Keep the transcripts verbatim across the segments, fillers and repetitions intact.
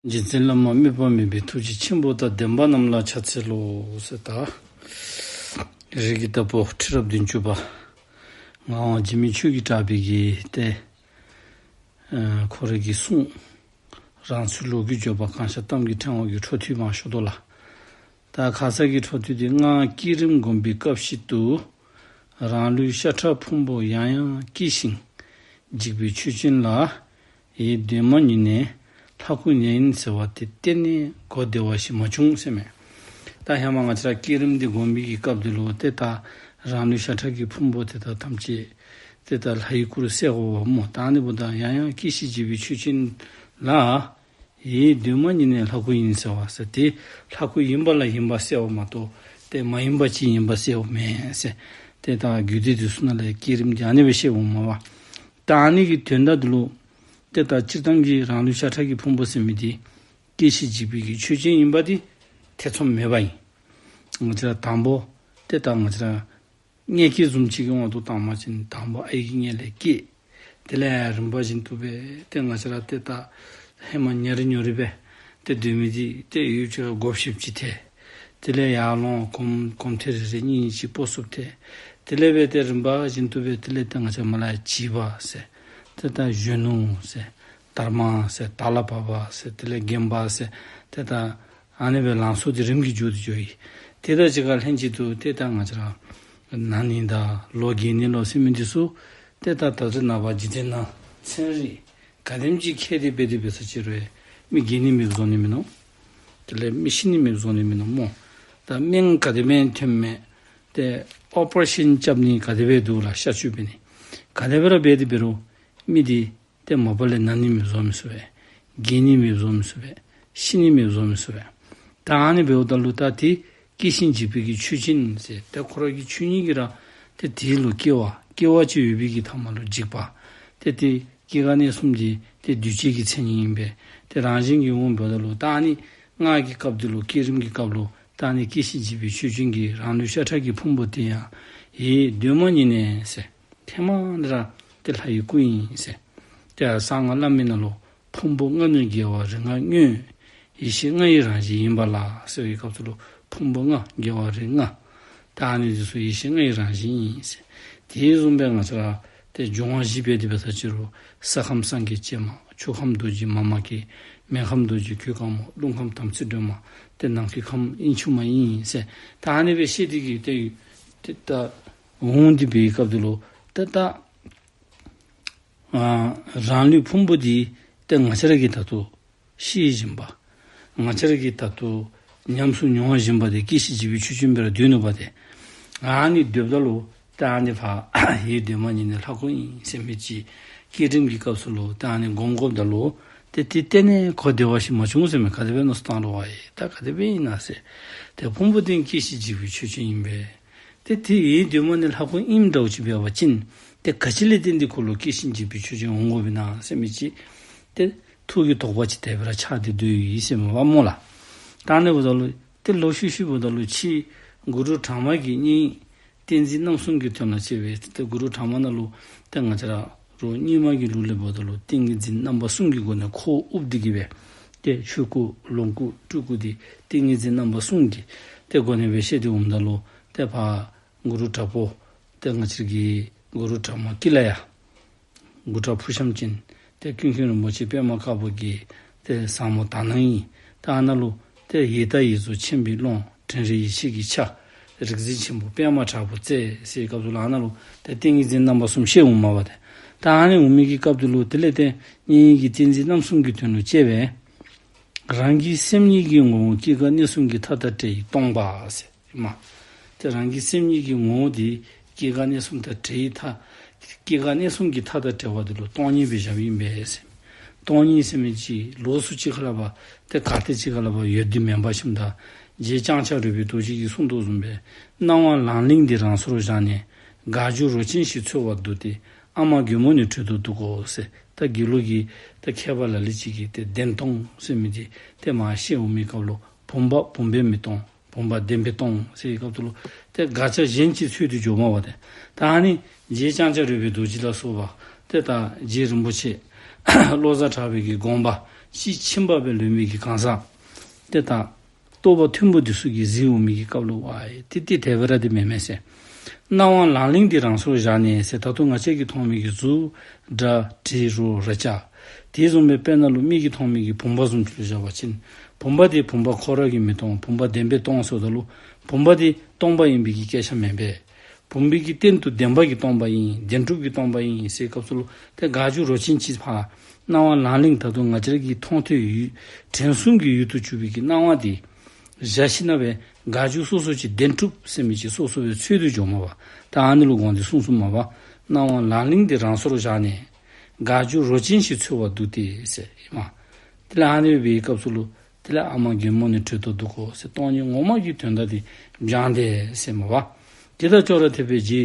རྗེ་བཙུན་བླ་མ་དམིགས་པ་མེད་པའི་ཐུགས་རྗེ་ཆེན་པོ་དང་ལྡན་པ་རྣམས་ལ་ཕྱག་འཚལ་ལོ་ཟེར། ད་རིགས་ཀྱི་བདག་པོ་ཁྲི་རབས་བདུན་ཅུ་པ་ངག་དབང་འཇིགས་མེད་ཆོས་ཀྱི་གྲགས་པའི་གི་ཏེ་ཨ་ཁོ་རའི་གི་གསུང་རང་ཚུལ་ལོ་རྒྱུས་བརྗོད་པ་གང་ཤར་གཏམ་གྱི་ཕྲེང་བ་གི་འཕྲོ་མཐུད་མར་ཞུ་དོ་ལགས། ད་ཁ་ཙ་གི་འཕྲོ་མཐུད་དེ། སྔར་བསྐྱེད་རིམ་སྒོམ་པའི་སྐབས་ཤིག་ཏུ་རང་ལུས་ཤ་ཁྲག་ཕུང་པོ་ཡང་ཡང་སྐྱེ་ཞིང་འཇིག་པའི་ཆོས་ཅན་ལ་ཡིད་གདོད་མ་ཉིད་ནས་ལྷ་སྐུ་ཉིད་ཡིན་ཟེར་བ་དེ་གཏན་ནས་གོ་བདེ་བ་ཞིག་མ་བྱུང་ཟེར་མས། ད་ཧེ་མ་ང་བཅས་ར་བསྐྱེད་རིམ་འདི་སྒོམ་པའི་གི་སྐབས་འདི་ལུ་ཏེ་ད་རང་ལུས་ཤ་ཁྲག་གི་ཕུང་པོ་དེ་དག་ཐམས་ཅད་ཏེ་ད་ལྷ་ཡི་སྐུ་རུ་གསལ་བ་སྨོ། ད་ཨ་ནི་འབདཝ་ད་ཡང་ཡང་སྐྱེ་ཞིང་འཇིག་པའི་ཆོས་ཅན་ལ་ཡིད་གདོད་མ་ཉིད་ནས་ལྷ་སྐུ་ཡིན་ཟེར་བ་ཟེར་དེ་ལྷ་སྐུ་ཡིན་པ་ལ་ཡིན་པ་གསལ་བ་མ་གཏོགས་ཏེ་མ་ཡིན་པ་ཅིག་ཡིན་པ་གསལ་བ་མེན་ཟེར། ཏེ་ད་རྒྱུད་སྡེ་འདི་ཚུ་ནང་ལས་བསྐྱེད་རིམ་འདི་ཨ་ནི་སྦེ་བཤད་འོང་མས་པ། ད་ཨ་ནི་གི་དོན་དག་འདི་ལུ་ཏེ་ད་སྤྱིར་བཏང་གི་རང་ལུས་ཤ་ཁྲག་གི་ཕུང་པོ་ཟེར་མི་འདི་སྐྱེ་ཞིང་འཇིག་པའི་གི་ཆོས་ཅན་ཡིན་པ་འདི་ཐེ་ཚོམ་མེད་པ་ཨིན། ང་བཅས་ར་དང་པོ་ཏེ་ད་ང་བཅས་ར་མངལ་སྐྱེས་བཟུམ་ཅིག་གི་དབང་དུ་བཏང་བ་ཅིན་དང་པོ་ཨའི་གི་མངལ་ལས་སྐྱེས། དེ་ལས་རིམ་པ་བཞིན་དུ་སྦེ་ཏེ་ང་བཅས་ར་ཏེ་ད་ཧེ་མ་ཉ་རི་ཉོ་རི་སྦེ་ཏེ་སྡོད་མི་འདི་ཏེ་ཡུན་ཅིག་ཁར་སྒོ་ཕྱེ་ཅིག་ཐལ། དེ་ལས་ཡར་ལོང་གོམ་གོམ་ཐེངས་རེ་རེ་གཉིས་གཉིས་ཅིག་སྤོ་ཚུགསཔ་ཐལ། དེ་ལས་སྦེ་ཏེ་རིམ་པ་བཞིན་དུ་སྦེ་དེ་ལས་ཏེ་ང་བཅས་མར་ལས་བྱིས་པ་ཟེར་ཏེ་ད་གཞོན་ནུ་ཟེར་དར་མ་ཟེར་དར་ལ་བབས་པ་ཟེར་དེ་ལས་རྒན་པ་ཟེར་ཏེ་ད་ཨ་ནི་སྦེ་ལང་ཚོ་འདི་རིམ་གྱིས་འགྱོ་སྟེ་འགྱོཝ་ཨིན། དེ་དང་གཅིག་ཁར་ལྷན་ཅིག་ཏུ་ཏེ་ད་ང་བཅས་ར་ན་ནིང་དང་ལོ་རྒས་ནིང་ལོ་ཟེར་མི་འདི་ཚུ་ཏེ་ད་ད་ལྟོ་ནངས་པ་འཇིག་རྟེན་ནང་ཚན་རིག་ག་དེམ་ཅིག་མཁས་ཏེ་འབད་དེ་འབད་ས་ཅིག་རུང་མི་རྒས་ནི་མེདཔ་བཟོ་ནི་མིན་ནུག། དེ་ལས་མི་ཤི་ནི་མེདཔ་བཟོ་ནི་མིན་ནུག་སྨོ། ད་སྨན་ག་དེ་སྦེ་ཐོནམ་མས། ཏེ་ཨོ་པ་རེ་ཤཱན་རྐྱབ་ནི་ག་དེ་སྦེ་འདུག་ལགས། གཤག་བཅོས་འབད་ནི་ག་དེ་སྦེ་ར་འབད་དེ་འབད་རུང་མི་འདི་ཏེ་མ་པ་ལས་ན་ནི་མེདཔ་བཟོ་མི་ཚུགས་པས། རྒས་ནི་མེདཔ་བཟོ་མི་ཚུགས་པས། ཤི་ནི་མེདཔ་བཟོ་མི་ཚུགས་པས། ད་ཨ་ནི་འབདཝ་ད་ལུ་ད་དེ་སྐྱེ་ཞིང་འཇིག་པའི་གི་ཆོས་ཅན་ཟེར་ཏེ་ཁོ་ར་གི་ཆོས་ཉིད་ཀྱིས་ར་ཏེ་དེ་ལུ་སྐྱེ་བ་སྐྱེ་བ་ཅིག་ཡོད་པའི་གི་མཐའ་མ་ལུ་འཇིག་པ། ཏེ་དེ་སྐྱེ་རྒ་གནས་གསུམ་འདི་ཏེ་འདུས་བྱས་ཀྱི་མཚན་ཉིད་ཨིན་པས། ཏེ་རང་བཞིན་གྱིས་འོངམ་འབདཝ་ད་ལུ་ད་ཨ་ནི་སྔགས་ཀྱི་སྐབས་འདི་ལུ་བསྐྱེད་རིམ་གྱི་སྐབས་ལུ་ད་ཨ་ནི་སྐྱེ་ཞིང་འཇིག་པའི་ཆོས་ཅན་གྱི་རང་ལུས་ཤ་ཁྲག་གི་ཕུང་པོ་དེ་ཡང་ཡིད་གདོད་མ་ཉིད་ནས་ཟེར་ཐེངས་མ་འདི་ར་ཏེ་ལྷ་ཡི་སྐུ་ཨིན་ཟེར། ཏེ་གསང་སྔགས་བླ་མེད་ནང་ལུ་ཕུང་པོ་ལྔ་ནི་རྒྱལ་བ་རིགས་ལྔ་དངོས། ཡེ་ཤེས་ལྔ་ཡི་རང་བཞིན་ཡིན་པ་ལ་ཟེར་བའི་སྐབས་སུ་ལུ་ཕུང་པོ་ལྔ་རྒྱལ་བ་རིགས་ལྔ། ད་ཨ་ནི་འདི་ཚུ་ཡེ་ཤེས་ལྔ་ཡི་རང་བཞིན་ཨིན་ཟེར། དེ་བཟུམ་སྦེ་ང་བཅས་ར་ཏེ་འབྱུང་བ་བཞི་འབད་དེ་འབད་ས་ཅིག་རུང་ས་ཁམས་སངས་རྒྱས་སྤྱན་མ། ཆུ་ཁམས་རྡོ་རྗེ་མཱ་མ་ཀཱི། མེ་ཁམས་རྡོ་རྗེ་གོས་དཀར་མོ། རླུང་ཁམས་དམ་ཚིག་སྒྲོལ་མ། ཏེ་ནམ་མཁའི་ཁམས་དབྱིངས་ཕྱུག་མ་ཨིན་ཟེར། ད་ཨ་ནི་སྦེ་བཤད་དེ་གི་ཏེ་ཏེ་ད་འོང་སྟེ་འབད་བའི་སྐབས་འདི་ལུ་ཏེ་ད་ཨ་རང་ལུས་ཕུང་པོ་འདི་ཏེ་ང་བཅས་ར་གིས་ད་ལྟོ་ཤེས་བཞིན་པ། ང་བཅས་ར་གིས་ད་ལྟོ་ཉམས་སུ་མྱོང་བཞིན་པ་དེ་སྐྱེ་ཞིང་འཇིག་པའི་ཆོས་ཅན་སྦེ་ར་སྡོད་ནུག་པ་ཏེ། ཨ་ནི་སྡོདཔ་ད་ལུ་ད་ཨ་ནི་ཕར་ཡིད་གདོད་མ་ཉིད་ནས་ལྷ་སྐུ་ཨིན་ཟེར་མི་ཅིག་བསྐྱེད་རིམ་གྱི་སྐབས་སུ་ལུ་ད་ཨ་ནི་སྒོམ་སྒོམཔ་ད་ལུ་ཏེ་དེ་གཏན་ནས་གོ་བདེ་བ་ཞིག་མ་བྱུང་ཟེར་མས། ག་དེ་སྦེ་མནོ་བསམ་བཏང་རུང་བ་ཡི་ད་ག་དེ་སྦེ་ཨིན་ན་ཟེར། ཏེ་ཕུང་པོ་འདི་སྐྱེ་ཞིང་འཇིག་པའི་ཆོས་ཅན་ཨིན་པས། ཏེ་དེ་ཡིད་གདོད་མ་ནས་ལྷ་སྐུ་ཨིནམ་འདྲཝ་ཅིག་འབད་བ་ཅིན་ཏེ་ག་ཅི་ལས་བརྟེན་ཏེ་ཁོ་ལུ་སྐྱེ་ཞིང་འཇིག་པའི་ཆོས་ཅན་འོང་དགོཔ་ཨིན་ན་ཟེར་མི་ཅིག་ཏེ་ཐུགས་ཀྱི་དོགས་པ་ཅིག་དེ་སྦེ་ར་ཆགས་ཏེ་སྡོད་ཡི་ཟེར་མས་པ་སྨོ་ལགས། ད་ཨ་ནི་འབདཝ་ད་ལུ་ཏེ་ལོག་ཤུལ་ཤུལ་འབདཝ་ད་ལུ་ཕྱིས་གུ་རུ་གྲངས་མང་གི་སྙིང་ཏིང་འཛིན་རྣམ་གསུམ་གྱི་དོན་ལ་བྱས་པའི་ཏེ་གུ་རུ་གྲངས་མང་ནང་ལུ་ཏེ་ང་བཅས་ར་རོགས་རྙིང་མ་གི་ལུགས་ལས་འབདཝ་ད་ལུ་ཏིང་ངེ་འཛིན་རྣམ་པ་གསུམ་གྱི་སྒོ་ནས་ཁོ་དབུགས་འདི་གིས་སྦེ་ཏེ་ཆོས་སྐུ་ལོངས་སྐུ་སྤྲུལ་སྐུ་འདི་ཏིང་ངེ་འཛིན་རྣམ་པ་གསུམ་གྱི་ཏེ་སྒོ་ནས་སྦེ་བཤད་དེ་འོངམ་ད་ལུ་ཏེ་ཕར་གུ་རུ་དྲག་པོ་ཏེ་ང་བཅས་ཀྱི་གུ་རུ་གྲངས་མང་ཀི་ལ་ཡ་མགུ་ཏྲག་ཕུར་ཤམ་ཅན་ཏེ་ཀུན་མཁྱེན་རིན་པོ་ཆེ་པདྨ་དཀར་པོ་གི་ཏེ་ཟབ་མོ་དག་སྣང་ཨིན། ཏེ་ཨ་ནཱ་ལུ་ཏེ་ཡི་དྭགས་ཡི་གཟུགས་ཆེན་པོའི་ཀློང་། དྲན་རེག་ཡེ་ཤེས་ཀྱི་ཆ། རིག་འཛིན་ཆེན་པོ་པདྨ་དྲག་པོ་རྩལ་ཟེར་བའི་སྐབས་སུ་ལུ་ཨ་ནཱ་ལུ་ཏེ་ཏིང་ངེ་འཛིན་རྣམ་པ་གསུམ་བཤད་འོང་མས་པ་ཏེ། ད་ཨ་ནི་འོང་མི་གི་སྐབས་འདི་ལུ་དེ་ལས་ཏེ་སྙིང་གི་ཏིང་འཛིན་རྣམ་གསུམ་གྱི་དོན་ལུ་བཅས་པས། རང་གི་སེམས་ཉིད་ཀྱི་ངོ་བོ་སྐྱེ་རྒ་གནས་གསུམ་གྱི་མཐའ་དང་བྲལ་བའི་སྟོང་པ་ཟེར། མ། ཏེ་རང་གི་སེམས་ཉིད་ཀྱི་ངོ་བོ་འདི་སྐྱེ་རྒ་གནས་གསུམ་དང་བྲལ་བའི་མཐའ། སྐྱེ་རྒ་གནས་གསུམ་གྱི་མཐའ་དང་བྲལ་བ་འདི་ལུ་སྟོང་ཉིད་སྦེ་བཞགཔ་ཨིན་པས་ཟེར། སྟོང་ཉིད་ཟེར་མི་ཅིག་ལོགས་སུ་ཅིག་ཁ་ལས་ཕར་ཏེ་ག་ཏེ་ཅིག་ཁ་ལས་ཕར་ཡོད་དེ་མེན་པ་ཞིནམ་ད། རྗེ་ལྕང་སྐྱ་རོལ་པའི་རྡོ་རྗེ་གིས་གསུངས་དོ་བཟུམ་སྦེ། སྣང་བ་ལང་ལིང་འདི་རང་སོར་བཞག་ནས། དགའ་སྐྱོ་རོ་ཅན་ཞིག་འཚོལ་བར་འདུག་སྟེ། ཨ་མ་རྒོད་མོ་ནི་བྲོས་དོ་འདུག་གོ་ཟེར། ད་དགེ་ལུགས་ཀྱི་ད་མཁས་པ་ལ་ལུ་ཅིག་གིས་ཏེ་བདེན་སྟོང་ཟེར་མི་འདི་ཏེ་མར་བཤད་འོང་མི་སྐབས་ལུ་བུམ་པ་བུམ་པས་མི་སྟོང་། བུམ་པ་བདེན་པས་སྟོང་ཟེར་བའི་སྐབས་སུ་ལུ་ཏེ་དགག་བྱ་གཞན་ཅིག་འཚོལ་ཏེ་འགྱོཝ་མས་པ་ཏེ། ད་ཨ་ནི་རྗེ་ལྕང་སྐྱ་རོལ་པའི་རྡོ་རྗེ་ལ་སོགས་པ་ཏེ་ད་རྗེ་རིན་པོ་ཆེ་བློ་བཟང་གྲགས་པའི་གི་དགོངས་པ་ ཕྱི་ཕྱིན་པ་སྦེ་ལུས་མི་གི་གང་ཟག་ཏེ་ད་རྟོགས་པ་མཐོན་པོ་འདི་ཚུ་གིས་གཟིགས་འོང་མི་གི་སྐབས་ལུ་ཝའི་ཏེ་ཏེ་དེ་སྦེ་ར་འདི་མེན་མས་ཟེར། སྣང་བ་ལང་ལིང་འདི་རང་སོར་བཞག་ནས་ཟེར། ད་རུང་ང་བཅས་ཀྱིས་མཐོང་མི་གི་གཟུགས་སྒྲ་དྲི་རོ་རེག་བྱ་དེ་བཟུམ་སྦེ་དཔེར་ན་ལུ་མིག་གིས་མཐོང་མི་གི་བུམ་པ་བཟུམ་ཅིག་ལུ་བཞག་པ་ཅིན་བུམ་པ་དེ་བུམ་པ་ཁོ་ར་གིས་མི་མཐོང་། བུམ་པ་བདེན་པས་མཐོང་ཟེརཝ་ད་ལུ་བུམ་པ་དེ་སྟོང་པ་ཡིན་པའི་གི་སྐད་ཆ་མེན་པས། བུམ་པའི་གི་སྟེང་དུ་བདེན་པ་གི་སྟོང་པ་ཨིན། བདེན་གྲུབ་ཀྱི་སྟོང་པ་ཨིན་ཟེར་སྐབས་སུ་ལུ་ཏེ་དགག་བྱ་རོ་ཅན་ཅིག་ཕར་སྣང་བ་ལང་ལིང་ད་རུང་ང་བཅས་ར་གི་མཐོང་ཐོས་ཡུལ་དྲན་གསུམ་གྱི་ཡུལ་དུ་གྱུར་པའི་གི་སྣང་བ་དེ་བཞག་ཞིནམ་ལས་དགག་བྱ་སོ་སོ་ཅིག་བདེན་གྲུབ་ཟེར་མི་ཅིག་སོ་སོ་སྦེ་འཚོལ་དུ་འགྱོཝ་མས་པ། ད་ཨ་ནི་ལུ་དགོངས་ཏེ་གསུངས་གསུངསམ་མས་པ། སྣང་བ་ལང་ལིང་དེ་རང་སོར་བཞག་ནས་དགག་བྱ་རོ་ཅན་ཞིག་འཚོལ་བར་འདུག་སྟེ་ཟེར་ཨིན་མས། དེ་ལས་ཨ་ནི་སྦེ་འབད་བའི་སྐབས་སུ་ལུ་དེ་ལས་ཨ་མ་རྒན་མོ་ནི་བྲོས་ཏོག་ཏོ་འདུག་གོ་ཟེར། སྟོང་ཉིད་ངོ་མ་གི་དོན་དག་དེ་སྦྱངས་ཏེ་ཟེར་མས་པ། དེ་དང་ཅོག་ར་འཐདཔ་སྦེ་རྗེ་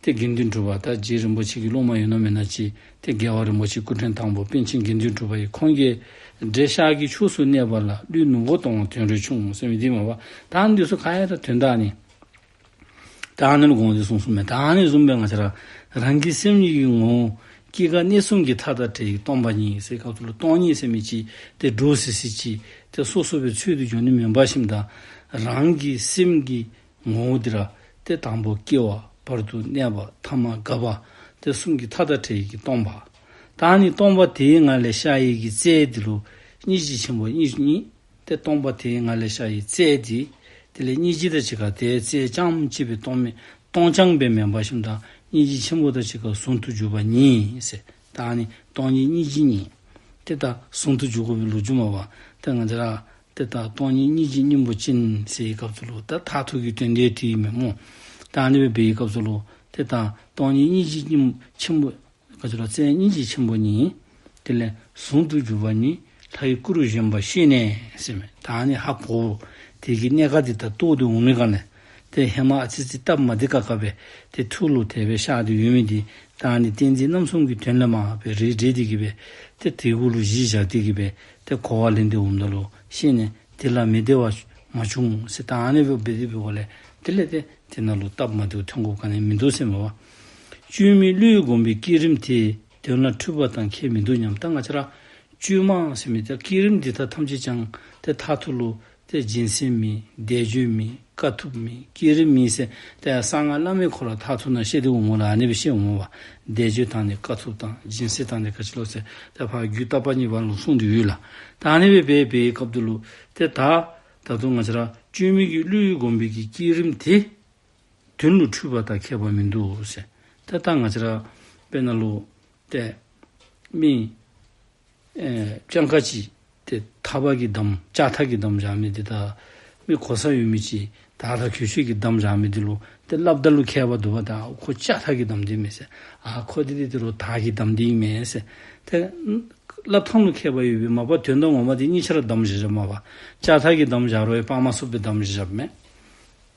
ཏེ་དགེ་འདུན་གྲུབ་པ་ད་རྗེ་རིན་པོ་ཆེ་གི་སློབ་མ་ཡོད་ན་མེན་ན་ཅིག་ཏེ་རྒྱལ་བ་རིན་པོ་ཆེ་སྐུ་ཕྲེང་དང་པོ་པཎ་ཆེན་དགེ་འདུན་གྲུབ་པ་ཡིས་ཁོང་གིས་འདྲེ་ཤར་གྱི་ཕྱོགས་སུ་གནས་པ་ལ། ཀླུའི་ནུབ་སྒོ་སྟོང་བ་དོན་རེ་བྱུང་ཟེར་མི་འདི་མས་པ། ད་ཨ་ནི་འདི་ཚུ་ག་ར་དོན་དག་ནི་ད་ཨ་ནི་ལུ་དགོངས་ཏེ་གསུངས་གསུངསམ་མས། ད་ཨ་ནི་བཟུམ་སྦེ་ང་བཅས་ར་རང་གི་སེམས་ཉིད་ཀྱི་ངོ་བོ་སྐྱེ་འགག་གནས་གསུམ་གྱི་མཐའ་དང་བྲལ་བའི་སྟོང་པ་ཉིད་ཟེར་སྐབས་སུ་ལུ་སྟོང་ཉིད་ཟེར་མི་ཅིག་ཏེ་འདྲོག་སི་སི་ཅིག་ཏེ་སོ་སོ་སྦེ་འཚོལ་དུ་འགྱོ་ནི་མེན་པར་ཞིནམ་ད་རང་གི་སེམས་ཀྱི་ངོ་བོ་འདི་ར་ཏེ་དང་པོ་སྐྱེ་བ་བར་དུ་གནས་པ་ཐ་མ་འགག་པ་ཏེ་གསུམ་གྱི་མཐའ་དང་བྲལ་བའི་གི་སྟོང་པ། ད་ཨ་ནི་སྟོང་པ་དེའི་ངང་ལས་ཤར་བའི་གི་རྩལ་འདི་ལུ་སྙིང་རྗེ་ཆེན་པོ་སྙིང་རྗེ་གཉིས། ཏེ་སྟོང་པ་དེའི་ངང་ལས་ཤར་བའི་རྩལ་འདི་དེ་ལས་སྙིང་རྗེ་དང་གཅིག་ཁར་ཏེ་རྩལ་རྐྱངམ་གཅིག་སྦེ་སྟོང་མི་སྟོང་རྐྱང་སྦེ་མེན་པར་ཞིནམ་ད་སྙིང་རྗེ་ཆེན་པོ་དང་གཅིག་ཁར་ཟུང་དུ་འཇུག་པ་ཉིད་ཟེར། ད་ཨ་ནི་སྟོང་ཉིད་སྙིང་རྗེ་གཉིས་ཏེ་ད་ཟུང་དུ་འཇུག་དགོ་པའི་ལོ་རྒྱུས་མས་པ། ཏེ་ང་བཅས་ར་ཏེ་ད་སྟོང་ཉིད་སྙིང་རྗེ་སྙིང་པོ་ཅན་ཟེར་བའི་སྐབས་སུ་ལུ་ད་མཐར་ཐུག་གི་དོན་དེ་དེ་ཨིན་མས་སྨོ། ད་ཨ་ནི་སྦེ་འབད་བའི་སྐབས་སུ་ལུ་ཏེ་ད་སྟོང་ཉིད་སྙིང་རྗེ་སྙིང་ཆེན་པོ་ག་ཅི་ལོ་རྩལ་སྙིང་རྗེ་ཆེན་པོ་ཉིད། དེ་ལས་ཟུང་དུ་འཇུག་པ་ཉིད། ལྷའི་སྐུ་རུ་བཞེངས་པ་ཤེས་ནས་ཟེར་མས། ད་ཨ་ནི་ཧ་གོ། དེ་གི་གནད་ཀ་འདི་ད་རྟོགས་ཏེ་འོང་མི་ག་ནི་ཏེ་ཧེ་མ་ཨ་ཙི་ཙི་སྟབས་མ་བདེ་ཁག་ཁ་སྦེ་ཏེ་ཐུགས་ལུ་དེ་སྦེ་ཤར་ཏེ་ཡོད་མི་འདི་ད་ཨ་ནི་ཏིང་འཛིན་རྣམ་གསུམ་གྱི་དོན་ལས་མར་སྦེ་རེ་རེ་འདི་གིས་སྦེ་ཏེ་དེ་གུ་ལུ་གཞི་བཞག་སྟེ་གིས་སྦེ་ཏེ་གོ་བ་ལེན་ཏེ་འོངམ་ད་ལུ་ཤེས་ནས་དེ་ལ་མི་བདེ་བ་མ་བྱུང་ཟེར། ད་ཨ་ནི་སྦེ་འབད་དེ་འབདཝ་ལས་དེ་ལས་ཏེ་དེ་ནང་ལུ་སྟབས་མ་བདེཝ་ཐོན་དགོཔ་ག་ནི་མིན་འདུག་ཟེར་མས་པ། བཅོས་མིན་བློས་བསྒོམས་པའི་བསྐྱེད་རིམ་དེ། དོན་ལ་འཁྲུལ་པ་དང་ཁྱད་མི་འདུག་སྙམ། ད་ང་བཅས་ར་བཅོས་མ་ཟེར་མི་ད་བསྐྱེད་རིམ་འདི་དག་ཐམས་ཅད་ཀྱང་ཏེ་མཐར་ཐུག་ལུ་ཏེ་སྦྱིན་སྲེག་མེད། བཟླས་བརྗོད་མེད། དཀའ་ཐུབ་མེད། བསྐྱེད་རིམ་མེད་ཟེར་ཏེ་གསང་སྔགས་བླ་མེད་ཁོ་ར་མཐར་ཐུག་ནང་བཤད་དེ་འོང་མས་ལགས། ཨ་ནི་སྦེ་བཤད་འོང་མས་པ། བཟླས་བརྗོད་དང་ནི་དཀའ་ཐུབ་དང་། སྦྱིན་སྲེག་དང་ནི་ག་ཅི་ལོ་ཟེར་ཏེ་ཕར་རྒྱུད་བརྟག་པ་གཉིས་པ་ལུ་གསུངས་ཏེ་ཡོད་ལགས། ད་ཨ་ནི་སྦེ་འབད་བའི་སྐབས་སུ་ལུ་ཏེ་ད་ད་དུང་ང་བཅས་ར་བཅོས་མིན་གྱི་བློས་བསྒོམས་པའི་གི་བསྐྱེད་རིམ་དེ་དོན་ལུ་འཁྲུལ་པ་དང་ཁྱད་པར་མིན་འདུག་ཟེར། ཏེ་ད་ང་བཅས་ར་དཔེར་ན་ལུ་ཏེ་མི་ཨེ་སྤྱང་ཀ་ཅིག་ཏེ་ཐག་པ་གིས་བསྡམས་ལྕགས་ཐག་གིས་བསྡམས་བཞག་མི་འདི་དང་མི་གོ་ས་ཡོད་མི་ཅིག་དར་དང་གོས་ཆེན་གྱིས་བསྡམས་བཞག་མི་འདི་ལུ་ཏེ་སླབ་ད་ལུ་ཁྱད་པར་འདུག་པ། ད་ཁོ་ལྕགས་ཐག་གིས་བསྡམས་ཏེ་མས་ཟེར། ཨ་ཁོ་འདི་འདི་འདི་ལུ་དར་གྱིས་བསྡམས་ཏེ་ཨིན་མས་ཟེར། ཏེ་སླབ་ཐངས་ལུ་ཁྱད་པར་ཡོད་པས། མ་པ་དོན་དག་ངོ་མ་འདི་གཉིས་ཆ་ར་བསྡམས་བཞག་བཞགཔ་མས་པ། ལྕགས་ཐག་གིས་བསྡམས་བཞག་རུང་སྤང་མ་ཚུགས་པས། བསྡམས་བཞག་བཞགཔ་མས།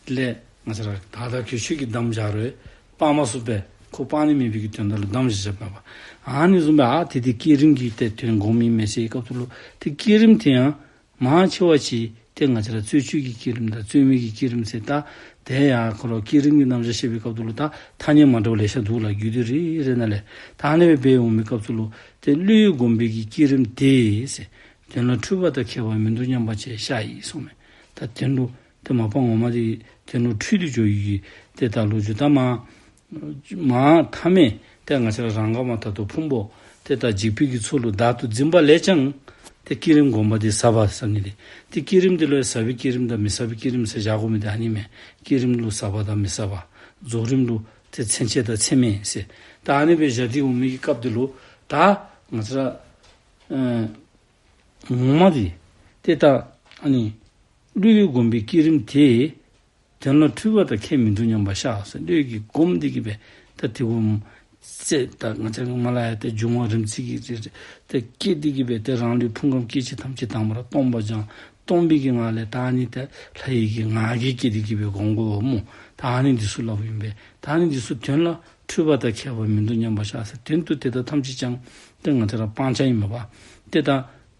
དེ་ལས་ང་བཅས་ར་དར་དང་གོས་ཆེན་གྱིས་བསྡམས་བཞག་རུང་སྤང་མ་ཚུགས་པས། ཁོ་སྤང་ནི་མེད་པའི་གི་དོན་དག་ལུ་བསྡམས་བཞག་བཞགཔ་མས་པ། ཨ་ནི་བཟུམ་སྦེ་ཨ་དེ་དེ་བསྐྱེད་རིམ་གྱི་ཏེ་དོན་སྒོམ་ཨིན་མས་ཟེར་བའི་སྐབས་སུ་ལུ་ཏེ་བསྐྱེད་རིམ་དེ་ཡང་མང་ཆེ་བ་ཅིག་ཏེ་ང་བཅས་ར་རྩོལ་བཅས་ཀྱི་བསྐྱེད་རིམ་དང་རྩོལ་མེད་ཀྱི་བསྐྱེད་རིམ་ཟེར་ད་དེ་ཡང་ཁོ་ར་བསྐྱེད་རིམ་གྱི་རྣམ་གཞག་བཤད་པའི་སྐབས་སུ་ལུ་ད་ཐ་སྙད་མ་འདྲཝ་ལེ་ཤ་འདུག་ལགས། རྒྱུད་སྡེ་རེ་རེ་ནང་ལས། ད་ཨ་ནི་སྦེ་འབད་འོང་མིའི་སྐབས་སུ་ལུ་ཏེ་བློས་བསྒོམས་པའི་གི་བསྐྱེད་རིམ་དེ་ཟེར། དོན་ལ་འཁྲུལ་པ་དང་ཁྱད་པར་མི་འདུག་སྙམ་པ་ཅིག་ཤར་ཡི་གསུངས་མས། ད་དོན་ལུ་ཏེ་མ་པ་ངོ་མ་འདི་དོན་ལུ་འཁྲུལ་ཏེ་འགྱོ་ཡི་གི་ཏེ་ད་ལོ་རྒྱུས་ད་མ་མ་མཐའ་མེད་ཏེ་ང་བཅས་ར་རང་ག་མ་ད་ལྟོ་ཕུང་པོ་ཏེ་ད་འཇིག་པའི་གི་ཚོགས་ལུ་བདག་ཏུ་འཛིན་པ་ལས་ཀྱང་ཏེ་བསྐྱེད་རིམ་སྒོམ་པ་འདི་ཟབ་པ་ཟེར་ནི་ལས། ཏེ་བསྐྱེད་རིམ་འདི་ལུ་ཟབ་པའི་བསྐྱེད་རིམ་དང་མི་ཟབ་པའི་བསྐྱེད་རིམ་ཟེར་བཞག་དགོ་མི་འདི་ཨ་ནི་མས། བསྐྱེད་རིམ་ལུ་ཟབ་པ་དང་མི་ཟབ་པ། རྫོགས་རིམ་ལུ་ཏེ་ཚད་ཆེ་དང་ཚད་མེད་ཟེར། ད་ཨ་ནི་སྦེ་བཞག་སྟེ་འོང་མི་གི་སྐབས་འདི་ལུ་ད་ང་བཅས་ར་ཨེ་ངོ་མ་འདི་ཏེ་ད་ཨ་ནི་བློས་བསྒོམས་པའི་བསྐྱེད་རིམ་དེ་དོན་ལ་འཁྲུལ་པ་དང་ཁྱད་མི་འདུག་སྙམ་པ་ཤར་ཟེར། བློས་ཀྱིས་བསྒོམས་ཏེ་གིས་སྦེ་ད་དེ་བསྒོམ་ཟེར་ད་ང་བཅས་མ་ལ་ཡ་ཏེ་འབྱུང་བ་རིམ་བརྩེགས་ཀྱི་ཏེ་བསྐྱེད་དེ་གིས་སྦེ་ཏེ་རང་ལུས་ཕུང་ཁམས་སྐྱེ་མཆེད་ཐམས་ཅད་དང་པ་ར་སྟོང་པ་སྦྱངས། སྟོང་པའི་གི་ངང་ལས་ད་ཨ་ནི་ཏེ་ལྷ་ཡི་གི་ངག་གིས་བསྐྱེད་དེ་གིས་སྦེ་སྒོམ་དགོཔ་སྨོ། ད་ཨ་ནི་འདི་ཚུ་སླབ་ཨིན་པས། ད་ཨ་ནི་འདི་ཚུ་དོན་ལ་འཁྲུལ་པ་དང་ཁྱད་པར་མི་འདུག་སྙམ་པ་ཤར་ཟེར། དོན་དུ་དེ་དག་ཐམས་ཅད་ཀྱང་ཏེ་ང་བཅས་ར་སྤང་བྱ་ཨིན་མས་པ། ཏེ་ད་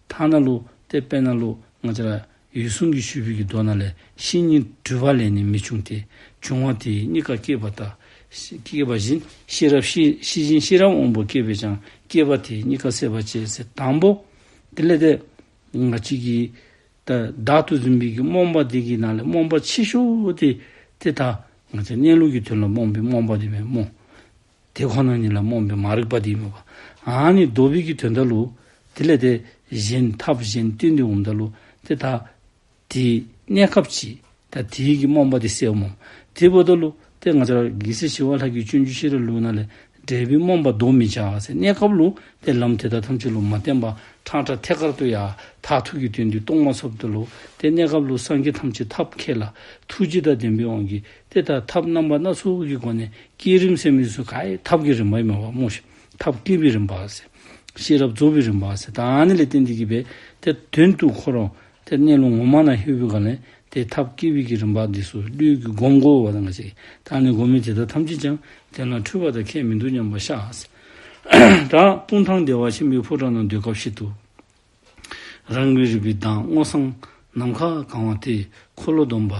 ཐ་ན་ལུ་ཏེ་དཔེར་ན་ལུ་ང་བཅས་ར་འོད་སྲུང་གིས་ཞུས་པའི་གི་མདོ་ནང་ལས་ཤེས་ཉིད་གྲུབ་པ་ལས་ནི་མི་འབྱུང་སྟེ། འབྱུང་བ་དེས་གཉིས་ཀ་སྐྱེད་པ་ལྟར། སྐྱེས་པ་བཞིན་ཤེས་རབ་ཤེས་ཤེས་བཞིན་ཤེས་རབ་དབང་པོ་སྐྱེས་པས་ཀྱང་སྐྱེས་པ་དེས་གཉིས་ཀ་སྲེད་པར་བྱེད་ཟེར། དང་པོ་ དེ་ལས་ཏེ་ང་བཅས་ཀྱི་ད་བདག་ཏུ་འཛིན་པའི་གི་རྨོངས་པ་འདི་གི་ནང་ལས་རྨོངས་པ་ཆེ་ཤོས་དེ་ཏེ་ད་ང་བཅས་གནས་ལུགས་ཀྱི་དོན་ལ་རྨོངས་པའི་རྨོངས་པ་དེ་མས་སྨོ། དེ་ཁོ་ན་ཉིད་ལ་རྨོངས་པའི་མ་རིག་པ་དེ་མས་པ། ཨ་ནི་བཟློག་པའི་གི་དོན་དག་ལུ་དེ་ལས་ཏེ་གཞན་ཐབས་གཞན་བསྟན་ཏེ་འོངམ་ད་ལུ་ཏེ་ད་དེའི་གནས་སྐབས་ཅིག་ད་དེའི་གི་རྨོངས་པ་དེ་སེལཝ་སྨོ། དེ་འབདཝ་ད་ལུ་ཏེ་ང་བཅས་ར་རྒྱལ་སྲས་ཞི་བ་ལྷ་གི་སྤྱོད་འཇུག་ཤེས་རབ་ལུགས་ནང་ལས་འབྲས་བུའི་རྨོངས་པ་བཟློག་མི་བྱ་ཟེར། གནས་སྐབས་ལུ་ཏེ་ལམ་དེ་དག་ཐམས་ཅད་ལུ་མ་བརྟེན་པར་ཕྲང་ཕྲང་ཐད་ཀར་དུ་ཡར་མཐར་ཐུག་གི་དོན་དེ་རྟོགས་མ་ཚུགསཔ་ད་ལུ་ཏེ་གནས་སྐབས་ལུ་སངས་རྒྱས་ཐམས་ཅད་ཐབས་མཁས་ལ་ཐུགས་རྗེ་དང་ལྡན་པའི་དབང་གིས་ཏེ་ད་ཐབས་རྣམ་པ་སྣ་ཚོགས་ཀྱི་སྒོ་ནས་བསྐྱེད་རིམ་ཟེར་མི་ཚུ་ག་ར་ཐབས་ཀྱི་རིམ་པ་ཨིན་མས་པ་སྨོ་ཤིག། ཐབས་བསྐྱེད་པའི་རིམ་པ་ཟེར། ཤེས་རབ་རྫོགས་པའི་རིམ་པ་ཟེར། ད་ཨ་ནི་ལས་བརྟེན་ཏེ་གིས་སྦེ་ཏེ་དོན་དུ་ཁོ་ར་ཏེ་གནས་ལུགས་ངོ་མ་ནང་ལྷོད་པའི་སྒང་ལས་ཏེ་ཐབས་བསྐྱེད་པའི་གི་རིམ་པ་འདི་ཚུ་ལུས་ཀྱིས་སྒོམ་དགོ་པ་དང་གཅིག། ད་ཨ་ནི་སྒོམ་མི་དེ་དག་ཐམས་ཅད་ཀྱང་དེ་ལ་འཁྲུལ་པ་དང་ཁྱད་མི་འདུག་སྙམ་པར་ཤར་ཟེར། ད་སྤུངས་ཐང་བདེ་བ་ཆེན་པོའི་ཕོ་བྲང་ནང་སྡོད་སྐབས་ཤིག་ཏུ། རང་གི་རིག་པའི་མདངས་སྔོ་བསངས་ནམ་མཁའ་གང་བ་དེ། འཁོར་ལོ་སྡོམ་པ་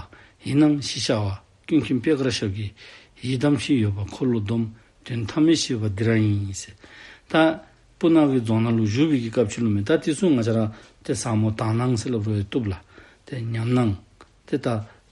ཡིན་ནམ་ཞེས་བྱ་བ། ཀུན་མཁྱེན་པད་དཀར་ཞབས་ཀྱིས། ཡི་དམ་ཞེས་ཡོད་པ་འཁོར་ལོ་སྡོམ། དོན་ཐ་མལ་ཤེས་པ་འདི་རང་ཡིན་ཟེར། ད་སྤུ་ན་ཁའི་རྫོང་ནང་ལུ་བཞུགས་པའི་གི་སྐབས་ཅིག་ལུ་མས། ད་དེ་ཚུ་ང་བཅས་ར་ཏེ་ཟབ་མོ་དག་སྣང་ཟེར་སླབ་རུང་བཏུབ་ལགས། ཏེ་ཉམས་སྣང་ཏེ་ད་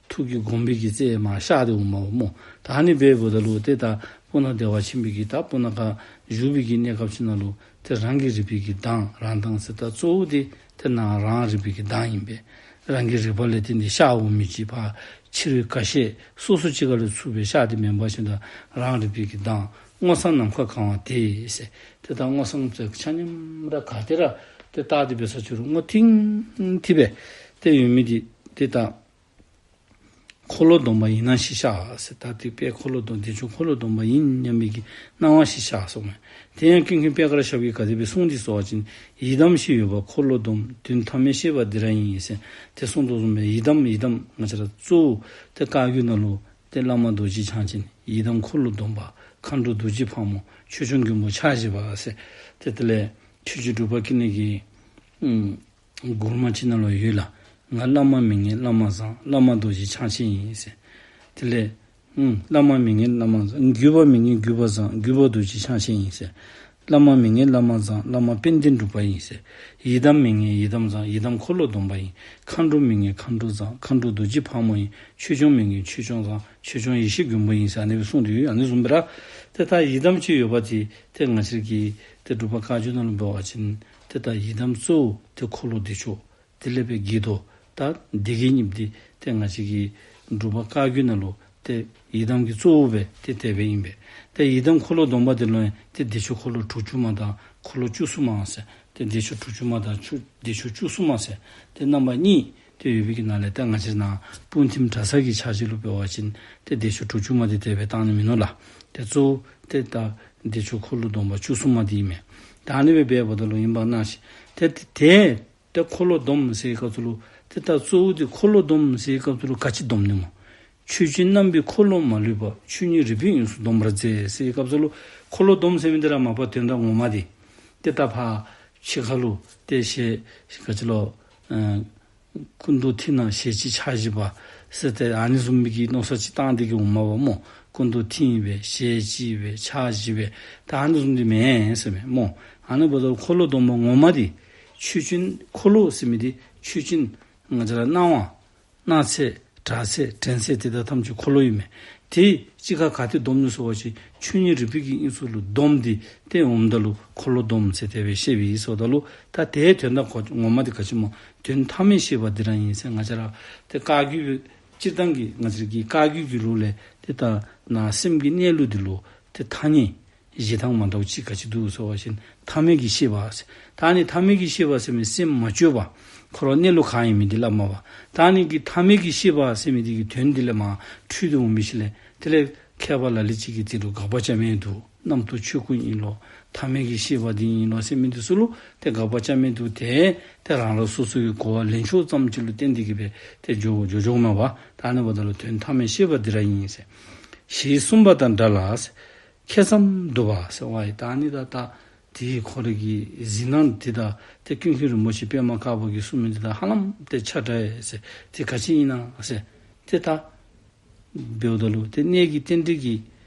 ཐུགས་ཀྱི་དགོངས་པའི་གི་རྩལ་མར་ཤར་ཏེ་འོངམ་སྨོ། ད་ཨ་ནི་འབདཝ་ད་ལུ་ཏེ་ད་སྤུ་ན་བདེ་བ་ཆེན་པོའི་གི་ད་སྤུ་ན་ཁ་བཞུགས་པའི་གི་གནས་སྐབས་ཅིག་ནང་ལུ་ཏེ་རང་གི་རིག་པའི་གི་མདངས་རང་མདངས་ཟེར་ད་གཙོ་བོ་དེ་ཏེ་ནང་རང་རིག་པའི་གི་མདངས་ཨིན་པས། རང་གི་རིག་པ་ལས་བརྟེན་ཏེ་ཤར་འོང་མི་ཅིག་ཕར་ཕྱི་རོལ་ཁ་ཤས་སོ་སོ་ཅིག་ཁ་ལས་ཚུར་སྦེ་ཤར་ཏེ་མེན་པར་ཞིནམ་ད་རང་རིག་པའི་གི་མདངས་སྔོ་བསངས་ནམ་མཁའ་གང་བ་དེ་ཟེར། ཏེ་ད་སྔོ་བསངས་ཚེ་ཆ་མཉམ་ར་ག་ཏེ་ར་ཏེ་བལྟ་སྟེ་འབད་ས་ཅིག་རུང་སྔོ་ཐིང་ཐིང་སྦེ་ཏེ་ཡོད་མི་འདི་ཏེ་ད་འཁོར་ལོ་སྡོམ་པ་ཡིན་ནམ་ཞེས་བྱ་ཟེར། ད་དེ་དཔེ་འཁོར་ལོ་སྡོམ་བདེ་མཆོག་འཁོར་ལོ་སྡོམ་པ་ཡིན་སྙམ་པའི་གི་སྣང་བ་ཞིག་ཤར་སོང་མས། དེ་ཡང་ཀུན་མཁྱེན་པད་དཀར་ཞབས་ཀྱིས་ག་དེ་སྦེ་གསུངས་ཏེ་གསུངས་པ་ཅིན། ཡི་དམ་ཞེས་ཡོད་པ་འཁོར་ལོ་སྡོམ། དོན་ཐ་མལ་ཤེས་པ་འདི་རང་ཡིན་ཟེར། ཏེ་གསུངས་དོ་བཟུམ་སྦེ་ཡི་དམ་ཡི་དམ་ང་བཅས་ར་གཙོ་བོ་ཏེ་བཀའ་བརྒྱུད་ནང་ལུ་ཏེ་བླ་མ་རྡོ་རྗེ་འཆང་ཆེན་ཡི་དམ་འཁོར་ལོ་སྡོམ་པ་མཁའ་འགྲོ་རྡོ་རྗེ་ཕག་མོ་ཆོས་སྐྱོང་མགོན་པོ་ཕྱག་བཞི་པ་ཟེར། ཏེ་དེ་ལས་ཆོས་རྗེ་འབྲུག་པ་ཀུན་ལེགས་ཀྱི་ཨམ་མགུར་མ་ཅིག་ནང་ལུ་ཡོད་ལགས། ང་བླ་མ་མི་ངན་བླ་མ་བཟང་། བླ་མ་རྡོ་རྗེ་འཆང་ཆེན་ཡིན་ཟེར། དེ་ལས་ཨམ་བླ་མ་མི་ངན་བླ་མ་བཟང་། བརྒྱུད་པ་མི་ངན་བརྒྱུད་པ་བཟང་། བརྒྱུད་པ་རྡོ་རྗེ་འཆང་ཆེན་ཡིན་ཟེར། བླ་མ་མི་ངན་བླ་མ་བཟང་། བླ་མ་དཔལ་ལྡན་འབྲུག་པ་ཡིན་ཟེར། ཡི་དམ་མི་ངན་ཡི་དམ་བཟང་། ཡི་དམ་འཁོར་ལོ་སྡོམ་པ་ཡིན། མཁའ་འགྲོ་མི་ངན་མཁའ་འགྲོ་བཟང་། མཁའ་འགྲོ་རྡོ་རྗེ་ཕག་མོ་ཡིན། ཆོས་སྐྱོང་མི་ངན་ཆོས་སྐྱོང་བཟང་། ཆོས་སྐྱོང་ཡེ་ཤེས་མགོན་པོ་ཡིན་ཟེར་ཨ་ནི་སྦེ་གསུངས་ཏེ་ཡོད། ཨ་ནི་བཟུམ་སྦེ་ར་ཏེ་ད་ཡི་དམ་ཅིག་ཡོད་པ་དེ་ཏེ་ང་བཅས་ཀྱི་ཏེ་འབྲུག་པ་བཀའ་བརྒྱུད་ནང་ལུ་འབད་བ་ཅིན་ཏེ་ད་ཡི་དམ་གཙོ་བོ་ཏེ་འཁོར་ལོ་བདེ་མཆོག། དེ་ལས་སྦེ་དགྱེས་རྡོར་དང་སྡེ་བརྒྱད་གཉིས་འདི་ཏེ་ང་བཅས་ཀྱི་འབྲུག་པ་བཀའ་བརྒྱུད་ནང་ལུ་ཏེ་ཡི་དམ་གྱི་གཙོ་བོ་སྦེ་ཏེ་དེ་སྦེ་ཨིན་པས། ཏེ་ཡི་དམ་འཁོར་ལོ་སྡོམ་པ་འདི་ལུ་ཡང་ཏེ་བདེ་མཆོག་འཁོར་ལོ་དྲུག་ཅུ་མ་དང་འཁོར་ལོ་བཅུ་གསུམ་མ་ཟེར། ཏེ་བདེ་མཆོག་དྲུག་ཅུ་མ་དང་བཅུ་བདེ་མཆོག་བཅུ་གསུམ་མ་ཟེར་ཏེ་རྣམ་པ་གཉིས་ཏེ་ཡོད་པའི་གི་ནང་ལས་ད་ང་བཅས་ནཱ་སྤུངས་ཐིམ་གྲྭ་ཚང་གི་ཆ་བཞག་ལུ་འབད་བ་ཅིན་ཏེ་བདེ་མཆོག་དྲུག་ཅུ་མ་འདི་དེ་སྦེ་བཏང་ནི་མིན་ནུག་ལགས། ཏེ་གཙོ་བོ་ཏེ་ད་བདེ་མཆོག་འཁོར་ལོ་སྡོམ་པ་བཅུ་གསུམ་མ་འདི་ཨིན་མས། ད་ཨ་ནི་སྦེ་འབདཝ་ད་ལུ་ཨིན་པ་ནང་བཞིན་ཏེ་ཏེ་ཏེ་ཏེ་འཁོར་ལོ་སྡོམ་ཟེར་བའི་སྐབས་སུ་ལུ་ཏེ་ད་གཙོ་བོ་འདི་འཁོར་ལོ་སྡོམ་ཟེར་བའི་སྐབས་སུ་ལུ་ག་ཅི་སྡོམ་ནི་སྨོ། ཆོས་ཅན་རྣམ་པའི་འཁོར་ལོ་མ་ལུས་པ། ཆོས་ཉིད་རིག་པའི་དབྱིངས་སུ་སྡོམ་པར་མཛད་ཟེར་བའི་སྐབས་སུ་ལུ་འཁོར་ལོ་སྡོམ་ཟེར་མི་འདི་ར་མ་པ་དོན་དག་ངོ་མ་འདི་ཏེ་ད་ཕར་ཕྱི་ཁ་ལུ་ཏེ་ཞལ་ག་ཅི་ལོ་ཨ་སྐུ་མདོག་མཐིང་ནག་ཞལ་གཅིག་ཕྱག་བཞི་པ་ཟེར་ཏེ་ཨ་ནི་བཟུམ་མའི་གི་མནོ་བསམ་ཅིག་བཏང་སྟེ་གི་འོངམ་མས་པ་སྨོ། སྐུ་མདོག་མཐིང་སྦེ་ཞལ་གཅིག་སྦེ་ཕྱག་བཞི་སྦེ་ད་ཨ་ནི་བཟུམ་འདི་མེན་ཟེར་མས་སྨོ། ཨ་ནི་འབདཝ་ད་འཁོར་ལོ་སྡོམ་པ་ངོ་མ་འདི་ཆོས་ཅན་འཁོར་ལོ་ཟེར་མི་འདི་ཆོས་ཅན་ང་བཅས་ར་སྣང་བ་སྣང་ཚད་གྲགས་ཚད་དྲན་ཚད་དེ་དག་ཐམས་ཅད་འཁོར་ལོ་ཨིན་མས། དེ་གཅིག་ཁར་ག་ཏེ་སྡོམ་ནུག་ཟེར་བ་ཅིན་ཆོས་ཉིད་རིག་པའི་གི་དབྱིངས་སུ་ལུ་སྡོམ་སྟེ་ཏེ་འོངམ་ད་ལུ་འཁོར་ལོ་སྡོམ་ཟེར་དེ་སྦེ་བཤད་པའི་ཟེརཝ་ད་ལུ་ད་དེའི་དོན་དག་གོ་ངོ་མ་འདི་ག་ཅི་སྨོ། དོན་ཐ་མལ་ཤེས་པ་འདི་རང་ཡིན་ཟེར། ང་བཅས་ར་ཏེ་བཀའ་བརྒྱུད་སྤྱིར་བཏང་གི་ང་བཅས་ཀྱི་བཀའ་བརྒྱུད་ཀྱི་ལུགས་ལས་ཏེ་ད་ནང་སེམས་ཀྱི་གནས་ལུགས་འདི་ལུ་ཏེ་ཐ་སྙད་གཞན་དང་མ་འདྲཝ་ཅིག་ག་ཅི་འདུག་ཟེར་བ་ཅིན་ཐ་མལ་གྱི་ཤེས་པ་ཟེར། ད་ཨ་ནི་ཐ་མལ་གྱི་ཤེས་པ་ཟེར་མི་སེམས་མ་བཅོས་པ་འཁོར་བ་གནས་ལུགས་གང་ཡིན་མི་འདི་སླབ་མས་པ། ད་ཨ་ནི་གི་ཐ་མལ་གྱི་ཤེས་པ་ཟེར་མི་འདི་གི་དོན་འདི་ལས་མར་འཁྲུལ་ཏེ་འོང་མི་ཅིག་ལས་དེ་ལས་མཁས་པ་ལ་ལུ་ཅིག་གིས་དེ་ལུ་དགག་པ་རྐྱབ་མི་འདུག། རྣམ་རྟོག་ཆོས་སྐུ་ཡིན་ལོ། ཐ་མལ་གྱི་ཤེས་པ་འདི་ཡིན་ལོ་ཟེར་མི་འདི་ཚུ་ལུ་ཏེ་དགག་པ་རྐྱབ་མི་འདུག། ཏེ་ཏེ་རང་རང་སོ་སོ་གི་གོ་བ་ལེན་ཕྱོགས་ཙམ་ཅིག་ལུ་བརྟེན་ཏེ་གི་སྦེ་ཏེ་འགྱོ་འགྱོ་འགྱོཝ་མས་པ། ད་ཨ་ནི་འབདཝ་ད་ལུ་དོན་ཐ་མལ་ཤེས་པ་འདི་རང་ཡིན་ཟེར། ཞེས་གསུངས་པ་དང་འདྲ་ལ་ཟེར། ཁེ་ཙམ་འདུག་པ་ཟེར་བ་ཡི། ད་ཨ་ནི་ད་ད་དེའི་ཁོ་རའི་གི་གཟིགས་སྣང་འདི་དང་ཏེ་ཀུན་མཁྱེན་རིན་པོ་ཆེ་པདྨ་དཀར་པོ་གིས་གསུངས་མི་འདི་དང་ཧ་ལམ་ཏེ་ཆ་འདྲ་ཡི་ཟེར། དེ་ག་ཅི་ཨིན་ན་ཟེར། ཏེ་ད་འབདཝ་ད་ལུ་ཏེ་གནས་ཀྱི་རྟེན་འབྲེལ་གྱིས་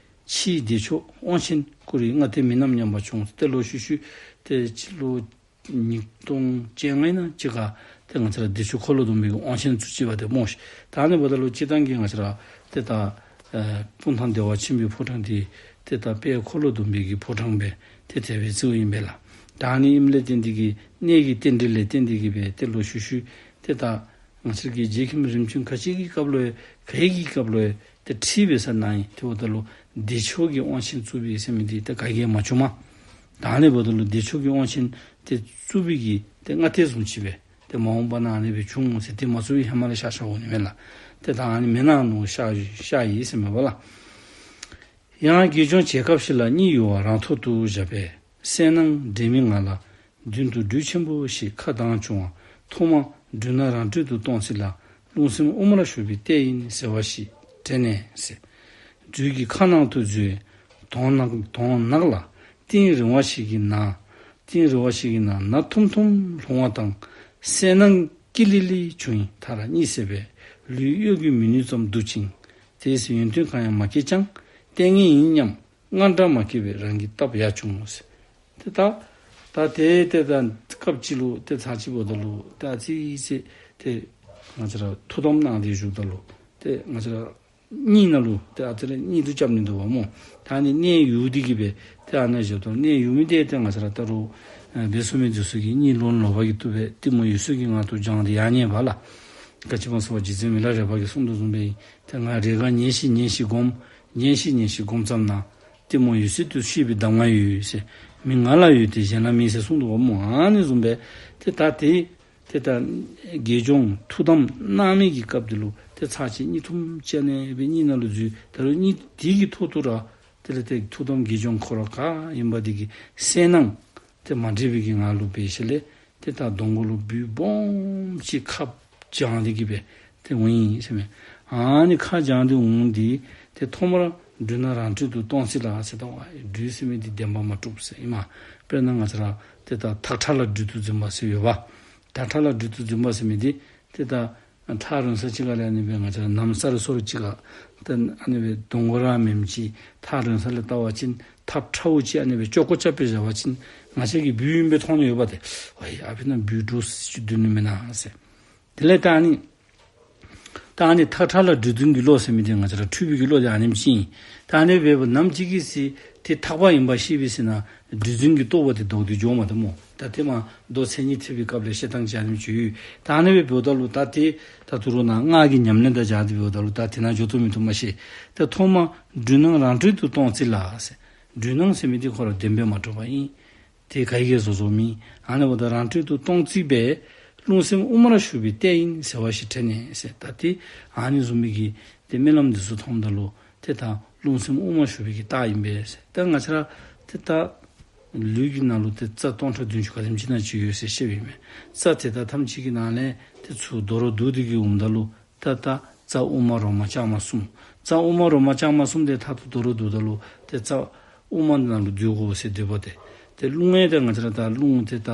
ཕྱིའི་བདེ་མཆོག་དབང་ཆེན་བསྐུར་བའི་སྔ་ལྟས་མིན་ནམ་སྙམ་པ་བྱུང་། ཏེ་ལོག་ཤུལ་ཤུལ་ཏེ་ཅིག་ལོག་ ཉིས་སྟོང་བཅོ་ལྔ་ནང་ཅིག་ཁར་ཏེ་ང་བཅས་ར་བདེ་མཆོག་འཁོར་ལོ་སྡོམ་པའི་གི་དབང་ཆེན་བཙུགས་ཅི་པ་ཏེ་སྨོ་ཤིག། ད་ཨ་ནི་འབདཝ་ད་ལུ་སྤྱིར་བཏང་གི་ང་བཅས་ར་ཏེ་ད་ཨེ་སྤུངས་ཐང་བདེ་བ་ཆེན་པོའི་ཕོ་བྲང་འདི་ཏེ་ད་དཔལ་འཁོར་ལོ་སྡོམ་པའི་གི་ཕོ་བྲང་སྦེ་ཏེ་དེ་སྦེ་བརྩིཝ་ཨིན་པས་ལགས། ད་ཨ་ནི་ཨིནམ་ལས་བརྟེན་ཏེ་གི་གནས་ཀྱི་རྟེན་འབྲེལ་ལས་བརྟེན་ཏེ་གི་སྦེ་ཏེ་ལོག་ཤུལ་ཤུལ་ཏེ་ད་ང་བཅས་ཀྱི་རྗེ་མཁན་རིམ་བྱོན་ག་ཅི་གི་སྐབས་ལུ་ཡང་ག་གི་སྐབས་ལུ་ཡང་ཏེ་ཁྲི་འབད་ས་ནང་ཨིན། ཏེ་འབདཝ་ད་ལུ་བདེ་མཆོག་གི་དབང་ཆེན་བཙུགས་པའི་ཟེར་མི་འདི་ཏེ་ག་གིས་མ་བྱུངམ། ད་ཨ་ནི་འབདཝ་ད་ལུ་བདེ་མཆོག་གི་དབང་ཆེན་ཏེ་བཙུགས་པའི་གི་ཏེ་སྔ་ལྟས་བཟུམ་ཅིག་སྦེ་ཏེ་མ་འོངས་པ་ནང་ཨ་ནི་སྦེ་འབྱུང་འོང་ཟེར་ཏེ་མ་བཙུགས་པའི་ཧེ་མ་ལས་ཤར་ཤརཝ་ཨིན་མས་ལགས། ཏེ་ད་ཨ་ནི་མེན་ན་མནོ་ཤར་ཤར་ཡི་ཟེར་མས་པ་ལགས། ཡང་དགེ་སྦྱོང་བྱེད་སྐབས་ཤིག་ལ་གཉིད་ཡུར་བ་རང་ཐོག་ཏུ་བཞག་པས། གསལ་སྣང་འདྲེས་མའི་ངང་ལ་མདུན་དུ་སྦྲུལ་ཆེན་པོ་ཞིག་ཁ་གདངས་བྱུང་བ་མཐོང་མ་སྦྲུལ་སྣ་རང་སྤྲུལ་དུ་སྟོང་ཚིག་ལ་རླུང་སེམས་དབུ་མར་ཞུགས་པའི་ལྟས་ཡིན་ཟེར་བ་ཞིག་དྲན་ནས་ཟེར། སྦྲུལ་གྱི་ཁ་ནང་དུ་འཛུལ་བའི་དོང་ནག་དོང་ནག་ལ་གཏིང་རིང་བ་ཞིག་གི་ནང་གཏིང་རིང་བ་ཞིག་གི་ནང་ནག་ཐུམ་ཐུམ་ལྷུང་བ་དང་གསལ་སྣང་ཀི་ལི་ལི་བྱུང་ཡི། མཐར་གཉིད་སད་པས་ལུས་གཡོ་སྒྱུས་མི་ནུས་ཙམ་འདུག་ཅིང་། དེའི་ཚེ་ཡོན་ཏན་གང་ཡང་མ་སྐྱེས་ཀྱང་ལྟས་ངན་ཡིན་སྙམ་དངངས་སྐྲག་མ་སྐྱེས་པས་རང་གི་སྟབས་ཡག་བྱུང་ཟེར། ཏེ་ད་ད་ཏེ་ཏེ་ད་སྐབས་ཅིག་ལུ་ཏེ་ཚར་ཅིག་འབདཝ་ད་ལུ་ད་ཨ་ཙི་ཅིག་ཏེ་ང་བཅས་ར་ཐུགས་དམ་གནང་སྟེ་བཞུགསཔ་ད་ལུ་ཏེ་ང་བཅས་ར་གཉིད་ནང་ལུ་ཏེ་ཨ་ཙི་རེ་གཉིད་དུ་རྐྱབ་ནི་འདུག་པ་སྨོ། ད་ཨ་ནི་གནས་ཡུར་ཏེ་གི་སྦེ་ཏེ་ཨ་ནཱ་བཞགཔ་ད་གནས་ཡུར་མི་འདི་ཏེ་ང་བཅས་ར་ད་རུང་ཨ་སྦེ་ཚུ་མི་འདི་ཚུ་གིས་གཉིད་ལོག་ལོག་པ་གིས་བཏུབ་པས། གཏི་མུག་འོད་གསལ་གྱི་ངང་དུ་སྦྱངས་ཏེ་ཡར་ཉལ་བ་ལགས། ག་ཅི་སྨོ་ཟེར་བ་རྗེ་བཙུན་མི་ལ་རས་པ་གིས་གསུངས་དོ་བཟུམ་སྦེ་ཏེ་ང་རེས་འགའ་ཉལ་ཞིནམ་ཉལ་ཞིནམ་སྒོམ། ཉལ་ཞིནམ་ཉལ་ཞིནམ་སྒོམ་ཙམ་ན་གཏི་མུག་འོད་གསལ་དུ་ཤེས་པའི་གདམས་ངག་ཡོད་ཟེར། མི་ང་ལ་ཡོད་དེ་གཞན་ལ་མེད་ཟེར་གསུངས་འདུག་པ་སྨོ། ཨ་ནི་བཟུམ་སྦེ་ཏེ་ད་ཏེ་ཏེ་ད་དགེ་སྦྱོང་ཐུགས་དམ་གནང་མི་གི་སྐབས་འདི་ལུ་ཏེ་ཚར་ཅིག་གཉིད་ཐུམ་ཅིག་ཨ་ནི་སྦེ་གཉིད་ནང་ལུ་འཛུལ། ད་རུང་གཉིད་འདི་གི་ཐོག་ཏུ་ར་དེ་ལས་ཏེ་ཐུགས་དམ་དགེ་སྦྱོང་ཁོ་ར་ག་ཨིན་པ་འདི་གི་གསལ་སྣང་ཏེ་མ་འདྲེས་པའི་གི་ངང་ལུ་འབད་ཞིནམ་ལས་ཏེ་ད་གདོང་ཁ་ལུ་སྦུལ་སྦོམ་ཅིག་ཁ་བྱང་སྟེ་གི་སྦེ་ཏེ་འོང་ཡི་ཟེར་མས། ཨ་ནི་ཁ་བྱང་སྟེ་འོང་འདི་ཏེ་ཐོག་མར་སྦྲུལ་སྣ་རང་སྤྲུལ་དུ་སྟོང་ཚིག་ལ་ཟེར། ད་སྦྲུལ་ཟེར་མི་འདི་བདེན་པ་མ་གྲུབ་ཟེར་ཨིན་མས། དཔེར་ན་ང་བཅས་ར་ཏེ་ད་ཐག་ཁྲ་ལ་སྦྲུལ་དུ་འཛིན་པ་ཟེར་ཡོདཔ། ཐག་ཁྲ་ལ་སྦྲུལ་དུ་འཛིན་པ་ཟེར་མི་འདི་ཏེ་ད་ཐག་རིང་ས་ཅིག་ཁ་ལས་ཨ་ནི་སྦེ་ང་བཅས་ར་ནམ་སར་སོར་ཅིག་ཁ་ཏེ་ཨ་ནི་སྦེ་གདོང་ཁ་ར་མེནམ་ཅིག་ཐག་རིང་ས་ལས་བལྟ་བ་ཅིན་ཐགཔ་ཁྲ་བོ་ཅིག་ཨ་ནི་སྦེ་ཅོག་ཀོ་རྐྱབ་སྦེ་བཞག་པ་ཅིན་ང་བཅས་ཀྱིས་སྦུལ་ཨིན་སྦེ་མཐོང་ནི་ཡོདཔ་ཏེ། ཝའི་ཨ་ཕི་ན་སྦུལ་འདྲོག་སི་ཅིག་འདུག་ནི་མེན་ན་ཟེར། དེ་ལས་ད་ཨ་ནི་ད་ཨ་ནི་ཐག་ཁྲ་ལ་སྦྲུལ་འཛིན་གྱི་བློ་ཟེར་མི་འདི་ང་བཅས་ར་འཁྲུལ་པའི་གི་བློ་འདི་ཨ་ནེམ་ཅིག་ཨིན། ད་ཨ་ནི་སྦེ་འབདཝ་ནམ་ཅིག་གི་ཚེ་ཏེ་ཐག་པ་ཨིན་པ་ཤེས་པའི་ཚེ་ན་སྦྲུལ་འཛིན་གྱི་རྟོག་པ་འདི་ལྡོག་སྟེ་འགྱོཝ་མས་ཏེ་སྨོ། ད་ཏེ་མ་མདོ་མཚན་ཉིད་ཐེག་པའི་སྐབས་ལས་བཤད་ཐངས་ཅིག་ཨ་ནེམ་ཅིག་ཡོད། ད་ཨ་ནི་སྦེ་འབདཝ་ད་ལུ་ད་ཏེ་ད་ད་རུང་ནཱ་སྔགས་ཀྱི་ཉམས་ལེན་དང་སྦྱར་ཏེ་འབདཝ་ད་ལུ་ད་དེ་ནང་འགྱོ་བཏུབ་མི་བཏུབ་མ་ཤེས། ད་ཐོག་མར་སྦྲུལ་སྣང་རང་སྤྲུལ་དུ་སྟོང་ཚིག་ལ་ཟེར། སྦྲུལ་སྣང་ཟེར་མི་འདི་ཁོ་ར་བདེན་པས་མ་གྲུབ་པ་ཨིན། ཏེ་ག་གིས་ཡང་བཟོ་བཟོཝ་མེད། ཨ་ནི་འབདཝ་ད་རང་སྤྲུལ་དུ་སྟོང་ཚིག་པས་རླུང་སེམས་དབུ་མར་ཞུགས་པའི་ལྟས་ཡིན་ཟེར་བ་ཞིག་དྲན་ནས་ཟེར། ད་ཏེ་ཨ་ནི་བཟུམ་མའི་གི་ཏེ་རྨི་ལམ་འདི་ཚུ་མཐོངམ་ད་ལུ་ཏེ་ད་རླུང་སེམས་དབུ་མར་ཞུགས་པའི་གི་རྟགས་ཨིན་པས་ཟེར། ད་ང་བཅས་ར་ཏེ་ད་ལུས་ཀྱི་ནང་ལུ་ཏེ་རྩ་སྟོང་ཕྲག་བདུན་ཅུ་ག་དེམ་ཅིག་ན་ཅིག་ཡོད་ཟེར་བཤདཔ་ཨིན་མས། རྩ་དེ་དག་ཐམས་ཅད་ཀྱི་ནང་ལས་ཏེ་ཚུར་རྡོ་རུ་བསྡུ་སྟེ་གི་འོངམ་ད་ལུ་ད་ད་རྩ་དབུ་མ་རོ་མ་ལྕང་མ་གསུམ། རྩ་དབུ་མ་རོ་མ་ལྕང་མ་གསུམ་དེ་ཐག་ཏུ་རྡོ་རུ་བསྡུཝ་ད་ལུ་ཏེ་རྩ་དབུ་མ་ནང་ལུ་འཛུལ་དགོ་ཟེར་འདུག་པ་ཏེ། ཏེ་རླུང་ཡང་ཏེ་ང་བཅས་ར་ད་རླུང་ཏེ་ད་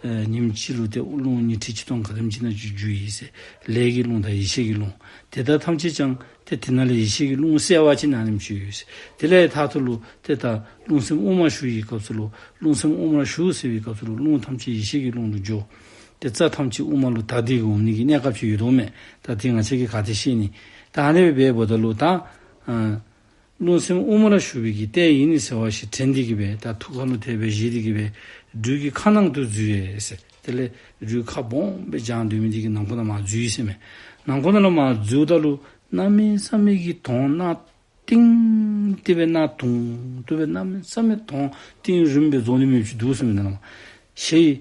ཨེ་ཉིནམ་གཅིག་ལུ་ཏེ་རླུང་ཉི་ཁྲི་ཆིག་སྟོང་ག་དེམ་ཅིག་ན་ཅིག་འཛུལ་ཡི་ཟེར། ལས་ཀྱི་རླུང་དང་ཡེ་ཤེས་ཀྱི་རླུང་དེ་དག་ཐམས་ཅད་ཀྱང་ཏེ་དེ་ནང་ལས་ཡེ་ཤེས་ཀྱི་རླུང་གསལ་བ་ཅིག་ཨ་ནེམ་ཅིག་ཡོད་ཟེར། དེ་ལས་ཐག་ཏུ་ལུ་ཏེ་ད་རླུང་སེམས་དབུ་མར་ཞུགས་པའི་སྐབས་སུ་ལུ་རླུང་སེམས་དབུ་མར་ཞུགས་ཟེར་བའི་སྐབས་སུ་ལུ་རླུང་ཐམས་ཅད་ཡེ་ཤེས་ཀྱི་རླུང་ལུ་འགྱུར། ཏེ་རྩ་ཐམས་ཅད་དབུ་མ་ལུ་དག་སྟེ་གི་འོང་ནི་གི་གནས་སྐབས་ཅིག་ཡོདཔ་མས། ད་དེ་ང་བཅས་ཀྱིས་ག་ཏེ་ཤེས་ནི། ད་ཨ་ནི་སྦེ་འབདཝ་ད་ལུ་ད་ཨ་རླུང་སེམས་དབུ་མར་ཞུགས་པའི་གི་ལྟས་ཡིན་ཟེར་བ་ཞིག་དྲན་ཏེ་གི་སྦེ་ད་ཐུགས་ཁ་ལུ་དེ་སྦེ་བཞེས་ཏེ་གི་སྦེ་སྦྲུལ་གྱི་ཁ་ནང་དུ་འཛུལ་ཡི་ཟེར། དེ་ལས་སྦྲུལ་ཁ་སྦོམ་སྦེ་བྱང་སྡོད་མི་འདི་གི་ནང་ཁོག་ནང་མར་འཛུལ་ཡི་ཟེར་མས། ནང་ཁོག་ནང་ལུ་མར་འཛུལཝ་ད་ལུ་གནམ་མེད་ས་མེད་ཀྱི་དོང་ནག་ཏིང་ཏི་སྦེ་ནག་དུང་དུ་སྦེ་གནམ་མེད་ས་མེད་དོང་ཏིང་རིངམ་སྦེ་རྫོགས་ནི་མེདཔ་ཅིག་འདུག་ཟེར་མས། ནང་ལུ་མར་ཞེ་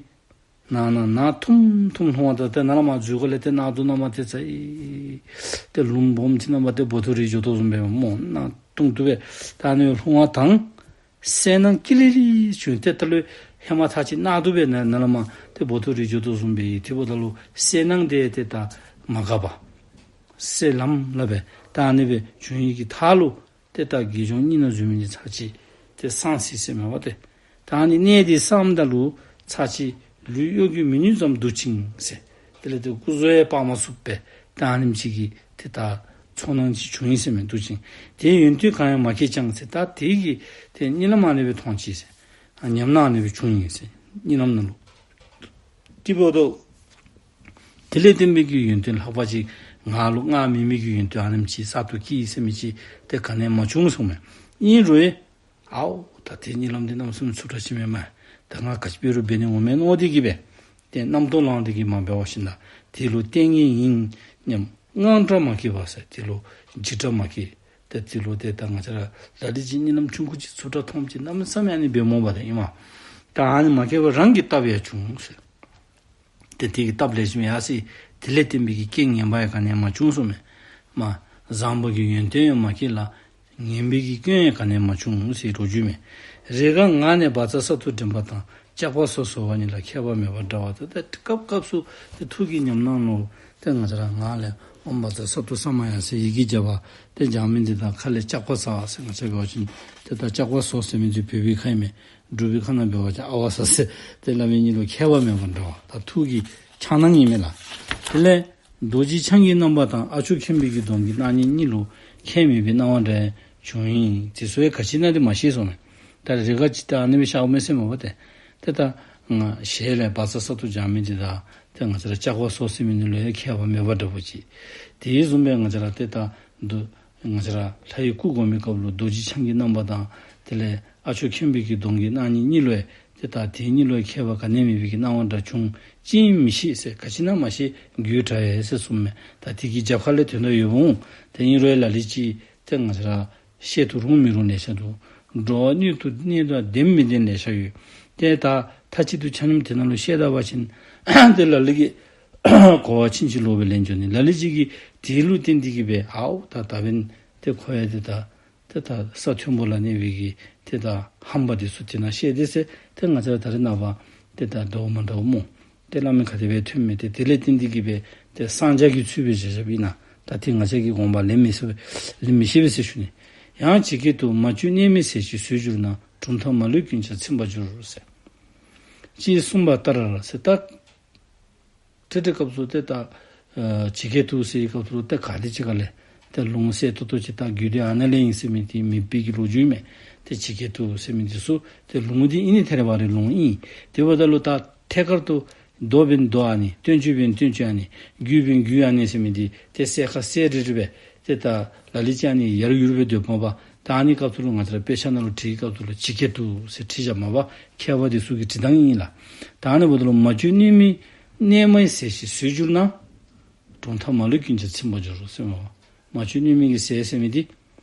ནང་ན་ནག་ཐུམ་ཐུམ་ལྷུང་བ་དང་ཏེ་ནང་ལུ་མར་འཛུལ་ག་ལས་ཏེ་ནག་དུང་ནང་མར་ཏེ་ཚ་ཡི་ཏེ་ལུངམ་སྦོམ་ཅིག་ནང་མར་ཏེ་སྦོ་ཏོ་རི་འགྱོ་དོ་བཟུམ་སྦེ་སྨོ། ནག་དུང་དུ་སྦེ་ད་ཨ་ནི་ལྷུང་བ་དང་གསལ་སྣང་ཀི་ལི་ལི་བྱུང་། ཏེ་ད་ལུ་ཧེ་མ་ཐག་ཅིག་ནག་དུང་སྦེ་ནང་ནང་ལུ་མར་ཏེ་སྦོ་ཏོ་རི་འགྱོ་དོ་བཟུམ་སྦེ་ཡི། དེ་འབདཝ་ད་ལུ་གསལ་སྣང་དེ་ཏེ་ད་མ་འགགས་པར་གསལ་ལམ་ལམ་སྦེ་ད་ཨ་ནི་སྦེ་བྱུང་ཡི་གི་མཐའ་ལུ་ཏེ་ད་དགེ་སྦྱོང་གཉིད་ནང་འཛུལ་མི་འདི་ཚར་ཅིག་ཏེ་སངས་ཡི་ཟེར་མས་པ་ཏེ། ད་ཨ་ནི་གནས་འདི་སངམ་ད་ལུ་ཚར་ཅིག་ལུས་གཡོ་སྒྱུས་མི་ནུས་ཙམ་འདུག་ཅིང་ཟེར། དེ་ལས་ཏེ་སྐུ་གཟུགས་ཡང་སྤར་མ་ཚུགསཔ་སྦེ་ད་ཨ་ནེམ་ཅིག་གི་ཏེ་ད་ཚོར་སྣང་ཅིག་བྱུང་ཡི་ཟེར་མས། འདུག་ཅིང་དེའི་ཡོན་ཏན་གང་ཡང་མ་སྐྱེས་ཀྱང་ཟེར། ད་དེ་གི་ཏེ་གཉིད་ལམ་ཨ་ནི་སྦེ་མཐོང་ཅི་ཟེར། ཨ་ཉམས་སྣང་ཨ་ནི་སྦེ་བྱུང་ཡི་ཟེར། གཉིད་ལམ་ནང་ལུ། ཅི་འབདཝ་ད་དེ་ལས་བརྟེན་པའི་གི་ཡོན་ཏན་ལྷག་པ་ཅིག་ང་ལུ་སྔར་མེད་མི་གི་ཡོན་ཏན་ཨ་ནེམ་ཅིག་གསར་དུ་སྐྱེས་ཟེར་མི་ཅིག་ཏེ་ག་ནི་ཡང་མ་བྱུང་གསུངམ་མས། ཨིན་རུང་ཨའོ་ད་དེ་གཉིད་ལམ་འདི་གནམ་མེད་ས་མེད་ཚུབ་དྲགས་ཅིག་མས་སྨ། ད་ང་ག་ཅི་འབད་རུང་འབད་ནི་འོང་མས་མནོ་སྟེ་གིས་སྦེ་ཏེ་རྣམ་རྟོག་ལངས་ཏེ་གིས་མ་འབད་བ་ཅིན་ད་དེ་ལུ་ལྟས་ངན་ཨིན་སྙམ་དངངས་སྐྲག་མ་སྐྱེས་པར་ཟེར། དེ་ལུ་འཇིགས་སྐྲག་མ་སྐྱེས། ཏེ་དེ་ལུ་ཏེ་ད་ང་བཅས་ར་ལ་ལུ་ཅིག་གཉིད་ལམ་ཆུང་ཀུ་ཅིག་ཚུབ་དྲགས་མཐོངམ་ཅིག་གནམ་མེད་ས་མེད་ཨ་ནི་འབད་འོང་པ་ཏེ་ཨིན་མས། ད་ཨ་ནི་མ་སྐྱེས་པར་རང་གི་སྟབས་ཡང་བྱུང་ཟེར། ཏེ་དེ་གི་སྟབས་ལེགས་ཤོམ་ཡར་སོ་ཡི། དེ་ལས་བརྟེན་པའི་གི་རྐྱེན་ངན་པ་ཡང་ག་ནི་ཡང་མ་བྱུང་གསུངམ་མས། མ་བཟང་པོ་གི་ཡོན་ཏན་ཡང་མ་སྐྱེས་ལ་ངན་པའི་གི་སྐྱོན་ཡང་ག་ནི་ཡང་མ་བྱུང་ཟེར་ལོ་རྒྱུས་མས། རེས་འགའ་ངག་ནས་བཛྲ་ས་ཏུ་འདྲེན་པ་དང་། སྐྱག་པ་སོགས་ཟོ་བ་གཉིས་ལ་མཁས་པ་མེད་པ་འདྲ་བ་དེ། ཏེ་སྐབས་སྐབས་སུ་ཏེ་ཐུགས་ཀྱི་ཉམས་སྣང་ལུ་ཏེ་ང་བཅས་ར་ངག་ལས་ཨོཾ་བཛྲ་ས་ཏུ་ས་མ་ཡ་ཟེར་ཡི་གེ་བརྒྱ་པ་ཏེ་སྦྱང་མི་འདི་དང་ཁ་ལས་སྐྱག་པ་ཟ་ཟེར་ང་བཅས་འབད་བ་ཅིན་ཏེ་ད་སྐྱག་པ་ཟོ་ཟེར་མི་འདི་བོད་པའི་ཁ་ཨིན་མས། འབྲུག་པའི་ཁ་ནང་འབད་བ་ཅིན་ཨ་ཝ་ཟ་ཟེར། དེ་སླབ་མི་གཉིས་ལུ་མཁས་པ་མེད་པ་འདྲ་བ་ད་ཐུགས་ཀྱི་འཆང་སྣང་ཨིན་མས་ལགས། དེ་ལས་རྡོ་རྗེ་འཆང་གི་རྣམ་པ་དང་ཨ་མཆོག་མཁྱེན་པའི་གི་གདོང་གི་སྣང་བརྙན་གཉིས་ལུ་ཁྱད་མེད་པའི་སྣང་བ་འདྲ་བྱུང་ཡི། དེ་ཚུ་ཡང་ག་ཅི་ཨིན་ན་དེ་མ་ཤེས་གསུངམ་མས། ད་རེས་འགའ་ཅིག་ད་ཨ་ནི་སྦེ་ཤརཝ་མས་ཟེར་མས་པ་ཏེ། ཏེ་ད་ང་ཞལ་ལས་བཛྲ་ས་ཏུ་སྦྱང་མི་འདི་དང་ཏེ་ང་བཅས་ར་སྐྱག་པ་ཟོ་ཟེར་མི་འདི་ལུ་ཡང་ཁྱད་པར་མེད་པ་འདྲ་བོ་ཅིག། དེ་བཟུམ་སྦེ་ང་བཅས་ར་ཏེ་ད་རྡོ་ང་བཅས་ར་ལྷ་ཡི་སྐུ་བསྒོམ་མི་སྐབས་ལུ་རྡོ་རྗེ་འཆང་གི་རྣམ་པ་དང་དེ་ལས་ཨ་མཆོག་མཁྱེན་པའི་གི་གདོང་གི་སྣང་བརྙན་གཉིས་ལུ་ཡང་ཏེ་ད་དེ་གཉིས་ལུ་ཡང་ཁྱད་པར་ག་ནི་ཡང་མེད་པའི་གི་སྣང་བ་འདྲ་བྱུང་ཅི་ཨིན་མི་ཤེས་ཟེར། ག་ཅི་ཨིན་ན་མ་ཤེས་དགོད་བྲ་ཡི་ཟེར་གསུངམ་མས། ད་དེ་གི་རྒྱབ་ཁ་ལས་དོན་དག་ཡོདཔ་འོང་། ཏེ་ཨིན་རུང་ཡང་ལ་ལུ་ཅིག་ཏེ་ང་བཅས་ར་བཤད་དུ་རུང་མི་རུང་ལེ་ཤ་འདུག། འགྲོ་བ་སྣོད་དུ་གནས་དང་ལྡན་མི་ལྡན་ལེ་ཤ་ཡོད། ཏེ་ད་མཐའ་གཅིག་ཏུ་ཆ་མཉམ་དེ་ནང་ལུ་བཤད་ད་པ་ཅིན་ཏེ་ལ་ལུ་གིས་གོ་བ་ཕྱིན་ཅི་ལོག་སྦེ་ལེན་འགྱོ་ནི། ལ་ལུ་ཅིག་གིས་དེ་ལུ་བརྟེན་ཏེ་གིས་སྦེ་ཨའོ་ད་ད་འབདན་ཏེ་ཁོ་ཡང་ཏེ་ད་ཏེ་ད་ས་མཐོན་པོ་ལ་གནས་པའི་གི་ཏེ་ད་ཧམ་པ་འདི་ཚུ་དེ་ནང་བཤད་དེ་ཟེར་ཏེ་ང་བཅས་ར་ད་རེས་ནངས་པ་ཏེ་ད་འདྲཝ་མ་འདྲཝ་སྨོ། ཏེ་བླ་མའི་ཁ་ཐུག་སྦེ་ཐོན་མི་ཏེ་དེ་ལས་བརྟེན་ཏེ་གིས་སྦེ་ཏེ་གསང་རྒྱ་གི་ཚུལ་སྦེ་བཞག་བཞགཔ་ཨིན་ན། ད་ཏེ་ང་བཅས་ཀྱིས་དགོངས་པ་ལེན་མི་ཤེས་པས་ལེན་མི་ཤེས་པས་ཟེར་ཞུ་ནི། ཡང་ཇི་སྐད་དུ། མ་བཅོས་གནས་མིན་ཟས་ཀྱིས་ཟོས་གྱུར་ན། གྲུབ་མཐའ་མ་ལུས་ཀུན་ཀྱང་ཚིམ་པར་འགྱུར་ཟེར། ཅེས་གསུངས་པ་ལྟར་ཟེར་ད། ཏེ་ཏེ་སྐབས་སུ་ཏེ་ད་ཨ་ཇི་སྐད་དུ་ཟེར་བའི་སྐབས་སུ་ཏེ་ག་དེ་ཅིག་ག་ལས་ཏེ་ལུང་གསལ་ཏོག་ཏོ་ཅིག་ད་རྒྱུད་སྡེ་ཨ་ནཱ་ལས་ཨིན་ཟེར་མི་འདི་མེད་པའི་གི་ལོ་རྒྱུས་མས། ཏེ་ཇི་སྐད་དུ་ཟེར་མི་འདི་ཚུ་ཏེ་ལུང་འདི་ཨིན་ནི་ཐད་རི་བ་རི་ལུང་ཨིན། དེ་འབདཝ་ད་ལུ་ད་ཐད་ཀར་དུ་མདོ་འབདན་མདོ་ཨ་ནི་བསྟན་བཅོས་འབདན་བསྟན་བཅོས་ཨ་ནི་རྒྱུད་འབདན་རྒྱུད་ཨ་ནི་ཟེར་མི་འདི་ཏེ་གསལ་ཁ་གསལ་རི་རི་སྦེ་ཏེ་ད་ལ་ལུ་ཅིག་ཨ་ནི་ཡར་ཡུར་སྦེ་སྡོདཔ་མས་པ། ད་ཨ་ནི་སྐབས་སུ་ལུ་ང་བཅས་ར་དཔེ་ཆ་ནང་ལུ་བྲིས་སྐབས་སུ་ལུ་ཇི་སྐད་དུ་ཟེར་བྲིས་བཞགཔ་མས་པ། མཁས་པ་འདི་ཚུ་གི་བྲིས་ཐངས་ཨིན་ལགས། ད་ཨ་ནི་འབདཝ་ད་ལུ་མ་བཅོས་གནས་མིན་གནས་མིན་ཟས་ཀྱིས་ཟོས་གྱུར་ན། གྲུབ་མཐའ་མ་ལུས་ཀུན་ཀྱང་ཚིམ་པར་འགྱུར་ཟེར་མས་པ། མ་བཅོས་གནས་མིན་གྱི་ཟས་ཟེར་མི་འདི་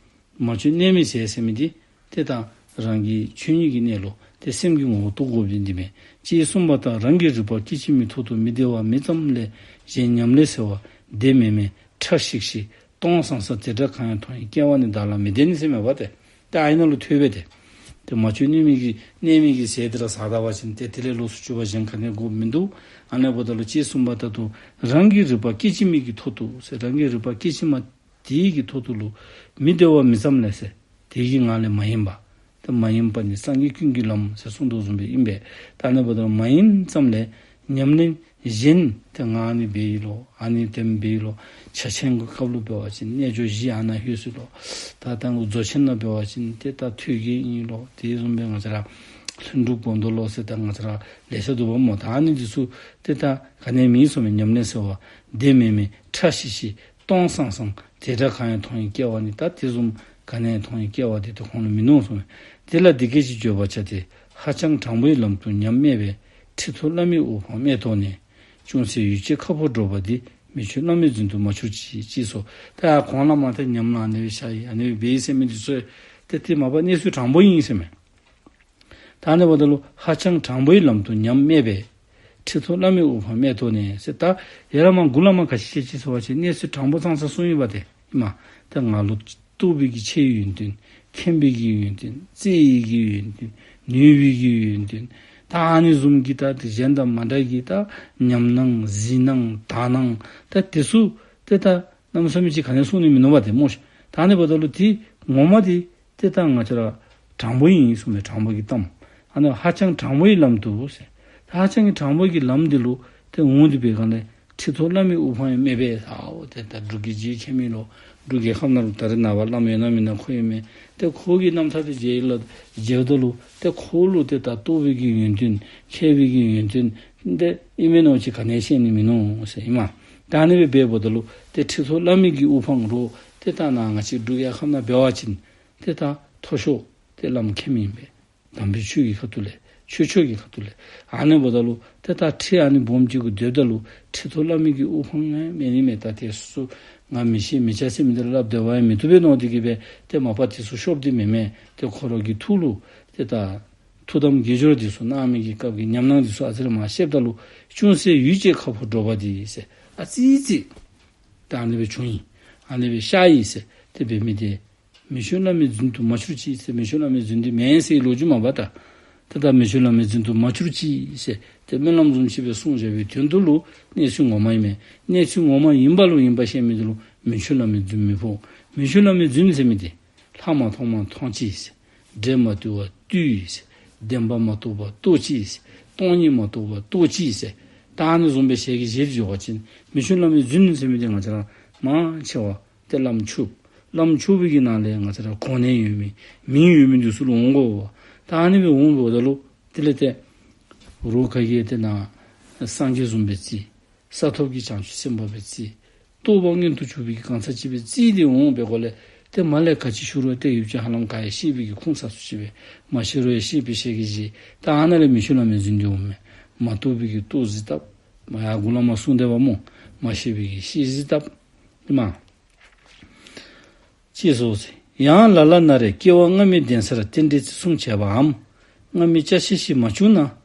མ་བཅོས་གནས་མིན་ཟས་ཟེར་མི་འདི་ཏེ་ད་རང་གི་ཆོས་ཉིད་ཀྱི་གནས་ལུ་ཏེ་སེམས་ཀྱི་ངོ་བོ་རྟོགས་དགོ་པའི་འདི་མས། ཅེས་གསུངས་པ་ལྟར་རང་གི་རིག་པ་སྐད་ཅིག་མའི་ཐོག་ཏུ་མི་བདེ་བ་མིན་ཙམ་ལས་གཞན་ཉམས་ལེན་ཟེར་བ་དེ་མེན་མས། ཁྲ་ཤིག་ཤིག་སྟོང་སང་སང་དེ་འདྲ་གང་ཡང་མཐོང་བའི་སྐལ་བ་ནི་བདག་ལ་མི་བདེ་ནི་ཟེར་མས་པ་ཏེ། ཏེ་ཨ་ནཱ་ལུ་ཐོས་པས་ཏེ། ཏེ་མ་བཅོས་གནས་མིན་གྱི་གནས་མིན་གྱི་ཟས་འདི་ར་ཟ་ད་པ་ཅིན་ཏེ་དེ་ལས་ལོགས་སུ་སྤྱོད་པ་གཞན་ག་ནི་དགོཔ་མིན་འདུག། ཨ་ནི་འབདཝ་ད་ལུ་ཅེས་གསུངས་པ་ལྟར་དུ་རང་གི་རིག་པ་སྐད་ཅིག་མའི་གི་ཐོག་ཏུ་ཟེར་རང་གི་རིག་པ་སྐད་ཅིག་མ་དེའི་གི་ཐོག་ཏུ་ལུ་མི་བདེ་བ་མིན་ཙམ་ལས་ཟེར། དེ་གི་ངང་ལས་མ་ཡེངས་པ། ཏེ་མ་ཡེངས་པ་ནི་སངས་རྒྱས་ཀུན་གྱི་ལམ་ཟེར་གསུངས་དོ་བཟུམ་སྦེ་ཨིན་པས། ད་ཨ་ནི་འབདཝ་ད་མ་ཡེངས་ཙམ་ལས་ཉམས་ལེན་གཞན་ཏེ་ང་ཨ་ནི་འབད་ཡི་ལོ་ཨ་ནི་དེམ་འབད་ཡི་ལོ། ཕྱག་ཆེན་གྱི་སྐབས་ལུ་འབད་བ་ཅིན་རྣལ་འབྱོར་བཞི་ཨ་ནཱ་ལྷོད་སོ་ལོ། ད་ད་རྫོགས་ཆེན་ནང་འབད་བ་ཅིན་ཏེ་ད་ཐོད་རྒལ་ཨིན་ལོ། དེ་བཟུམ་སྦེ་ང་བཅས་ར་ལྷུན་གྲུབ་སྒོམ་དོ་ལོ་ཟེར་ད་ང་བཅས་ར་ལེ་ཤ་འདུག་པ་སྨོ། ད་ཨ་ནི་འདི་ཚུ་ཏེ་ད་ག་ནི་མེད་སོང་མས། ཉམས་ལེན་ཟེར་བ་དེ་མེན་མས། ཁྲ་ཤིག་ཤིག་སྟོང་སང་སང་དེ་འདྲ་གང་ཡང་མཐོང་བའི་སྐལ་བ་ནི། ད་དེ་བཟུམ་ག་ནི་ཡང་མཐོང་བའི་སྐལ་བ་དེ་ཏེ་ཁོང་ལུ་མིན་ནུག་གསུངས་མས། དེ་ལ་འདི་སྐད་ཅེས་བརྗོད་པར་བྱ་སྟེ། ཧ་ཅང་དྲང་པོའི་ལམ་དུ་ཉམས་དམས་པས། ཁྲི་ཐོག་བླ་མའི་དབུ་འཕང་རྨད་དོ་ནས། ཅུང་ཟད་ཡུན་ཆད་ཁ་ཕོ་འགྲོ་བ་འདི། མི་ཆོས་བླ་མའི་འཛིན་དུ་མ་གྱུར་ཅིག་ཅེས་སོ། ད་གོང་ལས་མར་ཏེ་ཉམས་ལེན་ཨ་ནི་སྦེ་བྱ་ཡི་ཨ་ནི་སྦེ་འབད་ཡི་ཟེར་མི་འདི་ཚུ་ཏེ་ཏེ་མ་པ་གནས་ཚུལ་དྲང་པོ་ཨིན་ཟེར་མས། ད་ཨ་ནི་འབདཝ་ད་ལུ་ཧ་ཅང་དྲང་པོའི་ལམ་དུ་ཉམས་དམས་པས། ཁྲི་ཐོག་བླ་མའི་དབུ་འཕང་རྨད་དོ་ནས་ཟེར། ད་ཡར་ལས་མར་མགུ་ལས་མར་ག་ཅི་བཤད་ཅི་ཟེར་བ་ཅིན་གནས་ཚུལ་དྲང་པོ་ཙང་ཙང་གསུངས་ཡི་པ་ཏེ་ཨིན་མས། ད་ང་ལུ་རྟོགས་པའི་གི་ཆེ་བའི་ཡོན་ཏན་མཁྱེན་པའི་གི་ཡོན་ཏན་བརྩེ་བའི་གི་ཡོན་ཏན་ནུས་པའི་གི་ཡོན་ཏན་ད་ཨ་ནི་བཟུམ་གྱི་ད་ཏེ་གཞན་དང་མ་འདྲ་གི་ད་ཉམས་སྣང་གཟིགས་སྣང་དག་སྣང་ད་དེ་ཚུ་ཏེ་ད་གནམ་མེད་ས་མེད་ཅིག་ག་ནི་གསུང་ནི་མིན་ནུག་པ་ཏེ་སྨོ་ཤིག། ད་ཨ་ནི་འབདཝ་ད་ལུ་ཏེ་ངོ་མ་འདི་ཏེ་ད་ང་བཅས་ར་དྲང་པོ་ཨིན་གསུངས་མས། དྲང་པོ་གི་གཏམ། ཨ་ནི་ཧ་ཅང་དྲང་པོའི་ལམ་དུ་ཟེར། ཧ་ཅང་གི་དྲང་པོ་གི་ལམ་འདི་ལུ་ཏེ་འོང་སྟེ་འབད་ག་ལས་ཁྲི་ཐོག་བླ་མའི་དབུ་འཕང་ཡང་རྨད་པས། ཨའོ་ཏེ་ད་འབྲུག་གི་རྗེ་མཁན་མི་ལོ། འབྲུག་རྒྱལ་ཁབ་ནང་ལུ་ད་རེས་ནངས་པ་བླམ་ཡོད་ན་མེད་ན་ཁོ་ཨིན་མས། ཏེ་ཁོ་གི་རྣམ་ཐར་འདི་མཇལ་ལ་མཇལཝ་ད་ལུ་ཏེ་ཁོ་ལུ་ཏེ་ད་རྟོགས་པའི་གི་ཡོན་ཏན་མཁས་པའི་གི་ཡོན་ཏན་ ཏེ་ཨིན་མས་མནོ་ཅི་ག་ནི་ཤེས་ནི་མིན་ནུག་ཟེར་ཨིན་མས། ད་ཨ་ནི་སྦེ་འབདཝ་ད་ལུ་ཏེ་ཁྲི་ཐོག་བླ་མའི་གི་དབུ་འཕང་རོགས་ཏེ་ད་ནཱ་ང་བཅས་འབྲུག་རྒྱལ་ཁབ་ནང་འབད་བ་ཅིན་ཏེ་ད་མཐོ་ཤོས་ཏེ་བླམ་མཁྱེན་མི་ཨིན་པས། དམ་པའི་ཆོས་ཀྱི་ཁ་ཐུག་ལས་ཆོས་ཕྱོགས་ཀྱི་ཁ་ཐུག་ལས། ཨ་ནི་འབདཝ་ད་ལུ་ཏེ་ད་ཁྲི་ཨ་ནི་སྦོམ་ཅིག་གུ་སྡོདཔ་ད་ལུ་ཁྲི་ཐོག་བླ་མའི་གི་དབུ་འཕང་ཡང་མེད་ནི་མས། ད་དེ་ཚུ་ང་མི་ཤེས་མི་ཤེས་ཟེར་མི་འདི་ལུ་སླབ་སྟེ་བ་ཡང་མི་བཏུབ་པས་མནོ་སྟེ་གིས་སྦེ་ཏེ་མ་པ་དེ་ཚུ་ཤོབ་སྟེ་མེན་མས། ཏེ་ཁོ་ར་གི་ཐུགས་ལུ་ཏེ་ད་ཐུགས་དམ་དགེ་སྦྱོར་འདི་ཚུ་གནང་མི་གི་སྐབས་ཀྱི་ཉམས་སྣང་འདི་ཚུ་ཨ་ཙི་རེ་མར་བཤདཔ་ད་ལུ་ཅུང་ཟད་ཡུད་ཅིག་ཁ་ཕོ་འདྲོག་པ་འདི་ཟེར་ཨ་ཙི་ཙི་ད་ཨ་ནི་སྦེ་བྱུང་ཡི། ཨ་ནི་སྦེ་ཤར་ཡི་ཟེར། ཏེ་འབད་མི་འདི་མི་ཆོས་བླ་མའི་རྫུན་དུ་མ་གྱུར་ཅིག་ཟེར། མི་ཆོས་བླ་མའི་རྫུན་འདི་མེན་ཟེར་ལོ་རྒྱུས་མ་པ་ད། ཏེ་ད་མི་ཆོས་བླ་མའི་རྫུན་དུ་མ་གྱུར་ཅིག་ཟེར་ཏེ་སྨོན་ལམ་བཟུམ་ཅིག་སྦེ་གསུངས་བཞག་པའི་དོན་དུ་ལུ་གནས་ཚུལ་ངོ་མ་ཨིན་མས། གནས་ཚུལ་ངོ་མ་ཨིན་པ་ལུ་ཨིན་པ་བཤད་མི་འདི་ལུ་མི་ཆོས་བླ་མའི་རྫུན་མི་ཕོག། མི་ཆོས་བླ་མའི་རྫུན་ཟེར་མི་འདི་ལྷ་མ་མཐོང་མ་མཐོང་ཅིག་ཟེར། འདྲེ་མ་བཏུལ་བ་བཏུལ་ཡི་ཟེར། བདེན་པ་མ་རྟོགས་པ་རྟོགས་ཅིག་ཟེར། སྟོང་ཉིད་མ་རྟོགས་པ་རྟོགས་ཅིག་ཟེར། ད་ཨ་ནི་བཟུམ་སྦེ་ཞལ་གྱིས་བཞེས་ཏེ་འགྱོ་བ་ཅིན་མི་ཆོས་བླ་མའི་རྫུན་ཟེར་མི་འདི་ང་བཅས་ར་མང་ཆེ་བ་ཏེ་བླམ་ཆོསཔ། བླམ་ཆོསཔ་གི་ནང་ལས་ང་བཅས་ར་གོ་གནས་ཡོད་མི་མིང་ཡོད་མི་འདི་ཚུ་ལུ་འོང་དགོ་པས། ད་ཨ་ནི་སྦེ་འོང་དགོཔ་ད་ལུ་དེ་ལས་ཏེ་རོགས་ཁ་གིས་ཏེ་ནཱ་སངས་རྒྱས་བཟུམ་སྦེ་བརྩི། ས་ཐོབ་ཀྱི་བྱང་ཆུབ་སེམས་དཔའ་སྦེ་བརྩི། རྟོགས་པ་མངོན་དུ་གྱུར་པའི་གང་ཟག་ཅིག་སྦེ་བརྩིས་ཏེ་འོང་བའི་སྒོ་ལས་ཏེ་མར་ལས་ག་ཅི་ཞུ་རུང་ཏེ་ཡུདཔ་ཅིག་ཧ་ལམ་ག་ཡང་ཤེས་པའི་གི་ཁུངས་གསལ་སུ་ཅིག་སྦེ་མ་ཤེས་རུང་ཡང་ཤེས་པའི་ཤེས་ཀྱི་ཅིག། ད་ཨ་ནཱ་ལས་མི་ཆོས་བླ་མའི་རྫུན་འདི་འོང་མས། མ་རྟོགས་པའི་གི་རྟོགས་གཟིགས་བཏབ། མ་ཡར་མགུ་ལས་མར་གསུངས་ཏེ་འབདཝ་སྨོ། མ་ཤེས་པའི་གི་ཤེས་གཟིགས་བཏབ། ཨིན་མས། ཅེས་སོ་ཟེར། ཡང་ལ་ལ་ན་རེ་སྐྱེ་བ་སྔ་མའི་གདན་སར་རྟེན་འབྲེལ་བརྩི་སྲུང་བྱས་པའམ། སྔ་མའི་ཅ་ཆས་ཤིག་མ་བྱུང་ན།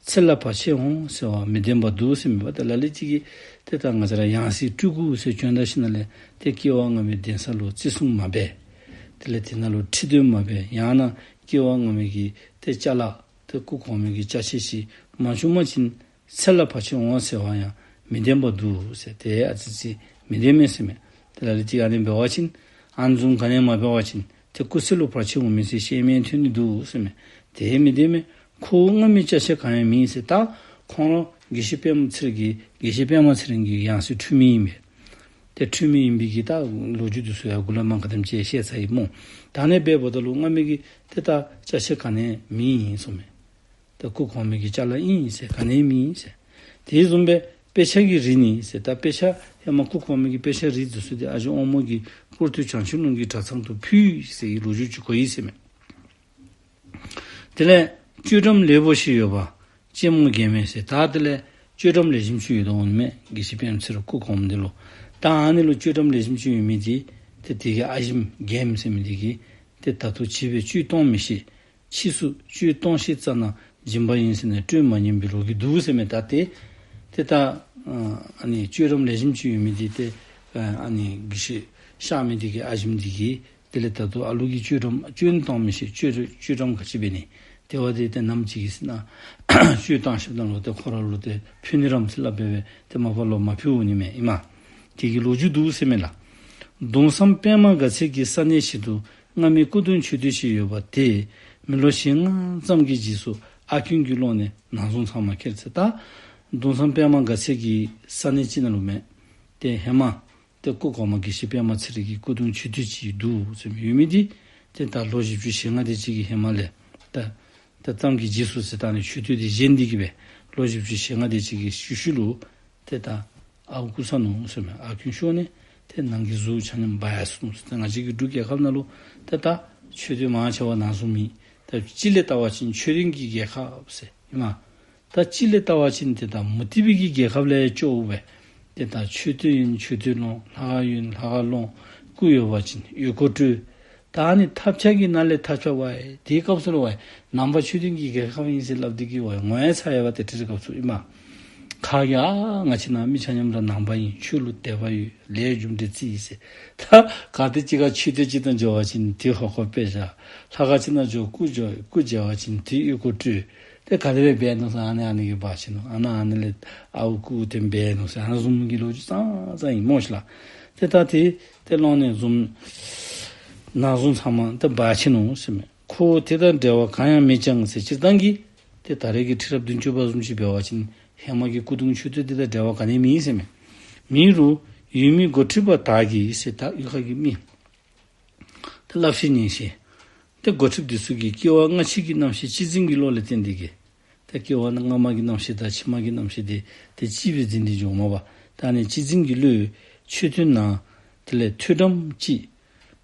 ཚེ་ལ་བར་ཆད་འོང་ཟེར་བ་མི་བདེན་པ་འདུག་ཟེར་མས་པ། ད་ལ་ལུ་ཅིག་གིས་ཏེ་ད་ང་བཅས་ར་ཡང་སྲིད་སྤྲུལ་སྐུ་ཟེར་བྱོན་ད་ཞིནམ་ལས་ཏེ་སྐྱེ་བ་སྔ་མའི་གདན་ས་ལུ་བརྩི་སྲུང་མ་འབད། དེ་ལས་དེ་ནང་ལུ་ཁྲི་འདོན་མ་འབད། ཡང་ན་སྐྱེ་བ་སྔ་མའི་གི་ཏེ་ཅ་ལ་ཏེ་སྐུ་གོང་མའི་གི་ཅ་ཆས་ཤིག་མ་བྱུང་པ་ཅིན་ཚེ་ལ་བར་ཆད་འོང་ཟེར་བ་ཡང་མི་བདེན་པ་འདུག་ཟེར། ཏེ་ཨ་ཙི་ཙི་མི་བདེན་མས་ཟེར་མས། ཏེ་ལ་ལུ་ཅིག་ཨ་ནི་འབད་བ་ཅིན་ཨ་ནི་བཟུམ་ག་ནི་མ་འབད་བ་ཅིན་ཏེ་སྐུ་ཚེ་ལུ་བར་ཆད་འོང་མི་ཟེར་བཤད་མི་ཐོན་ནི་འདུག་ཟེར་མས། ཏེ་མི་བདེན་མས། ཁོ་བོ་སྔ་མའི་ཅ་ཆས་གང་ཡང་མེད་ཟེར། ད་ཁོང་ར་དགེ་བཤེས་པདྨ་ཚེ་རིང་གི་དགེ་བཤེས་པདྨ་ཚེ་རིང་གི་ཡང་སྲིད་འཁྲུལ་མེད་ཨིན་པས། ཏེ་འཁྲུལ་མེད་ཨིན་པའི་གི་ད་ལོ་རྒྱུས་འདི་ཚུ་ཡང་མགུ་ལས་མར་ག་དེམ་ཅིག་བཤད་ཚར་ཡི་སྨོ། ད་ཨ་ནི་འབདཝ་ད་ལུ་སྔ་མའི་གི་ཏེ་ད་ཅ་ཆས་ག་ནི་མེད་ཨིན་ཟེར་མས། ད་སྐུ་གོང་མའི་གི་ཅ་ལ་ཨིན་ཟེར་ག་ནི་མེད་ཟེར། དེ་བཟུམ་སྦེ་དཔེ་ཆ་གི་རིགས་ནི་ཟེར། ད་དཔེ་ཆ་ཧེ་མ་སྐུ་གོང་མའི་གི་དཔེ་ཆ་རིགས་འདི་ཚུ་ཏེ་ཨ་ཞེ་དབང་མོ་གིས་སྤུར་སྟོད་བྱང་ཆུབ་ལུང་གི་གྲྭ་ཚང་དུ་ཕུལ་ཟེར་བའི་ལོ་རྒྱུས་ཅིག་གོ་ཡི་ཟེར་མས། དེ་ལས་ཆོས་གྲམ་ལེགས་པོ་ཞིག་ཡོད་པ་གཅེན་མོ་རྒན་མོས་ཟེར། ད་དེ་ལས་ཆོས་གྲམ་ལེགས་ཤོམ་ཅིག་ཡོདཔ་འོང་ནི་མས། དགེ་བཤེས་པདྨ་ཚེ་རིང་སྐུ་གོང་མ་འདི་ལུ། ད་ཨ་ནི་ལུ་ཆོས་གྲམ་ལེགས་ཤོམ་ཅིག་ཡོད་མི་འདི་ཏེ་དེ་གི་ཨ་ཞེམོ་རྒནམ་ཟེར་མི་འདི་གིས་ཏེ་ད་ལྟོ་བྱིས་པས་བཅུད་གཏོང་མི་ཤེས། ཕྱིས་སུ་བཅུད་གཏོང་ཤེས་ཙ་ན་སྦྱིན་པ་ཡིན་ཟེར་ནས་སྤྲོད་མ་ཉན་པའི་ལོ་རྒྱུས་འདུག་ཟེར་མས། ད་ཏེ་ཏེ་ད་ཨ་ནི་ཆོས་གྲམ་ལེགས་ཤོམ་ཅིག་ཡོད་མི་འདི་ཏེ་ཨ་ནི་དགེ་བཤེས་གཤགས་མི་འདི་གི་ཨ་ཞེམོ་འདི་གིས་དེ་ལས་ད་ལྟོ་ཨ་ལུ་གིས་བཅུད་གཏོང་བཅུད་གཏོང་མི་ཤེས། བཅུད་བཅུད་གཏོང་ག་ཅི་འབད་ནི། དེ་བ་ཏེ་ཏེ་ནམ་ཅིག་གི་ཟེར་ན་བཅུད་གཏང་ཤེསཔ་ད་ལུ་ཏེ་ཁོ་ར་ལུ་ཏེ་ཕུལ་ནི་རམ་ཟེར་སླབ་སྦེ་སྦེ་ཏེ་མ་པ་ལུ་མ་ཕུལཝ་འོང་ནི་མས་ཨིན་མས། དེ་གི་ལོ་རྒྱུས་འདུག་ཟེར་མས་ལགས། གདུང་བསམ་པདྨ་དགའ་ཚལ་གྱི་ས་གནས་ཤིག་ཏུ་སྔ་མའི་སྐུ་གདུང་མཆོད་རྟེན་ཞིག་ཡོད་པ་དེ་མི་ལོ་ཞེ་ལྔ་ཙམ་གྱི་རྗེས་སུ་ཨ་ཁུན་གྱིས་སློང་ནས་ནང་བཟུང་ཚང་མ་ཁྱེར་ཟེར། ད་གདུང་བསམ་པདྨ་དགའ་ཚལ་གྱི་ས་གནས་ཅིག་ནང་ལུ་མས། ཏེ་ཧེ་མ་ཏེ་སྐུ་གོང་མ་དགེ་བཤེས་པདྨ་ཚེ་རིང་གི་སྐུ་གདུང་མཆོད་རྟེན་ཅིག་འདུག་ཟེར་མི་ཡོད་མི་འདི་ཏེ་ད་ལོ་བཞི་བཅུ་ཞེ་ལྔ་དེ་ཅིག་གི་ཧེ་མ་ལས་ད་ད་ཙམ་གྱི་རྗེས་སུ་ཟེར། ད་ནི་མཆོད་རྟེན་འདི་བཞེངས་ཏེ་གི་སྦེ་ལོ་བཞི་བཅུ་ཞེ་ལྔ་དེ་ཅིག་གི་ཤུལ་ཤུལ་ལུ་ཏེ་ད་ཨརཝ་བརྐུ་ཚར་ནུག་ཟེར་མས། ཨ་ཁུན་ཤོར་ནས་ཏེ་ནང་གི་གཟུགས་ཆ་མཉམ་འབག་ཡར་སོང་ཟེར། ཏེ་ང་བཅས་ཀྱི་འབྲུག་རྒྱལ་ཁབ་ནང་ལུ་ཏེ་ད་མཆོད་རྟེན་མང་ཆེ་བ་ནང་བཟུང་མེད། ད་སྤྱི་ལས་བལྟ་བ་ཅིན་མཆོད་རྟེན་གྱི་རྒྱལ་ཁབ་ཟེར་ཨིན་མས། ད་སྤྱི་ལས་བལྟ་བ་ཅིན་ཏེ་ད་མུ་སྟེགས་པའི་གི་རྒྱལ་ཁབ་ལས་ཡང་སྐྱོ་བས། ཏེ་ད་མཆོད་རྟེན་ཡོད་ན་མཆོད་རྟེན་སློང་། ལྷ་ཁང་ཡོད་ན་ལྷ་ཁང་སློང་། སྐུ་ཡོད་པ་ཅིན་ཡོད་ཁོ་སྤྲོད། ད་ཨ་ནི་ཐབས་ཆག་གི་ནང་ལས་ཐབས་ཆག་བ་ཡི། དེའི་སྐབས་སུ་ལུ་བ་ཡི་ནང་པ་མཆོད་རྟེན་གྱི་རྒྱལ་ཁབ་ཨིན་ཟེར་སླབ་སྟེ་གི་བ་ཡི་ངོ་ཡང་ཚ་ཡ་བ་ཏེ་ཏེ་སྐབས་སུ་ཨིན་མས། ཁ་གིས་ཨ་ང་བཅས་ནང་མི་ཆ་མཉམ་ར་ནང་པ་ཨིན། ཆོས་ལུ་དད་པ་ཡོད། ལས་རྒྱུ་འབྲས་བརྩི་ཡི་ཟེར། ད་ག་ཏེ་ཅིག་ཁར་མཆོད་རྟེན་ཅིག་དང་འགྱོ་བ་ཅིན་དེ་ཧོ་ཁོ་དཔེ་བཞག། ལྷ་ཁང་ཅིག་ནང་འགྱོ་སྐུ་འགྱོ་སྐུ་མཇལ་བ་ཅིན་དེ་ཡོད་ཁོ་སྤྲོད། ཏེ་ག་དེ་སྦེ་འབད་ནུག་ཟེར་ཨ་ནི་ཨ་ནི་གིས་འབག་ཅི་ནུག། ཨ་ནཱ་ཨ་ནི་ལས་ཨརཝ་བརྐུ་སྟེ་འབད་ནུག་ཟེར་ཨ་ནི་བཟུམ་གྱི་ལོ་རྒྱུས་ཙང་ཙང་ཨིན་སྨོ་ཤི་ལགས། ཏེ་ད་དེ་ཏེ་སློང་ནས་བཟུང་ནང་བཟུང་ཚང་མ་ཏེ་འབག་ཅི་ནུག་ཟེར་མས། ཁོ་བོ་དེ་དང་འབྲེལ་བ་གང་ཡང་མེད་ཀྱང་ཟེར། སྤྱིར་བཏང་གི་ཏེ་ད་རེས་ཀྱི་ཁྲི་རབས་བདུན་ཅུ་པ་བཟུམ་ཅིག་འབད་བ་ཅིན་ཧེ་མ་གི་སྐུ་གདུང་མཆོད་རྟེན་དེ་དང་འབྲེལ་བ་ག་ནི་མེད་ཟེར་མས། མེད་རུང་ཡུལ་མི་འགོ་ཁྲིད་པ་དག་གིས་ཟེར། ད་ཡུལ་ཁ་གི་མི་ཏེ་བསླབ་བཤད་ཉན་བཤད་ཏེ་འགོ་ཁྲིདཔ་འདི་ཚུ་གིས་སྐྱེ་བ་སྔ་ཕྱི་གི་རྣམ་ཤེས་གཅེས་འཛིན་གྱི་བློ་ལས་བརྟེན་ཏེ་གི་ ཏེ་སྐྱེ་བ་སྔ་མ་གི་རྣམ་ཤེས་དང་ཕྱི་མ་གི་རྣམ་ཤེས་འདི་ཏེ་གཅིག་སྦེ་འཛིན་ཏེ་འགྱོཝ་མས་པ། ད་ཨ་ནི་གཅིག་འཛིན་གྱི་བློས་མཆོད་རྟེན་ནང་དེ་ལས་ཐོས་བྲམ་གཅིག་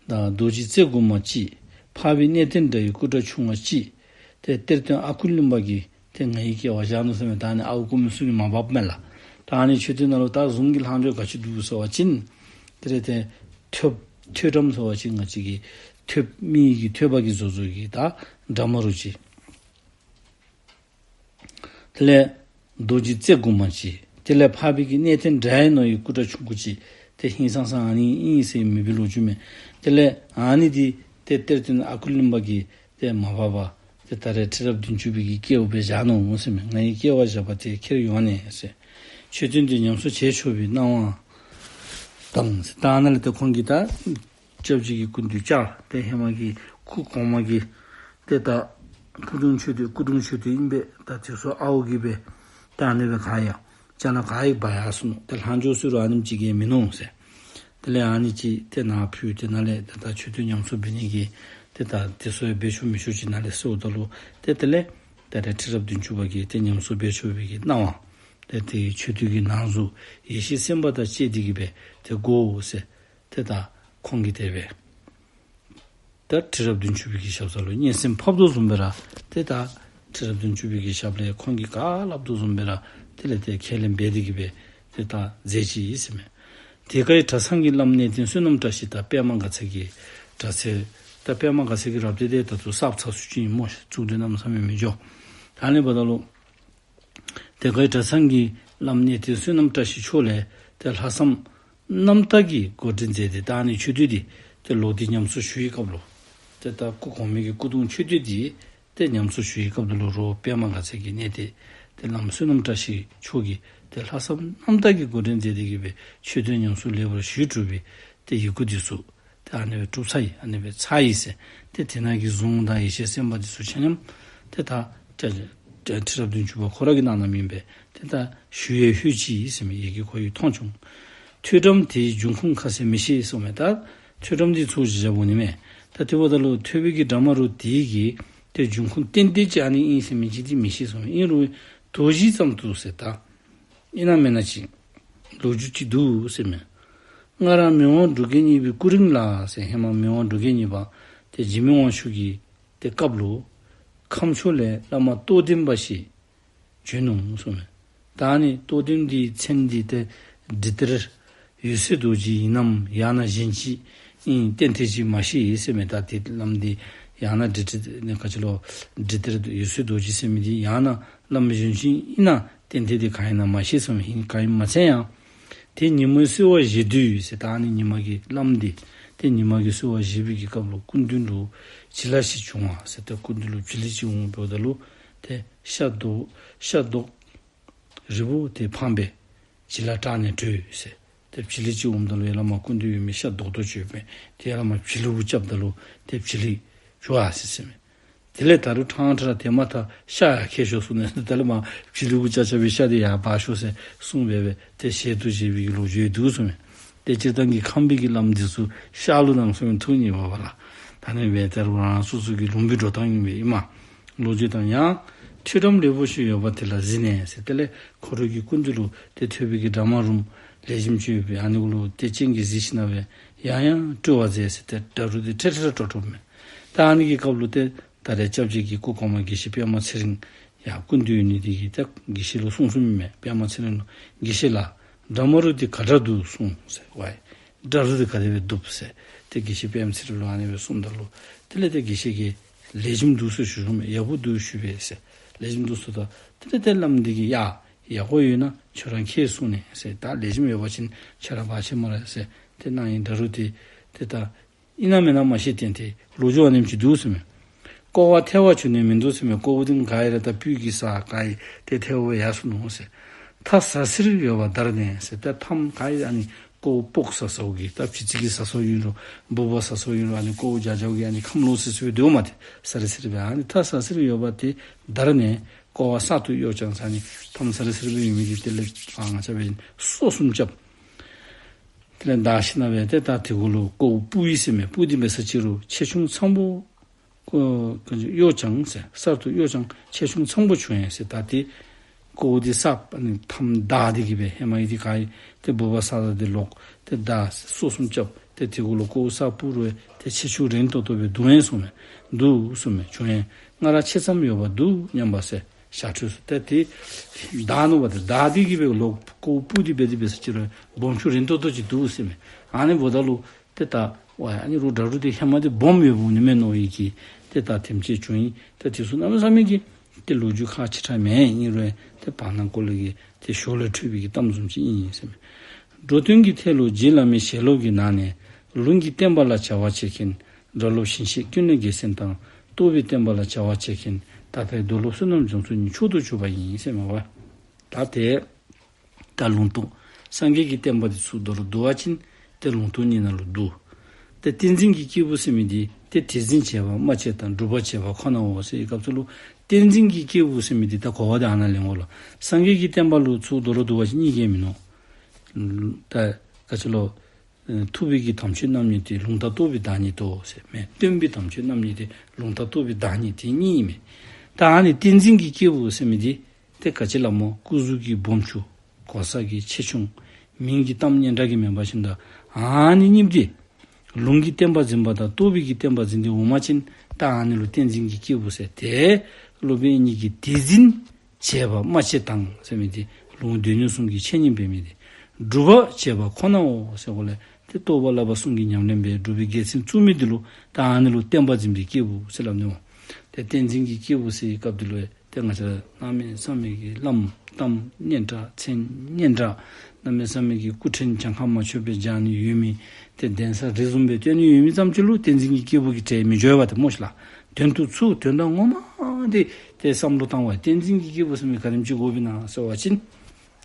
དང་རྡོ་རྗེ་རྩེ་དགུ་མ་གཅིག། འཕགས་པའི་གནས་བརྟན་འདྲ་བའི་སྐུ་འདྲ་ཆུང་བ་གཅིག། ཏེ་གཏེར་སྟོན་ཨ་ཁུ་གླིང་པ་གིས་ཏེ་ང་ཡི་སྐྱེ་བ་བཞག་ནུག་ཟེར་མས། ད་ཨ་ནི་ཨརཝ་རྐུན་མའི་གསུང་གིས་མ་འབགཔ་མས་ལགས། ད་ཨ་ནི་མཆོད་རྟེན་ནང་ལུ་ད་གཟུངས་ཀྱི་ལྷག་འཕྲོ་ག་ཅི་འདུག་ཟེར་བ་ཅིན་དེ་ལས་ཏེ་ཐོས་ཐོས་བྲམ་ཟེར་བ་ཅིན་ང་བཅས་ཀྱི་ཐོས་མི་གི་ཐོས་པ་གིས་བཟོ་བཟོཝ་གི་ད་འདྲ་མ་རུང་ཅིག། དེ་ལས་རྡོ་རྗེ་རྩེ་དགུ་མ་གཅིག། དེ་ལས་འཕགས་པའི་གི་གནས་བརྟན་འདྲ་ཡི་ནོ་ཡི་སྐུ་འདྲ་ཆུང་ཀུ་གཅིག། ཏེ་ཧིང་སངས་ས་ཨ་ནི་ཨིན་ཟེར་མེད་པའི་ལོ་རྒྱུས་མས། དེ་ལས་ཨ་ནི་འདི་ཏེ་གཏེར་སྟོན་ཨ་ཁུ་གླིང་པ་གིས་ཏེ་མ་འབག་པར་ཏེ་ད་རེས་ཁྲི་རབས་བདུན་ཅུ་པའི་གི་སྐྱེ་བ་སྦེ་བཞག་ནུག་ཟེར་མས། ང་ཡི་སྐྱེ་བ་བཞག་པ་དེ་ཁྱེར་ཡོང་ནས་ཟེར། མཆོད་རྟེན་འདི་ཉམས་གསོ་བྱེད་ཆོག་པའི་གནང་བ་དང་ཟེར། ད་ཨ་ནཱ་ལས་ཏེ་ཁོང་གིས་ད་སྐྱབས་རྗེ་གི་སྐུ་མདུན་བཅར། ཏེ་ཧེ་མ་གི་སྐུ་གོང་མ་གི་ཏེ་ད་སྐུ་གདུང་མཆོད་རྟེན་སྐུ་གདུང་མཆོད་རྟེན་ཨིན་པས། ད་དེ་ཚུ་ཨརཝ་གིས་སྦེ་ད་ཨ་ནི་སྦེ་ག་ཡ་ཅ་ལ་ག་ཡི་འབག་ཡར་སོང་ནུག། ཏེ་ལྷག་འཕྲོ་ཟེར་རུང་ཨ་ནེམ་ཅིག་གིས་མིན་ནུག་ཟེར། དེ་ལས་ཨ་ནི་ཅིག་ཏེ་ནཱ་ཕུལ། ཏེ་ནཱ་ལས་ཏེ་ད་མཆོད་རྟེན་ཉམས་གསོ་འབད་ནི་གི་ཏེ་ད་དེ་ཚུ་ཡང་འབད་ཆོག་མི་ཆོག་ཅིག་ནཱ་ལས་གསུངམ་ད་ལུ་ཏེ་དེ་ལས་ད་རེས་ཁྲི་རབས་བདུན་ཅུ་པ་གིས་ཏེ་ཉམས་གསོ་འབད་ཆོག་པའི་གི་གནང་བ། ཏེ་དེའི་མཆོད་རྟེན་གྱི་ནང་གཟུངས་ཡེ་ཤེས་སེམས་དཔའ་དང་བཅས་ཏེ་གི་སྦེ་ཏེ་དགོ་ཟེར། ཏེ་ད་ཁོང་གིས་དེ་སྦེ་ད་ཁྲི་རབས་བདུན་ཅུ་པའི་གི་ཞབས་ས་ལུ་སྙན་སེང་ཕབ་དོ་བཟུམ་སྦེ་ར་ཏེ་ད་ཁྲི་རབས་བདུན་ཅུ་པའི་གི་ཞབས་ལས་ཁོང་གིས་ག་སླབ་དོ་བཟུམ་སྦེ་ར་དེ་ལས་ཏེ་ཁས་ལེན་འབད་དེ་གི་སྦེ་ཏེ་ད་མཛད་ཅི་ཟེར་མས། དེ་ཀའི་གྲྭ་ཚང་གི་བླམ་གནས་བརྟན་བསོད་ནམས་བཀྲ་ཤིས་དང་པདྨ་དགའ་ཚལ་གྱི་གྲྭ་ཚལ། ད་པདྨ་དགའ་ཚལ་གྱི་རབ་སྡེ་དེ་ད་ལྟོ་གསརཔ་ཚར་སུ་ཅིག་ཨིན་མས། བཙུགས་ཏེ་གནམ་མེད་ས་མེད་མི་འགྱོ། ད་ཨ་ནི་འབདཝ་ད་ལུ་དེ་ཀའི་གྲྭ་ཚང་གི་བླམ་གནས་བརྟན་བསོད་ནམས་བཀྲ་ཤིས་མཆོག་ལས་ཏེ་ལྷག་བསམ་རྣམ་དག་གིས་འགོ་འདྲེན་མཛད་དེ་ད་ཨ་ནི་མཆོད་རྟེན་འདི་ཏེ་ལོག་སྟེ་ཉམས་གསོ་ཞུ་བའི་སྐབས་ལུ་ཏེ་ད་སྐུ་གོང་མའི་གི་སྐུ་གདུང་མཆོད་རྟེན་འདི་ཏེ་ཉམས་གསོ་ཞུ་བའི་སྐབས་ལུ་རོགས་པདྨ་དགའ་ཚལ་གྱི་གནས་བརྟན་ཏེ་བླམ་བསོད་ནམས་བཀྲ་ཤིས་མཆོག་གིས་ཏེ་ལྷག་བསམ་རྣམ་དག་གིས་འགོ་འདྲེན་མཛད་དེ་གི་སྦེ་མཆོད་རྟེན་ཉམས་གསོ་ལེགས་པར་ཞུ་གྲུབ་པའི་ཏེ་ཡི་གུ་འདི་ཚུ་ཏེ་ཨ་ནི་སྦེ་གྲུབ་ཚར་ཡི། ཨ་ནི་སྦེ་ཚར་ཡི་ཟེར། ཏེ་དེ་ནང་གི་གཟུངས་དང་ཡེ་ཤེས་སེམས་དཔའ་འདི་ཚུ་ཆ་མཉམ་ཏེ་ད་ཏེ་ཏེ་ཁྲི་རབས་བདུན་ཅུ་པ་ཁོ་ར་གིས་གནང་གནངམ་ཨིན་པས། ཏེ་ད་ཞུ་ཡས་ལྷོད་ཅི་ཟེར་མི་ཡི་གེ་ཁོ་གིས་མཐོང་བྱུང་། ཐོས་བྲམ་དེའི་འབྱུང་ཁུངས་ཁ་གསལ་མི་ཤེས་གསུངམ་མས། ད་ཐོས་བྲམ་འདི་ཚུ་ཅིག་བཞག་དགོ་ནི་མས། ད་དེ་འབདཝ་ད་ལུ་ཐོས་པའི་གི་འདྲ་མ་རུང་དེ་གི་ཏེ་འབྱུང་ཁུངས་རྟེན་འབྲེལ་ཅིག་ཨ་ནི་ཨིན་ཟེར་མི་ཅིག་འདི་མི་ཤེས་གསུངམ་མས། ཨིན་རུང་དོ་ཞི་ཙམ་དུ་ཟེར་ད་ཨིན་ན་མེན་ན་ཅིག་ལོ་རྒྱུས་ཅིག་འདུག་ཟེར་མས། སྔར་མི་དབང་འབྲུག་རྒྱལ་གཉིས་པའི་སྐུ་རིང་ལ་ཟེར། ཧེ་མ་མི་དབང་འབྲུག་རྒྱལ་གཉིས་པ་ཏེ་འཇིགས་མེད་དབང་ཕྱུག་གི་ཏེ་སྐབས་ལུ་ཁམས་ཕྱོགས་ལས་བླ་མ་རྟོགས་ལྡན་པ་ཞིག་བྱོན་ནུག་གསུངམ་མས། ད་ཨ་ནི་རྟོགས་ལྡན་འདིའི་མཚན་འདི་ཏེ་འབྲི་ལྡེར་འོད་གསལ་རྡོ་རྗེ་ཨིན་ནམ་ཡང་ན་གཞན་ཅིག་ཨིན་གཏན་ཐེ་ཅིག་མ་ཤེས་ཟེར་མས། ད་ཏེ་བླམ་འདི་ཡང་ན་འབྲི་ལྡེར་ནི་ག་ཅི་ལོ་འབྲི་ལྡེར་འོད་གསལ་རྡོ་རྗེ་ཟེར་མི་འདི་ཡང་ན་བླམ་གཞན་ཅིག་ཨིན་ན་གཏན་ཐེ་འདི་ག་ཨིན་ན་མ་ཤེས་ཟེར་མས། ཧིང་ག་ཨིན་མ་ཚད་ཡང་ཏེ་ཉིན་མོའི་གསོལ་བ་བཞེས་དུས་ཟེར། ད་ཨ་ནི་ཉི་མ་གི་བླམ་འདི་ཏེ་ཉི་མ་གི་གསོལ་བ་བཞེས་པའི་གི་སྐབས་ལུ་སྐུ་མདུན་ལུ་བྱི་ལ་ཞིག་བྱུང་བ་ཟེར། ཏེ་སྐུ་མདུན་ལུ་བྱི་ལ་ཅིག་འོངམ་ད་ལུ་ཏེ་ཤ་རྡོག་ཤ་རྡོག་རིལ་བུ་དེ་འཕངས་པས་བྱི་ལ་སྐྲག་ནས་བྲོས་ཟེར། ཏེ་བྱི་ལ་ཅིག་འོངམ་ད་ལུ་ཡར་ལས་མར་སྐུ་མདུན་ཡོད་མི་ཤ་རྡོག་རྡོག་ཅིག་ཡོད་པས། ཏེ་ཡར་ལས་མར་བྱི་ལ་གུ་རྐྱབ་ད་ལུ་ཏེ་བྱི་ལ་བྱོག་ཡར་སོ་ཡི་ཟེར་མས། དེ་ལས་ད་རུང་ཕྲང་ཕྲང་དེ་མ་ཐག་ཤ་ཡང་ཁྱེར་ཤོག་གསུངས་ནས་ད་ལས་མར་བྱི་ལ་གུ་རྐྱབ་རྐྱབ་པའི་ཤ་དེ་ཡར་འབག་ཤོག་ཟེར་གསུངས་སྦེ་སྦེ་ཏེ་ཞལ་དུ་བཞེས་པའི་གི་ལོ་རྒྱུས་འདུག་གསུངས་མས། ཏེ་སྤྱིར་བཏང་གི་ཁམས་པའི་གི་བླམ་འདི་ཚུ་ཤ་ལུ་ནང་སོ་མི་ཐུག་ནི་འབདཝ་ལགས། ད་ཨ་ནི་སྦེ་ད་རུང་རང་སོ་སོ་གི་ལུང་པའི་འགྲོ་སྟངས་ཨིན་པས་ཨིན་མས། ལོ་རྒྱུས་དང་ཡང་ཐོས་གྲམ་ལེགས་པོ་ཞིག་ཡོད་པ་དེ་ལ་གཟིགས་ནས་ཟེར། དེ་ལས་ཁོ་རའི་གི་སྐུ་མདུན་ལུ་ཏེ་ཐོས་པའི་གི་འདྲ་མ་རུང་ལེགས་ཤོམ་ཅིག་ཡོད་པས། ཨ་ནི་གུ་ལུ་ཏེ་སྤྱན་གྱིས་གཟིགས་ཞིནམ་ལས་ཡང་ཡང་སྤྲོ་བ་མཛད་ཟེར་ཏེ་འདྲ་རུང་འདི་ཁྲེལ་ཁྲེལ་ཏོག་ཏོ་མས། ད་ཨ་ནི་གི་སྐབས་ལུ་ཏེ་ད་རེས་སྐྱབས་རྗེ་གི་སྐུ་གོང་མ་དགེ་བཤེས་པདྨ་ཚེ་རིང་ཡང་སྐུ་མདུན་ཡོད་ནི་དེ་གིས་ཏེ་དགེ་བཤེས་ལུ་གསུངས་གསུངསམ་ཨིན་མས། པདྨ་ཚེ་རིང་ལུ་དགེ་བཤེས་ལགས་འདྲ་མ་རུང་འདི་ག་དྲག་འདུག་གསུངས་ཟེར་བས། འདྲ་རུང་འདི་ག་དེ་སྦེ་འདུག་ཟེར་ཏེ་དགེ་བཤེས་པདྨ་ཚེ་རིང་ལུ་ཨ་ནི་སྦེ་གསུངསམ་ད་ལུ་དེ་ལས་ཏེ་དགེ་བཤེས་ཀྱིས་ལེགས་ཤོམ་འདུག་ཟེར་ཞུ་ཞུཝ་མས། ཡག་པོ་འདུག་ཞུ་བས་ཟེར། ལེགས་ཤོམ་འདུག་ཟེརཝ་ད་དེ་ལས་ཏེ་བླམ་འདི་གིས་ཡ་ཡག་པོ་ཡོད་ན་ཁྱོད་ར་ཁྱེར་གསུངས་ནས་ཟེར། ད་ལེགས་ཤོམ་ཡོད་པ་ཅིན་ཁྱོད་ར་འབག་ཤེས་སྨ་རེ་ཟེར་ཏེ་གནང་ཡི། འདྲ་རུང་འདི་ཏེ་ད་ཨིན་ན་མེན་ན་མ་ཤེས། ཏན་ཏན་ལོ་རྒྱུས་ཨ་ནེམ་ཅིག་འདུག་ཟེར་མས། ཀོ་བ་ཐལ་བ་བྱུང་ནས་མི་འདུག་ཟེར་མས། ཀོ་བ་འདི་ག་ཨིན་ར་ད་སྤོས་ཀྱིས་ཟ་ག་ཨིན་ཏེ་ཐལ་བ་ཡར་སོ་ནུག་ཟེར། མཐའ་ཟ་ཟིར་ཡོད་པ་བརྡར་ནས་ཟེར། ད་མཐའམ་ག་ཨིན་ཨ་ནི་ཀོ་བ་སྤོག་ཟ་ཟཝ་གི་ད་བྱི་ཙི་གིས་ཟ་ཟཝ་ཨིན་རུང་འབུཔ་ཟ་ཟཝ་ཨིན་རུང་ཨ་ནི་ཀོ་བ་རྒྱ་རྒྱཝ་གིས་ཨ་ནི་ཁམས་ལོག་སི་སི་སྦེ་སྡོདཔ་མས། ཏེ་ཟ་རི་ཟིར་སྦེ་ཨ་ནི་མཐའ་ཟ་ཟིར་ཡོད་པ་དེ་བརྡར་ནས་ཀོ་བ་གསར་དུ་གཡོག་ཅང་ཟེར། ཨ་ནི་མཐའམ་ཟ་རི་ཟིར་སྦེ་ཡོད་མི་འདི་དེ་ལས་ཨ་ང་བཅས་འབད་བ་ཅིན་སོ་གསུམ་རྐྱབ། དེ་ལས་བརྡར་ཞིནམ་ལས་ཏེ་ད་དེ་གུ་ལུ་ཀོ་བ་སྤུ་ཡི་ཟེར་མས། སྤུ་འདི་མེད་ས་ཅིག་རུང་ཆེ་ཆུང་ཚང་པོ་ ཨོ་ག་ཅི་གཡོ་བྱང་ཟེར་གསར་དུ་གཡོ་བྱང་ཆེ་ཆུང་ཚང་པོ་བྱུང་ཡང་ཟེར། ད་ཏེ་ཀོཝ་འདི་གསརཔ་ཨ་ནི་ཐམ་བདའ་སྟེ་གི་སྦེ་ཧེ་མ་ཡི་འདི་ག་ཡི་ཏེ་ལྦུ་བ་ས་ད་འདི་ལོག་ཏེ་བདའ་སོ་གསུམ་རྐྱབ་སྟེ་དེ་གུ་ལུ་ཀོཝ་གསརཔ་ཕུར་བས་ཏེ་ཆེ་ཆུང་རན་ཏོག་ཏོ་སྦེ་བསྡུ་ཡང་གསུངས་མས། བསྡུ་གསུངས་མས། བྱུང་ཡང་སྔར་ཆེ་ཙམ་ཡོད་པ་བསྡུ་སྙམ་པ་ཟེར་ཞག་ཁྲོས་སུ་ཏེ་དེ་བདའ་ནུག་པ། ཏེ་བདའ་སྟེ་གི་སྦེ་ལོག་ཀོཝ་ཕུར་ཏེ་འབད་དེ་འབད་ས་ཅིག་རུང་སྦོམ་ཆུང་རན་ཏོག་ཏོ་ཅིག་འདུག་ཟེར་མས། ཨ་ནི་འབདཝ་ད་ལུ་ཏེ་ད་ཝ་ཨ་ནི་རུ་དྲ་རུ་འདི་ཧེ་མ་འདི་སྦོམ་ཡོདཔ་འོང་ནི་མས་མནོ་ཡི་གི་ཏེ་ད་དེམ་ཅིག་བྱུང་ཡི། ཏེ་དེ་ཚུ་གནམ་མེད་ས་མེད་ཀྱི་ཏེ་ལོ་རྒྱུས་ཁག་ཆེ་དྲགས་མེན། ཨིན་རུང་ཏེ་བར་ན་ཀོ་ལེ་གི་ཏེ་ཞོར་ལས་འཕྲོས་པའི་གི་གཏམ་བཟུམ་ཅིག་ཨིན་ཟེར་མས། འགྲོ་དོན་གྱི་ཐད་ལུ་རྗེ་བླ་མའི་ཞལ་སློབ་ཀྱི་ནང་ནས་ལུང་གི་བསྟན་པ་ལ་བྱ་བ་བྱེད་མཁན་སྒྲ་སློབ་ཞིང་གཤེགས་ཀུན་ལས་རྒྱལ་མཚན་དང་རྟོགས་པའི་བསྟན་པ་ལ་བྱ་བ་བྱེད་མཁན་ད་ལྟའི་རྡོར་སློབ་བསོད་ནམས་རྒྱ་མཚོ་གཉིས་མཆོག་ཏུ་གྱུར་པ་ཡིན་ཟེར་མས་པ། ད་ཏེ་ད་ལུང་རྟོགས་སངས་རྒྱས་ཀྱི་བསྟན་པ་འདི་ཚུ་མདོར་བསྡུ་བ་ཅིན་ཏེ་ལུང་རྟོགས་གཉིས་ནང་ལུ་འདུ། ཏེ་བསྟན་འཛིན་གྱི་སྐྱེས་བུ་ཟེར་མི་འདི་ཏེ་དེ་འཛིན་བྱེད་པ་སྨྲ་བྱེད་དང་སྒྲུབ་པ་བྱེད་པ་ཁོ་ནའོ་ཟེར་བའི་སྐབས་སུ་ལུ་བསྟན་འཛིན་གྱི་སྐྱེས་བུ་ཟེར་མི་འདི་ད་གོ་བ་འདི་ཨ་ནཱ་ལེན་དགོ་ལོ། སངས་རྒྱས་ཀྱི་བསྟན་པ་ལུ་ཚུར་མདོར་བསྡུ་བ་ཅིན་གཉིས་ཀྱིས་མི་ནོར། ད་ག་ཅི་ལོ། ཐུབ་པའི་གི་དམ་ཆོས་རྣམ་གཉིས་ཏེ་ལུང་དང་རྟོགས་པའི་བདག་ཉིད་དོ་ཟེར་མས། སྟོན་པའི་དམ་ཆོས་རྣམ་གཉིས་ཏེ་ལུང་དང་རྟོགས་པའི་བདག་ཉིད་ཏེ་གཉིས་ཨིན་མས། ད་ཨ་ནི་བསྟན་འཛིན་གྱི་སྐྱེས་བུ་ཟེར་མི་འདི་ཏེ་ག་ཅི་སླབ་སྨོ། སྐུ་གཟུགས་ཀྱི་སྦོམ་ཆུང་གོ་ས་གི་ཆེ་ཆུང་མིང་གི་གཏམ་སྙན་གྲགས་ཀྱི་མེན་པ་ཅིན་ད་ཨ་ནི་གཉིས་འདི་ལུང་གི་བསྟན་པ་འཛིན་པ་དང་རྟོགས་པའི་གི་བསྟན་པ་འཛིན་ཏེ་འོང་པ་ཅིན་ད་ཨ་ནི་ལུ་བསྟན་འཛིན་གྱི་སྐྱེས་བུ་ཟེར། ཏེ་སློབ་དཔོན་གཉིས་ཀྱིས་དེ་འཛིན་བྱེད་པ་སྨྲ་བྱེད་དང་ཟེར་མི་འདི་ལུང་སྡེ་སྣོད་གསུམ་གྱི་འཆད་ཉན་འབད་མི་འདི་སྒྲུབ་པ་བྱེད་པ་ཁོ་ནའོ་ཟེར་གོ་ལས། ཏེ་རྟོགས་པ་བསླབ་པ་གསུམ་གྱི་ཉམས་ལེན་འབད་སྒྲུབ་པའི་དགེ་མཚན་བཙུགས་མི་འདི་ལུ་ད་ཨ་ནི་ལུ་བསྟན་པ་འཛིན་པའི་སྐྱེས་བུ་ཟེར་སླབ་ནི་འོང་། ཏེ་བསྟན་འཛིན་གྱི་སྐྱེས་བུ་ཟེར་བའི་སྐབས་འདི་ལུ་ཏེ་ང་བཅས་ར་གནམ་མེད་ས་མེད་ཀྱི་བླམ་གཏམ་སྙན་གྲགས་མཚན་སྙན་གྲགས་གནམ་མེད་ས་མེད་ཀྱི་སྐུ་ཕྲེང་གྱངས་ཁ་མ་ཆོད་པའི་སྦྱང་ནི་ཡོད་མི་ཏེ་གདན་ས་རི་བཟུམ་སྦེ་བཏོན་ནི་ཡོད་མི་ཙམ་ཅིག་ལུ་བསྟན་འཛིན་གྱི་སྐྱེས་བུ་གི་གྲས་མི་འཇོག་པ་ཏེ་སྨོ་ཤིག་ལགས། དོན་དུ་ཚུར་དོན་དག་ངོ་མ་འདི་ཏེ་བསམ་བློ་བཏང་བ་བསྟན་འཛིན་གྱི་སྐྱེས་བུ་ཟེར་མི་ག་དེམ་ཅིག་དགོཔ་ཨིན་ན་ཟེར་བ་ཅིན་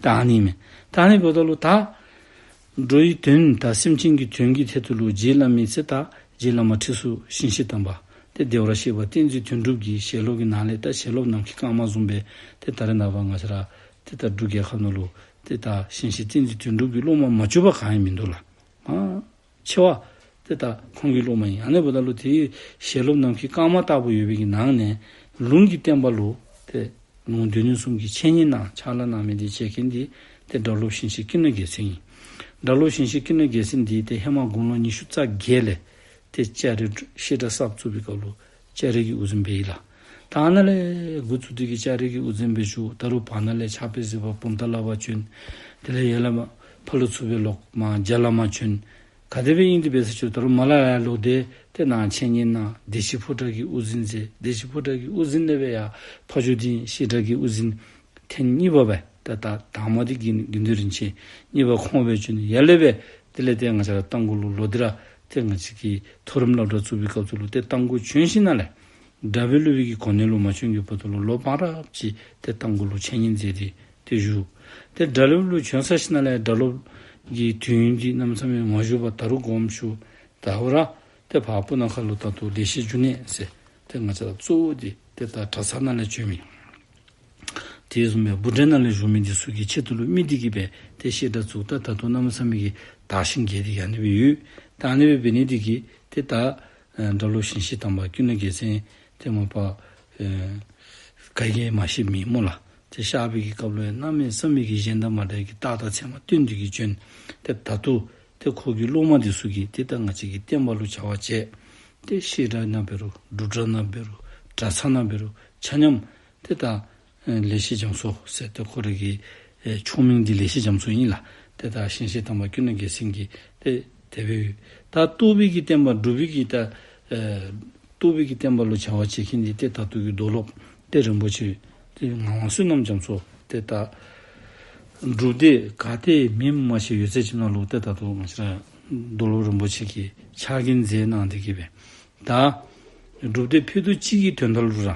ད་ཨ་ནི་མས། ད་ཨ་ནི་འབདཝ་ད་ལུ་ད་འགྲོ་བའི་དོན་དང་སེམས་ཅན་གྱི་དོན་གྱི་ཐད་དུ་ལུ་རྗེ་བླ་མའི་ཚེ་ད་རྗེ་བླ་མ་ཁྲི་ཟུར་ཞིང་གཤེགས་དམ་པ་ཏེ་བདེ་བར་གཤེགས་པ་བསྟན་འཛིན་དོན་གྲུབ་ཀྱི་ཞལ་སློབ་ཀྱི་ནང་ལས་ད་ཞལ་སློབ་ནམ་མཁའི་སྐར་མ་བཟུམ་སྦེ་ཏེ་ད་རེས་ནངས་པ་ང་བཅས་ར་ཏེ་ད་འབྲུག་རྒྱལ་ཁབ་ནང་ལུ་ཏེ་ད་ཞིང་གཤེགས་བསྟན་འཛིན་དོན་གྲུབ་ཀྱི་སློབ་མ་མ་བྱོན་པ་གང་ཡང་མིན་འདུག་ལགས། ཨ་ཆེ་བ་ཏེ་ད་ཁོང་གི་སློབ་མ་ཨིན། ཨ་ནི་འབདཝ་ད་ལུ་དེའི་ཞལ་སློབ་ནམ་མཁའི་སྐར་མ་ལྟ་བུ་ཡོད་པའི་གི་ནང་ནས་ལུང་གི་བསྟན་པ་ལུ་ཏེ་ལུང་སྡེ་སྣོད་གསུམ་གྱི་འཆད་ཉན་གནང་ཕྱག་ལཱ་གནང་མི་འདི་བྱེད་མཁན་འདི་ཏེ་སྒྲ་སློབ་ཞིང་གཤེགས་ཀུན་ལས་རྒྱལ་མཚན་ཨིན། སྒྲ་སློབ་ཞིང་གཤེགས་ཀུན་ལས་རྒྱལ་མཚན་འདི་ཏེ་ཧེ་མ་དགུང་ལོ་ཉི་ཤུ་རྩ་བརྒྱད་ལས་ཏེ་ལྕགས་རི་བཤད་གྲྭ་གསརཔ་བཙུགས་པའི་སྐབས་ལུ་ལྕགས་རི་གི་དབུ་འཛིན་འབད་ཡི་ལགས། ད་ཨ་ནཱ་ལས་འགོ་བཙུགས་ཏེ་གི་ལྕགས་རི་གི་དབུ་འཛིན་འབད་བཅུག། ད་རུང་བར་ན་ལས་ཕྱག་དཔེ་གཟིགས་པར་བུམ་ཐང་བླ་མ་བྱོན། དེ་ལས་ཡར་ལས་མར་ཕར་ལུ་ཚུར་སྦེ་ལོག་མར་རྒྱ་བླ་མ་བྱོན། ག་དེ་སྦེ་ཨིན་ཏེ་འབད་ས་ཅིག་རུང་ད་རུང་མར་ལས་ཡར་ལོག་སྟེ་ཏེ་ནཱ་འཆད་ཉན་གནང་། བདེ་ཆེན་ཕོ་བྲང་གི་དབུ་འཛིན་མཛད། བདེ་ཆེན་ཕོ་བྲང་གི་དབུ་འཛིན་ལས་སྦེ་ཡར་ཕ་ཇོ་སྡིངས་བཤད་གྲྭ་གི་དབུ་འཛིན་ཐེངས་གཉིས་པ་སྦེ་ད་ད་དང་པ་འདི་དགེ་དགེ་འདུན་རིན་ཆེན། གཉིས་པ་ཁོང་སྦེ་བྱོན། ཡར་ལས་སྦེ་དེ་ལས་ཏེ་ང་བཅས་ར་རྟ་མགོ་ལུ་ལོག་སྟེ་ར་ཏེ་ང་བཅས་ཀྱི་མཐོ་རིམ་སློབ་གྲྭ་བཙུགས་པའི་སྐབས་སུ་ལུ་ཏེ་རྟ་མགོ་བྱོན་ཞིནམ་ལས་དགྲ་བོ་སློབ་དཔོན་གྱི་གོ་གནས་ལུ་མ་བྱོན་གྱི་བར་དུ་ལུ་ལོ་འབུམ་རབས་ཅིག་ཏེ་རྟ་མགོ་ལུ་འཆད་ཉན་མཛད་དེ་ཏེ་བཞུགས། ཏེ་སྒྲ་སློབ་ལུ་བྱོན་ཚར་ཞིནམ་ལས་སྒྲ་སློབ་ཀྱི་དུས་ཡུན་འདི་གནམ་མེད་ས་མེད་མ་བཞུགས་པར་ད་རུང་དགོངསམ་ཞུ། ད་འོ་ར་ཏེ་ཕར་སྤུ་ན་ཁ་ལུ་ད་ལྟོ་ལེགས་བཤད་འབྱུང་གནས་ཟེར་ཏེ་ང་བཅས་ར་གཙོ་བོ་འདི་ཏེ་ད་གྲྭ་ཚང་ནང་ལས་བྱོན་མི་དེ་བཟུམ་སྦེ་སྦུག་གྲལ་ནང་ལས་བཞུགས་མི་འདི་ཚུ་གི་ཆེད་དུ་ལུ་དམིགས་ཏེ་གི་སྦེ་ཏེ་བཤད་གྲྭ་བཙུགས། ད་ད་ལྟོ་གནམ་མེད་ས་མེད་ཀྱི་དར་ཞིང་རྒྱས་ཏེ་ཨ་ནི་སྦེ་ཡོད། ད་ཨ་ནི་སྦེ་འབད་ནི་འདི་གིས་ཏེ་ད་ཨེ་སྒྲ་སློབ་ཞིང་གཤེགས་དམ་པ་ཀུན་ལས་རྒྱལ་མཚན་ཏེ་མ་པ་ཨེ་ག་གིས་མ་ཤེས་མི་སྨོ་ལགས། ཏེ་གཤགས་པའི་གི་སྐབས་ལུ་ཡང་གནམ་མེད་ས་མེད་ཀྱི་གཞན་དང་མ་འདྲ་བའི་གི་རྟགས་དང་མཚན་མ་སྟོན་ཏེ་གི་བྱོན། ཏེ་ད་ལྟོ་ཏེ་ཁོ་གི་སློབ་མ་འདི་ཚུ་གིས་ཏེ་ད་ང་བཅས་ཀྱི་བསྟན་པ་ལུ་བྱ་བ་བྱེད། ཏེ་བཤད་གྲྭ་ནང་འབད་རུང་སྒྲུབ་གྲྭ་ནང་འབད་རུང་གྲྭ་ཚང་ནང་འབད་རུང་ཆ་མཉམ་ཏེ་ད་ཨེ་ལེགས་བཤད་རྒྱ་མཚོ་ཟེར་ཏེ་ཁོ་རའི་གི་ཨེ་ཆོས་མིང་འདི་ལེགས་བཤད་རྒྱ་མཚོ་ཨིན་ལགས། ཏེ་ད་ཞིང་གཤེགས་དམ་པ་ཀུན་ལས་རྒྱལ་མཚན་གྱིས་ཏེ་དེ་སྦེ་ཡོད། ད་རྟོགས་པའི་གི་བསྟན་པ་སྒྲུབ་པའི་གི་ད་ཨེ་རྟོགས་པའི་གི་བསྟན་པ་ལུ་བྱ་བ་བྱེད་མཁན་འདི་ཏེ་ད་ལྟོ་གི་རྡོར་སློབ་ཏེ་རིན་པོ་ཆེ་ཏེ་ངག་དབང་བསོད་ནམས་རྒྱ་མཚོ་ཏེ་ད་སྒྲུབ་སྡེ་ག་ཏེ་མིང་མ་ཤེས་ཡོད་ཚད་ཅིག་ནང་ལུ་ཏེ་ད་ལྟོ་ང་བཅས་ར་རྡོར་སློབ་རིན་པོ་ཆེ་གིས་ཕྱག་འགན་མཛད་གནང་སྟེ་གི་སྦེ་ད་སྒྲུབ་སྡེ་ཕུད་རྡོག་གཅིག་གི་དོན་དག་ལུ་ར་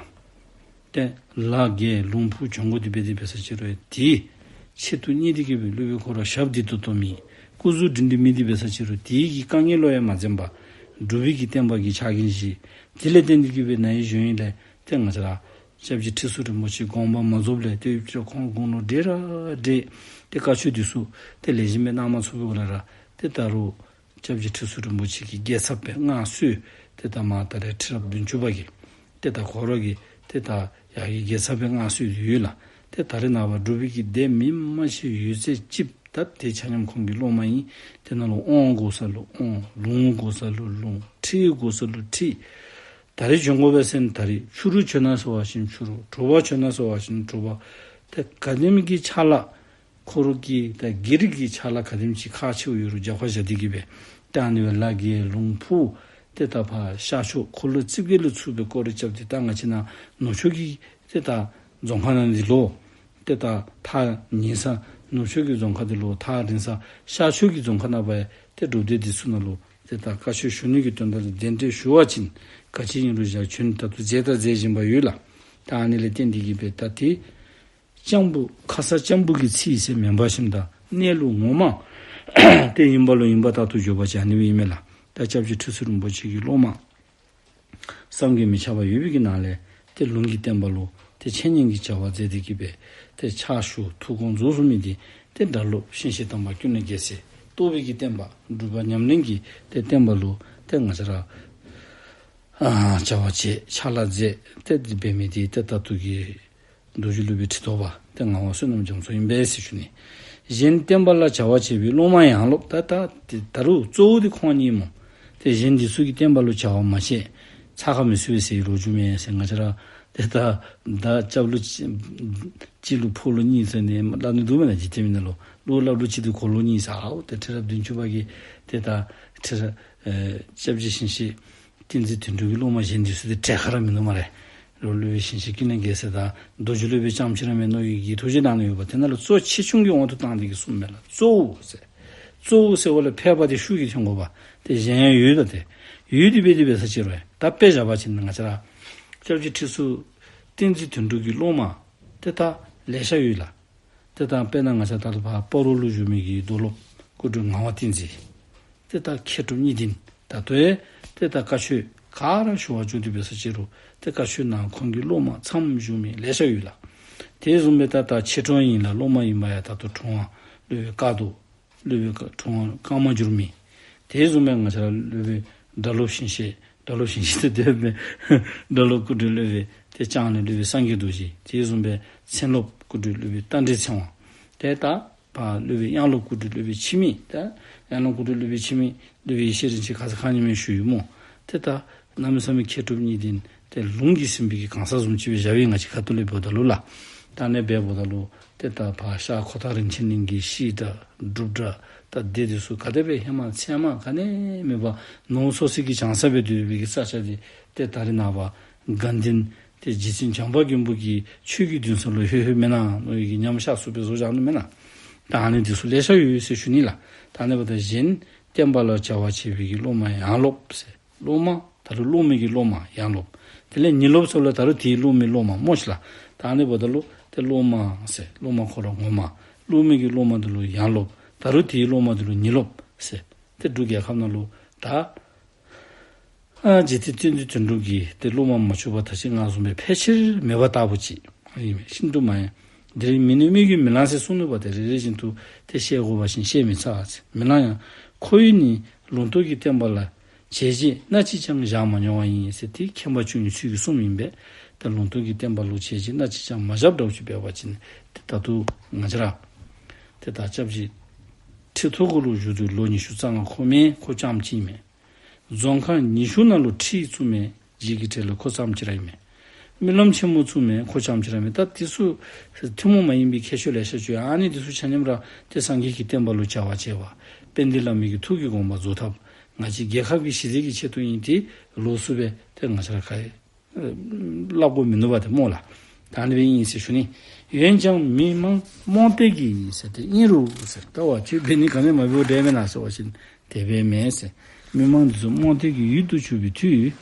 ཏེ་ལ་རྒྱལ་ལུང་ཕུག་བྱོན་དགོ་དེ་སྦེ་དེ་འབད་ས་ཅིག་རུང་དེའི་ཆེད་དུ་གཉེར་ཏེ་གི་སྦེ་སློབ་དཔོན་ཁོ་ར་ཞབས་འདེགས་ཏོག་ཏོ་མེད། སྐུ་གཟུགས་སྒྲིང་སྒྲིང་མེད་དེ་འབད་ས་ཅིག་རུང་དེའི་གི་དཀའ་ངལ་ལུ་ཡང་མ་འཛེམ་པར་སྒྲུབ་པའི་གི་བསྟན་པ་གི་ཕྱག་འགན་བཞེས། དེ་ལས་བརྟེན་ཏེ་གི་སྦེ་ན་ཧིང་གཞེས་ནིང་ལས་ཏེ་ང་བཅས་ར་སྐྱབས་རྗེ་ཁྲི་ཟུར་རིན་པོ་ཆེ་དགོངས་པ་མ་རྫོགསཔ་ལས་ཏེ་ཡུལ་ཕྱོགས་ཁོང་དགུང་ལོ་བགྲེས་ར་བགྲེས། ཏེ་བཀའ་ཆོས་འདི་ཚུ་ཏེ་ལེགས་ཤོམ་སྦེ་གནང་མ་ཚུགས་པའི་འོག་ལས་ར་ཏེ་ད་རུང་སྐྱབས་རྗེ་ཁྲི་ཟུར་རིན་པོ་ཆེ་གི་རྒྱལ་ཚབ་སྦེ་མངའ་གསོལ། ཏེ་ད་མར་ད་རེས་ཁྲི་རབས་བདུན་ཅུ་པ་གི་ ཏེ་ད་ཁོ་ར་གིས་ཏེ་ད་ཡར་གྱི་དགེ་རྩ་སྦེ་མངའ་གསོལ་ཡོད་ལགས། ཏེ་ད་རེས་ནངས་པ་འབྲུག་པའི་གི་སྡེ་མི་མང་ཤོས་ཡོད་ཚད་ཅིག་ད་ཏེ་ཆ་མཉམ་ཁོང་གི་སློབ་མ་ཨིན། ཏེ་ནཱ་ལུ་དབང་དགོ་ས་ལུ་དབང་། ལུང་དགོ་ས་ལུ་ལུང་། ཁྲིད་དགོ་ས་ལུ་ཁྲིད། ད་རིས་བྱོན་དགོ་པས་ཟེར་ན་ད་རིས། ཕྱི་རུ་བྱོན་ན་ཟེར་བ་ཅིན་ཕྱི་རུ། དྲོ་པ་བྱོན་ན་ཟེར་བ་ཅིན་དྲོ་པ། ཏེ་ག་དེམ་གྱི་ཕྱག་ལཱ་ཁོ་ར་གི་ད་སྒེར་གྱི་ཕྱག་ལཱ་ག་དེམ་ཅིག་ཁག་ཆེཝ་ཡོད་རུང་རྒྱབ་ཁར་བཞག་སྟེ་གིས་སྦེ་ཏེ་ཨ་ནི་སྦེ་ལ་རྒྱལ་ལུང་ཕུ་ཏེ་ད་ཕར་ཤར་ཕྱོགས་འཁོར་ལོ་རྩིབས་བརྒྱད་ལུ་ཚུད་པའི་སྐོར་ར་རྐྱབ་སྟེ་ད་ང་བཅས་ནཱ་ནུབ་ཕྱོགས་ཀྱི་ཏེ་ད་རྫོང་ཁག་ནང་འདི་ལུ་ཏེ་ད་ཐག་ཉེ་ས་ནུབ་ཕྱོགས་ཀྱི་རྫོང་ཁག་འདི་ལུ་ཐག་རིང་ས་ཤར་ཕྱོགས་ཀྱི་རྫོང་ཁག་ནང་སྦེ་ཏེ་སྒྲུབ་སྡེ་འདི་ཚུ་ནང་ལུ་ཏེ་ད་བཀའ་ཆོས་ཞུ་ནི་གི་དོན་དག་ལུ་གདན་འདྲེན་ཞུ་བ་ཅིན་ག་ཅི་ཨིན་རུང་བཞག་བྱོན་ད་ལྟོ་མཛད་དང་མཛད་བཞིན་པ་ཡོད་ལགས། ད་ཨ་ནི་ལས་བརྟེན་ཏེ་གིས་སྦེ་ད་ཏེ་ལྕམ་བུ་ཁ་ས་ལྕམ་བུ་གི་ཚིག་ཟེར་མེན་པར་ཞིནམ་ད་གནས་ལུགས་ངོ་མ་ཏེ་ཡིན་པ་ལུ་ཡིན་པ་ལྟར་དུ་བརྗོད་པ་ཅིན་ཨ་ནི་སྦེ་ཨིན་མས་ལགས། ད་སྐྱབས་རྗེ་ཁྲི་ཟུར་རིན་པོ་ཆེ་གི་སློབ་མ་བསམ་གྱིས་མི་ཁྱབ་པ་ཡོད་པའི་གི་ནང་ལས་ཏེ་ལུང་གི་བསྟན་པ་ལུ་ཏེ་འཆད་ཉན་གྱི་བྱ་བ་མཛད་དེ་གིས་སྦེ་ཏེ་ཕྱག་ཞུ་ཐུགས་དགོངས་རྫོགས་སོང་མི་འདི་ཏེ་སྒྲ་སློབ་ཞིང་གཤེགས་དམ་པ་ཀུན་ལས་རྒྱལ་སྲས་རྟོགས་པའི་གི་བསྟན་པ་སྒྲུབ་པ་ཉམས་ལེན་གྱི་ཏེ་བསྟན་པ་ལུ་ཏེ་ང་བཅས་ར་ཨ་བྱ་བ་བྱེད་ཕྱག་ལཱ་མཛད་དེ་འབད་མི་འདི་ཏེ་ད་ལྟོ་གི་རྡོ་རྗེ་སློབ་དཔོན་ཁྲི་ཐོག་པ་ཏེ་ངག་དབང་བསོད་ནམས་རྒྱ་མཚོ་ཨིན་པས་ཟེར་ཞུ་ནི། གཞན་བསྟན་པ་ལ་བྱ་བ་བྱེད་པའི་སློབ་མ་ཡང་སློབ། ད་ད་ཏེ་ད་རུང་གཙོ་བོ་འདི་ཁོང་གཉིས་སྨོ། ཏེ་གཞན་འདི་ཚུ་གིས་བསྟན་པ་ལུ་བྱ་བ་མ་བྱས་ཚ་ཁ་མི་གསོ་བས་ཟེར་ལོ་རྒྱུས་མེད་ཟེར། ང་བཅས་ར་ཏེ་ད་ད་སྐྱབས་ལུ་གཅིག་ལུ་ཕོ་ལོ་གཉིས་ཟེར་ནི་སླབ་ནི་འདུག་མེན་ན། འཇིག་རྟེན་མི་ནང་ལུ་ལུ་སླབ་ལུ་གཅིག་ལུ་གོ་ལོ་གཉིས་ཟེར། ཨའོ་ཏེ་ཁྲི་རབས་བདུན་ཅུ་པ་གིས་ཏེ་ད་ཁྲི་རབས་ཨེ་སྐྱབས་རྗེ་ཞིང་གཤེགས་བསྟན་འཛིན་དོན་གྲུབ་ཀྱི་སློབ་མ་གཞན་འདི་ཚུ་ཏེ་གྲལ་ཁར་ར་མིན་འདུག་སྨ་རེ། རོ་སློབ་དཔོན་ཞིང་གཤེགས་ཀུན་ལས་རྒྱལ་སྲས་དང་རྡོ་རྗེ་སློབ་དཔོན་རྐྱངམ་ཅིག་ར་མེན་མནོ་བའི་གི་ཐུགས་རྗེ་གནང་ནི་ཡོདཔ། དེ་ནང་ལུ་གཙོ་ཆེ་ཆུང་གི་དབང་དུ་བཏང་སྟེ་གིས་གསུངམ་མས་ལགས། གཙོ་བོ་ཟེར་གཙོ་བོ་ཟེརཝ་ལས་ཕལ་པ་དེ་ཤུགས་ཀྱིས་ཐོན་དགོ་པས། ཏེ་གཞན་ཡང་ཡོད་ད། ཏེ་ཡོད་དེ་འབད་དེ་འབད་ས་ཅིག་རུང་ད་དཔེ་བཞག་པ་ཅིན་ང་བཅས་ར་སྐྱབས་རྗེ་ཁྲི་ཟུར་བསྟན་འཛིན་དོན་གྲུབ་ཀྱི་སློབ་མ་ཏེ་ད་ལེ་ཤ་ཡོད་ལགས། ཏེ་ད་དཔེར་ན་ང་བཅས་ད་ལྟོ་ཕར་སྤ་རོ་ལུ་བཞུགས་མི་གི་རྡོར་སློབ་སྐུ་དྲིན་ངག་དབང་བསྟན་འཛིན། ཏེ་ད་མཁས་གྲུབ་གཉིས་ལྡན། ད་ལྟོ་ཡང་ཏེ་ད་བཀའ་ཆོས་ག་ར་ཞུ་བར་འགྱོ་དེ་འབད་ས་ཅིག་རུང་ཏེ་བཀའ་ཆོས་ནང་ཁོང་གི་སློབ་མ་ཚངམ་བཞུགས་མི་ལེ་ཤ་ཡོད་ལགས། དེ་བཟུམ་སྦེ་ད་ད་ཆོས་གྲོགས་ཨིན་ལགས། སློབ་མ་ཨིན་པ་ཡང་ད་ལྟོ་གྲུབ་དབང་སློབ་དཔོན་དཀར་རྡོ་སློབ་དཔོན་དཀར་དྲུང་པ་ཀརྨ་འགྱུར་མེད། དེ་བཟུམ་སྦེ་ང་བཅས་ར་སློབ་དཔོན་སྒྲ་སློབ་ཞིང་གཤེགས། སྒྲ་སློབ་ཞིང་གཤེགས་ཏེ་སྡོད་མི་སྒྲ་སློབ་སྐུ་དྲིན་སློབ་དཔོན་ཏེ་ལྕང་གླིང་སློབ་དཔོན་སངས་རྒྱས་རྡོ་རྗེ། དེ་བཟུམ་སྦེ་མཚན་སློབ་སྐུ་དྲིན་སློབ་དཔོན་རྟ་མགྲིན་ཚེ་དབང་། ཏེ་ད་ཕར་སློབ་དཔོན་དབྱངས་སློབ་སྐུ་དྲིན་སློབ་དཔོན་འཆི་མེད། ད་དབྱངས་སློབ་སྐུ་དྲིན་སློབ་དཔོན་འཆི་མེད། སློབ་དཔོན་ཡེ་ཤེས་རིན་ཆེན་ཁ་ཙ་ཁ་ཉིནམ་ཞུ་ཡི་སྨོ། ཏེ་ད་གནམ་མེད་ས་མེད་མཁས་གྲུབ་གཉིས་ལྡན། ཏེ་ལུང་གིས་ཟིན་པའི་གི་གང་ཟག་བཟུམ་ཅིག་སྦེ་བཞག་པས་ང་བཅས་ཁ་ཐུག་ལས་འབདཝ་ད་ལུ་ལགས། ད་ཨ་ནི་འབདཝ་ད་ལུ་ཏེ་ད་ཕར་ཤར་ཁོ་ཐང་རིན་ཆེན་གླིང་གི་བཤད་གྲྭ་སྒྲུབ་གྲྭ་ད་སྡེ་འདི་ཚུ་ག་དེ་སྦེ་ཧེ་མ་ཚད་མ་ག་ནི་མེད་པར་ནོར་སོ་སོ་གི་བྱང་ས་སྦེ་སྡོད་པའི་གི་ས་ཆ་འདི་ཏེ་ད་རེས་ནངས་པ་དགའ་ལྡན་ཏེ་རྗེ་བཙུན་བྱམས་པ་མགོན་པོ་གི་ཆོས་ཀྱི་འདུན་ས་ལུ་ལྷོད་ལྷོད་མེན་ན་མནོ་བའི་གི་ཉམས་ཆག་སུ་སྦེ་བཟོ་བཞག་ནུག་མེན་ན། ད་ཨ་ནི་འདི་ཚུ་ལེ་ཤ་ཡོད་ཟེར་ཞུ་ནི་ལགས། ད་ཨ་ནི་འབདཝ་ད་གཞན་བསྟན་པ་ལ་བྱ་བ་བྱེད་པའི་གི་སློབ་མ་ཡང་སློབ་ཟེར། སློབ་མ་ད་རུང་སློབ་མའི་གི་སློབ་མ་ཡང་སློབ། དེ་ལས་ཉིན་སློབ་ཟེརཝ་ལས་ད་རུང་དེའི་སློབ་མའི་སློབ་མ་སྨོ་ཤིག་ལགས། ད་ཨ་ནི་འབདཝ་ད་ལུ་ཏེ་སློབ་མ་ཟེར་སློབ་མ་ཁོ་ར་ངོ་མ། སློབ་མའི་གི་སློབ་མ་འདི་ལུ་ཡང་སློབ། ད་རུང་དེའི་སློབ་མ་འདི་ལུ་ཉིན་སློབ་ཟེར། ཏེ་འབྲུག་རྒྱལ་ཁབ་ནང་ལུ་ད་ཨ་རྗེ་བཙུན་བསྟན་འཛིན་དོན་གྲུབ་ཀྱི་ཏེ་སློབ་མ་མ་གྱུར་པ་ད་ཅི་ང་བཟུམ་སྦེ་ཕལ་ཆེར་མེད་པ་ལྟ་བུ་ཅིག་ཨིན་མས། ཤིན་ཏུ་མང་ཡང་། འདིར་མི་ནི་མི་གི་མི་ལང་ཟེར་གསུངས་ནུག་པ། ཏེ་རེ་རེ་བཞིན་དུ་ཏེ་བཤད་དགོ་པ་ཅིན་བཤད་མི་ཚར་ཟེར། མི་ལང་ཡང་ཁོ་བོ་ནི་ལུང་རྟོགས་ཀྱི་བསྟན་པ་ལ་བྱས་རྗེས་སྣ་གཅིག་ཀྱང་བཞག་མ་མྱོང་བ་ཡིན་ཟེར། ཏེ་མཁྱེན་པ་བཅུ་གཉིས་ཚུལ་གྱིས་གསུངམ་ཨིན་པས། ཏེ་ལུང་རྟོགས་ཀྱི་བསྟན་པ་ལུ་བྱས་རྗེས་སྣ་གཅིག་ཀྱང་མ་བཞགཔ་འདྲཝ་ཅིག་འབད་བ་ཅིན་ཏེ་ད་ལྟོ་ང་བཅས་ར་ཏེ་ད་སྐྱབས་རྗེ་ཁྲི་ཐོག་གུ་ལུ་བཞུགས་དུས་ལོ་ཉི་ཤུ་རྩ་ལྔ་འཁོར་མི་ཁོ་རྐྱངམ་ཅིག་ཨིན་མས། རྫོང་ཁག་ཉི་ཤུ་ནང་ལུ་ཁྲིད་བཙུགས་མི་རྗེ་གི་གྲས་ལས་ཁོ་རྐྱངམ་ཅིག་ར་ཨིན་མས། རྨི་ལམ་ཆེན་མོ་བཙུགས་མི་ཁོ་རྐྱངམ་ཅིག་ར་ཨིན་མས། ད་འདི་ཚུ་ཐུན་མོང་མ་ཡིན་པའི་ཁྱད་ཆོས་ལེ་ཤ་ཅིག་ཡོད། ཨ་ནི་འདི་ཚུ་ཆ་མཉམ་ར་ཏེ་སངས་རྒྱས་ཀྱི་བསྟན་པ་ལུ་བྱ་བ་བྱེད་པ། དཔལ་ལྡན་བླ་མའི་གི་ཐུགས་ཀྱི་དགོངས་པ་རྫོགས་ཐབས། ང་བཅས་རྒྱལ་ཁབ་ཀྱི་གཞི་རྩའི་གི་ཆེད་དུ་ཨིན། ཏེ་ལོགས་སུ་སྦེ་ཏེ་ང་བཅས་ར་ག་ཨེ་སླབ་དགོཔ་མིན་ནུག་པ་ཏེ་སྨོ་ལགས། ད་ཨ་ནི་སྦེ་ཨིན་ཟེར་ཞུ་ནི། འོན་ཀྱང་མི་མང་རྨོངས་དད་ཀྱིས་ཟེར་ཏེ་ཨིན་རུང་ཟེར། ལྟ་བ་ཅིག་འབད་ནི་ག་ནི་མ་འབད་བ་འདྲ་མེན་ན་ཟེར་བ་ཅིན་དེ་སྦེ་མེན་ཟེར། མི་མང་འདི་ཚུ་རྨོངས་དད་ཀྱི་ཡུལ་དུ་གྱུར་པའི་མཐུས།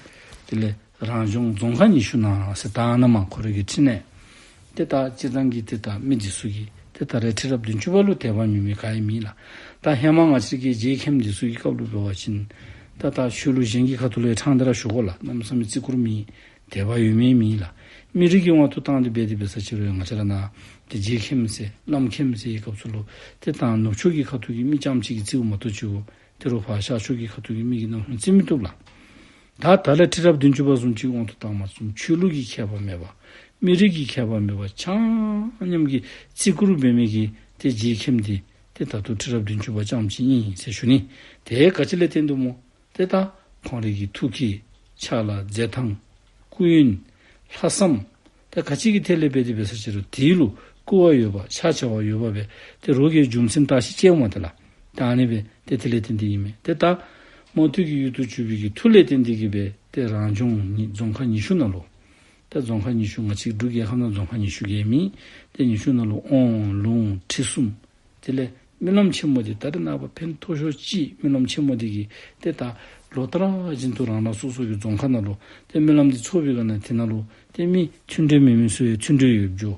དེ་ལས་རང་གཞུང་རྫོང་ཁག་ཉི་ཤུ་ནང་ཟེར། ད་ཨ་ནཱ་མར་ཁོ་རའི་གི་ཁྲིད་ནས་ཏེ་ད་སྤྱིར་བཏང་གི་ཏེ་ད་མི་འདི་ཚུ་གིས་ཏེ་ད་རེས་ཁྲི་རབས་བདུན་ཅུ་པ་ལུ་དད་པ་ཉམས་མི་ག་ཡང་མེད་ལགས། ད་ཧེ་མ་ང་བཅས་ཀྱི་རྗེ་མཁན་འདི་ཚུ་གི་སྐབས་ལུ་འབད་བ་ཅིན་ད་ད་ཆོས་ལུགས་གཞན་གྱི་ཁ་ཐུག་ལས་ཕྲང་སྟེ་ར་ཞུ་དགོ་ལགས། གནམ་མེད་ས་མེད་བརྩི་བཀུར་མེད། དད་པ་ཡོད་མེད་མེད་ལགས། མི་རིགས་ཀྱི་དབང་དུ་བཏང་སྟེ་འབད་དེ་འབད་ས་ཅིག་རུང་ཡང་ང་བཅས་ར་ནཱ་ཏེ་རྗེ་མཁན་ཟེར་བླམ་མཁན་ཟེར་བའི་སྐབས་སུ་ལུ་ཏེ་ད་ནུབ་ཕྱོགས་ཀྱི་ཁ་ཐུག་གི་མི་རྐྱངམ་ཅིག་གིས་བརྩིཝ་མ་གཏོགས་ཅིག་གུ་ཏེ་རོགས་ཕར་ཤར་ཕྱོགས་ཀྱི་ཁ་ཐུག་གི་མི་གིས་གནམ་མེད་ས་མེད་བརྩི་མི་བཏུབ་ལགས། ད་ད་ལས་ཁྲི་རབས་བདུན་ཅུ་པ་བཟུམ་ཅིག་དབང་དུ་བཏང་བ་ཙམ་ཆོས་ལུགས་ཀྱི་ཁྱད་པར་མེད་པ། མི་རིགས་ཀྱི་ཁྱད་པར་མེད་པ། ཆ་མཉམ་གྱི་བརྩི་བཀུར་འབད་མི་གི་ཏེ་རྗེ་མཁན་འདི་ཏེ་ད་ལྟོ་ཁྲི་རབས་བདུན་ཅུ་པ་རྐྱངམ་ཅིག་ཨིན་ཟེར་ཞུ་ནི། དེ་ག་ཅི་ལས་བརྟེན་དོ་སྨོ། ཏེ་ད་ཁོང་རའི་གི་ཐུགས་ཀྱི་ཕྱག་ལཱ་མཛད་ཐངས་སྐུ་ཡོན་ལྷག་བསམ་ད་ག་ཅི་གི་ཐད་ལས་འབད་དེ་འབད་ས་ཅིག་རུང་དེ་ལུ་བསྐུར་བ་ཡོད་པ་ཕྱག་བྱ་བ་ཡོད་པ་སྦེ་ཏེ་རོགས་ཀྱིས་རྒྱུ་མཚན་བརྟག་ཞིབ་བྱེདཔ་མས་ཏེ་ལགས། ད་ཨ་ནི་སྦེ་ཏེ་དེ་ལས་བརྟེན་ཏེ་ཨིན་མས། ཏེ་ད་རྨ་ཐོས་ཀྱི་ཡུལ་དུ་བྱོན་པའི་གི་མཐུ་ལས་བརྟེན་ཏེ་གི་སྦེ་ཏེ་རང་ལྗོངས་ཉི་རྫོང་ཁག་ཉི་ཤུ་ནང་ལུ་ད་རྫོང་ཁག་ཉི་ཤུ་ང་བཅས་འབྲུག་རྒྱལ་ཁབ་ནང་རྫོང་ཁག་ཉི་ཤུ་གི་མེད། ཏེ་ཉི་ཤུ་ནང་ལུ་དབང་ལུང་ཁྲིད་གསུམ། དེ་ལས་སྨོན་ལམ་ཆེན་མོ་འདི་ད་རེས་ནངས་པ་ཕན་ཐོགས་ཤོས་ཅིག་སྨོན་ལམ་ཆེན་མོ་འདི་གིས་ཏེ་ད་ལོ་ལྟར་བཞིན་དུ་རང་རང་སོ་སོ་གི་རྫོང་ཁག་ནང་ལུ་ཏེ་སྨོན་ལམ་འདི་ཚོགས་པའི་སྒང་ནང་དེ་ནང་ལུ་ཏེ་མི་མཐུན་འབྲེལ་མེད་མི་ཚུ་ཡང་མཐུན་འབྲེལ་ཡོདཔ་འགྱོ།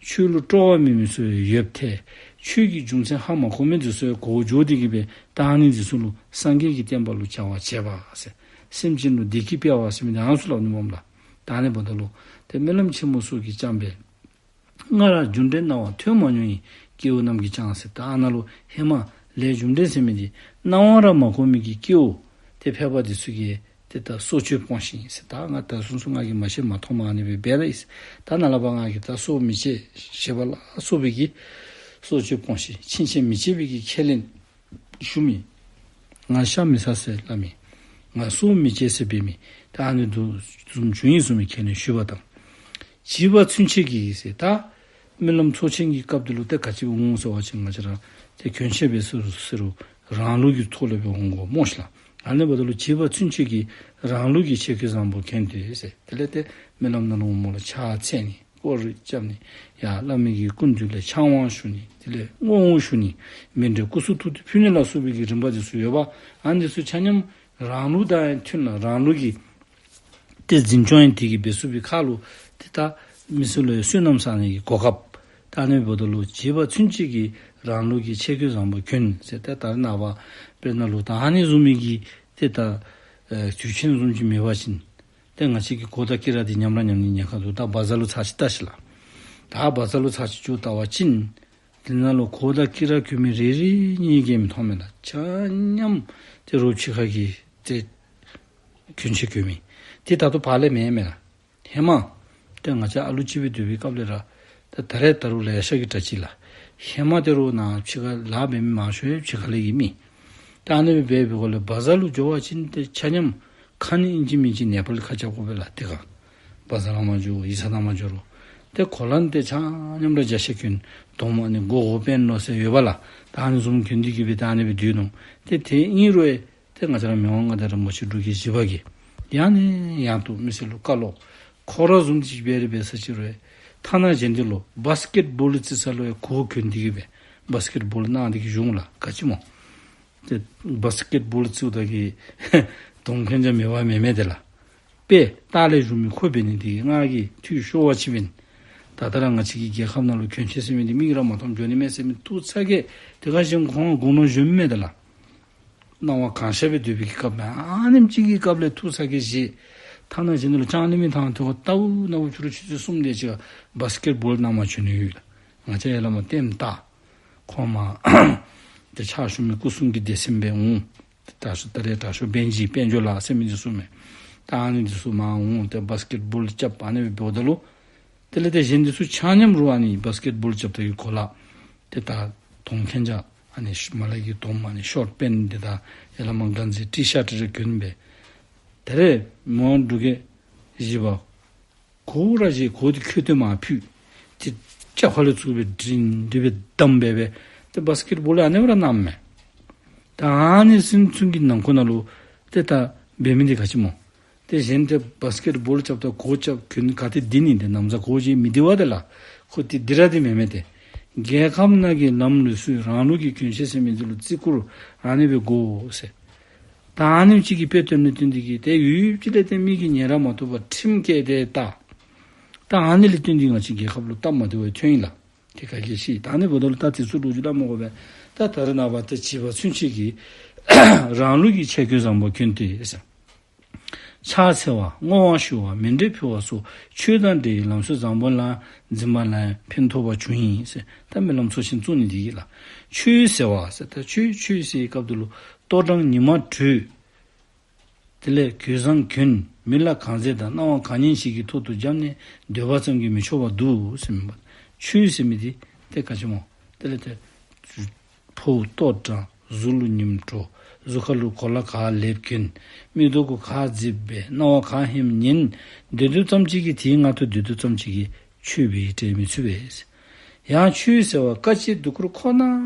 ཆོས་ལུ་སྤྲོ་བ་མེད་མི་ཚུ་ཡང་ཡོདཔ་ཐལ། ཆོས་ཀྱི་རྒྱུ་མཚན་ཧ་མ་གོ་མི་འདི་ཚུ་ཡང་གོ་འགྱོ་སྟེ་གི་སྦེ་ད་ཨ་ནི་འདི་ཚུ་ལུ་སངས་རྒྱས་ཀྱི་བསྟན་པ་ལུ་བྱ་བ་བྱེད་པ་ཟེར། སེམས་ཅན་ལུ་བདེ་སྐྱིད་སྤེལ་བ་ཟེར་མི་འདི་ཨ་ནི་ཚུ་ལུ་ཨ་ནི་སྨོ་ལགས། ད་ཨ་ནི་འབདཝ་ད་ལུ་ཏེ་སྨོན་ལམ་ཆེན་མོ་སོགས་ཀྱིས་བསྐྱངས་པའི་སྔར་རྒྱུ་འབྲས་སྣང་བ་ཐོས་མ་མྱོང་བའི་སྐྱེ་བོ་རྣམས་ཀྱིས་ཀྱང་ཟེར། ད་ཨ་ནཱ་ལུ་ཧེ་མ་ལས་རྒྱུ་འབྲས་ཟེར་མི་འདི་སྣང་བ་ར་མ་གོ་མི་གི་སྐྱེ་བོ་ཏེ་ཕལ་པ་འདི་ཚུ་གིས་ཏེ་ད་སྲོག་གཅོད་སྤོང་ཞིང་ཟེར། ད་ང་ད་སོ་སོ་ང་གིས་མ་ཤེས་མ་མཐོང་མ་ཨ་ནི་སྦེ་འབད་ར་ཨིན་ཟེར། ད་ནཱ་ལས་ཕར་ང་གིས་ད་སྲོག་མི་གཅད་ཞེས་པ་ལ་སོགས་པའི་གི་སྲོག་གཅོད་སྤོང་ཞིང་ཕྱིན་ཆད་མི་གཅད་པའི་གི་ཁས་ལེན་ཞུ་མི། ང་ཤ་མི་ཟ་ཟེར་སླབ་མི། ང་སྲོག་མི་གཅད་ཟེར་འབད་མི། ད་ཨ་ནི་འདི་བཟུམ་བྱུང་ཡི་ཟེར་མི་ཁས་ལེན་ཞུ་བ་དང་། བྱིས་པ་ཚུན་ཆད་ཀྱི་ཟེར། ད་སྨོན་ལམ་ཚོགས་ཆེན་གྱི་སྐབས་འདི་ལུ་ཏེ་ག་ཅི་འོང་ཟེར་བ་ཅིན་ང་བཅས་ར་ཏེ་གྱོན་ཆས་འབད་ཟེར་རུང་རང་ལུགས་ཀྱི་ཐོག་ལས་སྦེ་འོང་དགོ་སྨོ་ཤིག་ལགས། ཨ་ནི་འབདཝ་ད་ལུ་བྱིས་པ་ཚུན་ཆད་ཀྱི་རང་ལུགས་ཀྱི་ཆས་གོས་བཟང་པོ་གྱོན་ཏེ་ཟེར། དེ་ལས་ཏེ་སྨོན་ལམ་ནང་ལུ་འོངམ་ལུ་ཕྱག་འཚལ་ནི། སྐོར་ར་རྐྱབ་ནི། ཡར་བླ་མའི་གི་སྐུ་མདུན་ལས་ཕྱག་དབང་ཞུ་ནི། དེ་ལས་བསྔོ་བ་ཞུ་ནི། མཎྜལ་སྐུ་གསུང་ཐུགས་ཏེ་ཕུལ་ནི་ལ་སོགས་པའི་གི་རིམ་པ་འདི་ཚུ་ཡོད་པ། ཨ་ནི་འདི་ཚུ་ཆ་མཉམ་རང་ལུགས་དང་ཡང་མཐུན་ལ་རང་ལུགས་ཀྱི་ཏེ་འཛིན་སྐྱོང་ཡང་དེ་གིས་འབད་ཚུགས་པའི་ཁར་ལུ་ཏེ་ད་མི་ཚུ་ལུ་ཡང་བསོད་ནམས་བསག་ནི་གི་གོ་སྐབས། ད་ཨ་ནི་འབདཝ་ད་ལུ་བྱིས་པ་ཚུན་ཆད་ཀྱི་རང་ལུགས་ཀྱི་ཆས་གོས་བཟང་པོ་གྱོན་ཟེར། ཏེ་ད་རེས་ནངས་པ་དཔེར་ན་ལུ་ད་ཨ་ནི་བཟུམ་མའི་གི་ཏེ་ད་ཨེ་དུས་ཆེན་བཟུམ་ཅིག་མེད་པ་ཅིན་ཏེ་ང་བཅས་ཀྱིས་གོ་དང་དཀྱི་ར་འདི་ཉམས་ར་ཉམས་ནི་ཉེན་ཁ་འདུག། ད་བ་ཛར་ལུ་ཚར་ཅིག་བལྟ་ཤིག་ལགས། ད་བ་ཛར་ལུ་ཚར་ཅིག་འགྱོ་བལྟ་བ་ཅིན་དེ་ནང་ལུ་གོ་དང་དཀྱི་ར་གྱོན་མི་རེ་རེ་གཉིས་ཀྱང་མི་མཐོང་མས་ལགས། ཆ་མཉམ་ཏེ་རོགས་ཕྱི་ཁ་གི་ཏེ་གྱོན་ཆས་གྱོན་མི་འདི་ད་ལྟོ་ཕར་ལས་མེད་མས་ལགས། ཧེ་མ་ཏེ་ང་བཅས་ཨ་ལུ་ཅིག་སྦེ་སྡོད་པའི་སྐབས་ལས་ར་ཏེ་ད་རེས་ད་རུང་ལེ་ཤ་གིས་དྲག་ཅི་ལགས། ཧེ་མ་ཏེ་རོགས་ནཱ་ཕྱི་ཁར་ལཱ་འབད་མི་མང་ཤོས་ཕྱི་ཁ་ལས་ཀྱི་མི། ད་ཨ་ནི་སྦེ་འབད་བའི་སྒོ་ལས་བ་ཛར་ལུ་འགྱོ་བ་ཅིན་ཏེ་ཆ་མཉམ་ཁ་ནི་ཨིན་ཅི་མིན་ཅི་ནེ་པཱལ་ཁ་རྐྱབ་དགོ་པས་ལགས། ཏེ་ག་བ་ཛར་ནང་མར་འགྱོ་ཡིག་ཚང་ནང་མར་འགྱོ་རུང་ཏེ་གོ་ལ་ནི་ཏེ་ཆ་མཉམ་ར་རྒྱ་ཤ་གྱོན། གདོང་མ་ནི་མགོ་འོག་པེན་ལོ་ཟེར་ཡོད་པ་ལགས། ད་ཨ་ནི་བཟུམ་གྱོན་ཏེ་གི་སྦེ་ད་ཨ་ནི་སྦེ་སྡོད་ནུག། ཏེ་དེ་ཨིན་རུང་ཡང་ཏེ་ང་བཅས་ར་མི་དབང་མངའ་བདག་རིན་པོ་ཆེ་འབྲུག་རྒྱལ་བཞི་པ་གིས་ཡང་ནས་ཡང་དུ་མི་སེར་ལུ་བཀའ་སློབ། ཁོ་ར་བཟུམ་ཅིག་འབད་རུང་འབད་ས་ཅིག་རུང་ཐ་ན་གཞན་འདི་ལུ་བཱས་ཀེཊ་བཱོལ་རྩེ་ས་ལུ་ཡང་གོ་གྱོན་ཏེ་གི་སྦེ་བཱས་ཀེཊ་བཱོལ་གནང་སྟེ་གི་བཞུགས་ལགས། ག་ཅི་སྨོ། ཏེ་བཱས་ཀེཊ་བཱོལ་རྩེཝ་ད་གི་གདོང་ཁེངས་ཅ་མེད་པ་མེན་མས་ཏེ་ལགས། དཔེ་ལྟག་ལས་བཞུགས་མི་ཁོ་འབད་ནི་དེ་གིས་ང་གིས་འཐུས་ཤོར་བ་ཅིག་འབད་ནི། ད་ལྟོ་ར་ང་བཅས་ཀྱི་རྒྱལ་ཁབ་ནང་ལུ་གྱོན་ཆས་ཟེར་མི་འདི་མིག་ར་མ་མཐོངམ་འགྱོ་ནི་མས་ཟེར་མི་ཐུགས་ཚ་གྱང་དེ་ཁར་བཞེངས་ཁོང་དགུང་ལོ་གཞོནམ་མས་ཏེ་ལགས། སྣང་བ་གང་ཤར་སྦེ་སྡོད་པའི་གི་སྐབས་མས། ཨ་ནེམ་ཅིག་གི་སྐབས་ལས་ཐུགས་ཚ་གྱང་བཞེས། ཐ་ན་གཞན་ལུ་ཅང་ལི་མི་ཐང་ཐོག་ལྟ་བུ་ན་བུ་ཕྱི་རུ་ཆུ་ཚོད་གསུམ་དེ་ཅིག་བཱས་ཀེཊ་བཱོལ་གནང་མ་བྱོན་ནི་ཡོད་ལགས། ང་བཅས་ཡར་ལས་མར་ལྟདམོ་བལྟ། ཁོང་མར་ཏེ་ཕྱག་ཞུ་མི་སྐུ་སྲུང་གི་སྡེ་ཚན་སྦེ་འོང་། ཏེ་དྲག་ཤོས་ད་རེས་དྲག་ཤོས་དཔོན་གྱི་དཔལ་འབྱོར་ལགས་ཟེར་མི་འདི་ཚུ་མས། ད་ཨ་ནི་འདི་ཚུ་མར་འོང་སྟེ་བཱས་ཀེཊ་བཱོལ་རྐྱབ། ཨ་ནི་སྦེ་འབདཝ་ད་ལུ་དེ་ལས་ཏེ་གཞན་འདི་ཚུ་ཆ་མཉམ་ར་ཨ་ནི་བཱས་ཀེཊ་བཱོལ་རྐྱབ་ད་གི་གོ་ལ་ཏེ་ད་གདོང་ཁེངས་ཅ་ཨ་ནི་མར་ལས་ཀྱི་གདོང་མ་ནི་ཤོརཊ་པེནཊ་འདི་དང་ཡར་ལས་མར་ག་ཟེར་ཊི་ཤརཊ་རེ་གྱོན་སྦེ། ད་རེས་མི་དབང་འབྲུག་རྒྱལ་བཞི་པ་གོ་ར་བཞེས། གོ་འདི་ཁོ་ཏེ་མར་ཕུད། ཏེ་ལྕགས་ཁ་ལས་བཙུགས་སྦེ་སྒྲིང་སྒྲི་སྦེ་བསྡམས་སྦེ་སྦེ་ཏེ་བཱས་ཀེཊ་བཱོལ་ཨ་ནི་སྦེ་ར་གནངམ་མས། ད་ཨ་ནི་ཚུན་ཚོད་ཀྱི་ནང་འཁོད་ནང་ལུ་ཏེ་ད་འབད་མི་འདི་ག་ཅི་སྨོ། ཏེ་གཞན་ཏེ་བཱས་ཀེཊ་བཱོལ་རྐྱབ་ད་གོ་རྐྱབ་གྱོན་ག་ཏེ་བདེ་ནི། ཏེ་ན་བཟའ་གོ་བཞེས་མི་བདེ་བ་ཏེ་ལགས། ཁོ་ཏེ་འདི་ར་འདི་མེན་མས་ཏེ། རྒྱལ་ཁབ་ནང་གི་ལམ་ལུགས་སྲོལ་རང་ལུགས་ཀྱི་གྱོན་ཆས་ཟེར་མི་འདི་ལུ་བརྩི་བཀུར་ཨ་ནི་སྦེ་དགོ་ཟེར། ད་ཨ་ནི་ཅིག་གི་དཔེ་སྟོན་ནི་བསྟུན་ཏེ་གི་ཏེ་ཡུདཔ་ཅིག་ལས་ཏེ་མི་གིས་ཉན་ར་མ་བཏུབ་པར་ཁྲིམས་བཀལ་ཏེ་ད། ད་ཨ་ནི་ལས་བརྟེན་ཏེ་ང་བཅས་རྒྱལ་ཁབ་ལུ་སྟབས་མ་བདེ་བ་ཐོན་ཡི་ལགས། ཏེ་ག་གིས་ཤེས། ད་ཨ་ནི་འབདཝ་ད་ལུ་ད་དེ་ཚུ་ལོ་རྒྱུས་སླབ་མ་དགོ་པས། ད་ད་རེས་ནངས་པ་ཏེ་བྱིས་པ་ཚུན་ཆད་ཀྱི་རང་ལུགས་ཀྱི་ཆས་གོས་བཟང་པོ་གྱོན་ཏེ་ཟེར། ཕྱག་འཚལ་བ། བསྔོ་བ་ཞུ་བ། མཎྜལ་ཕུལ་བ་སོགས་ཆོས་དང་འབྲེལ་བའི་ལམ་སྲོལ་བཟང་པོ་ལ་འཛིན་པ་ལ་ཕན་ཐོགས་པ་བྱུང་ཡི་ཟེར། ད་སྨོན་ལམ་ཚོགས་ཆེན་བཙུགས་ནི་འདི་གིས་ལགས། ཆོས་ཟེར་བ་ཟེར། ད་ཆོས་ཆོས་ཟེར་བའི་སྐབས་འདི་ལུ་ལྟོ་འགྲངས་ཉི་མ་དྲོས། དེ་ལས་གོས་བཟང་གྱོན། མི་ལ་གང་མཛེས་དང་སྣང་བ་གང་སྙན་ཞིག་གི་ཐོག་ཏུ་འབྱམས་ནས་སྡོད་པ་ཙམ་གྱིས་མི་ཆོག་པར་འདུག་ཟེར་མི་འབད། ཆོས་ཟེར་མི་འདི་ཏེ་ག་ཅི་སྨོ། དེ་ལས་ཏེ་ཕོཝ་ལྟོ་དྲངས། གཟུགས་ལུ་ཉིམ་བྲོ། གཟུགས་ཁ་ལུ་གོ་ལ་ག་ལེགས་གྱོན། མིག་ཏོ་གུ་ག་མཛེསཔ་སྦེ། སྣང་བ་ག་སྙན་ཉན། སྡོད་དུས་ཙམ་ཅིག་གིས་དེའི་ངང་དུ་སྡོད་དུས་ཙམ་ཅིག་གིས་ཆོས་པའི་གྲལ་མི་ཚུད་པས། ཡང་ཆོས་ཟེར་བ་དཀའ་སྤྱད་སྡུག་ཁུར་ཁོ་ན་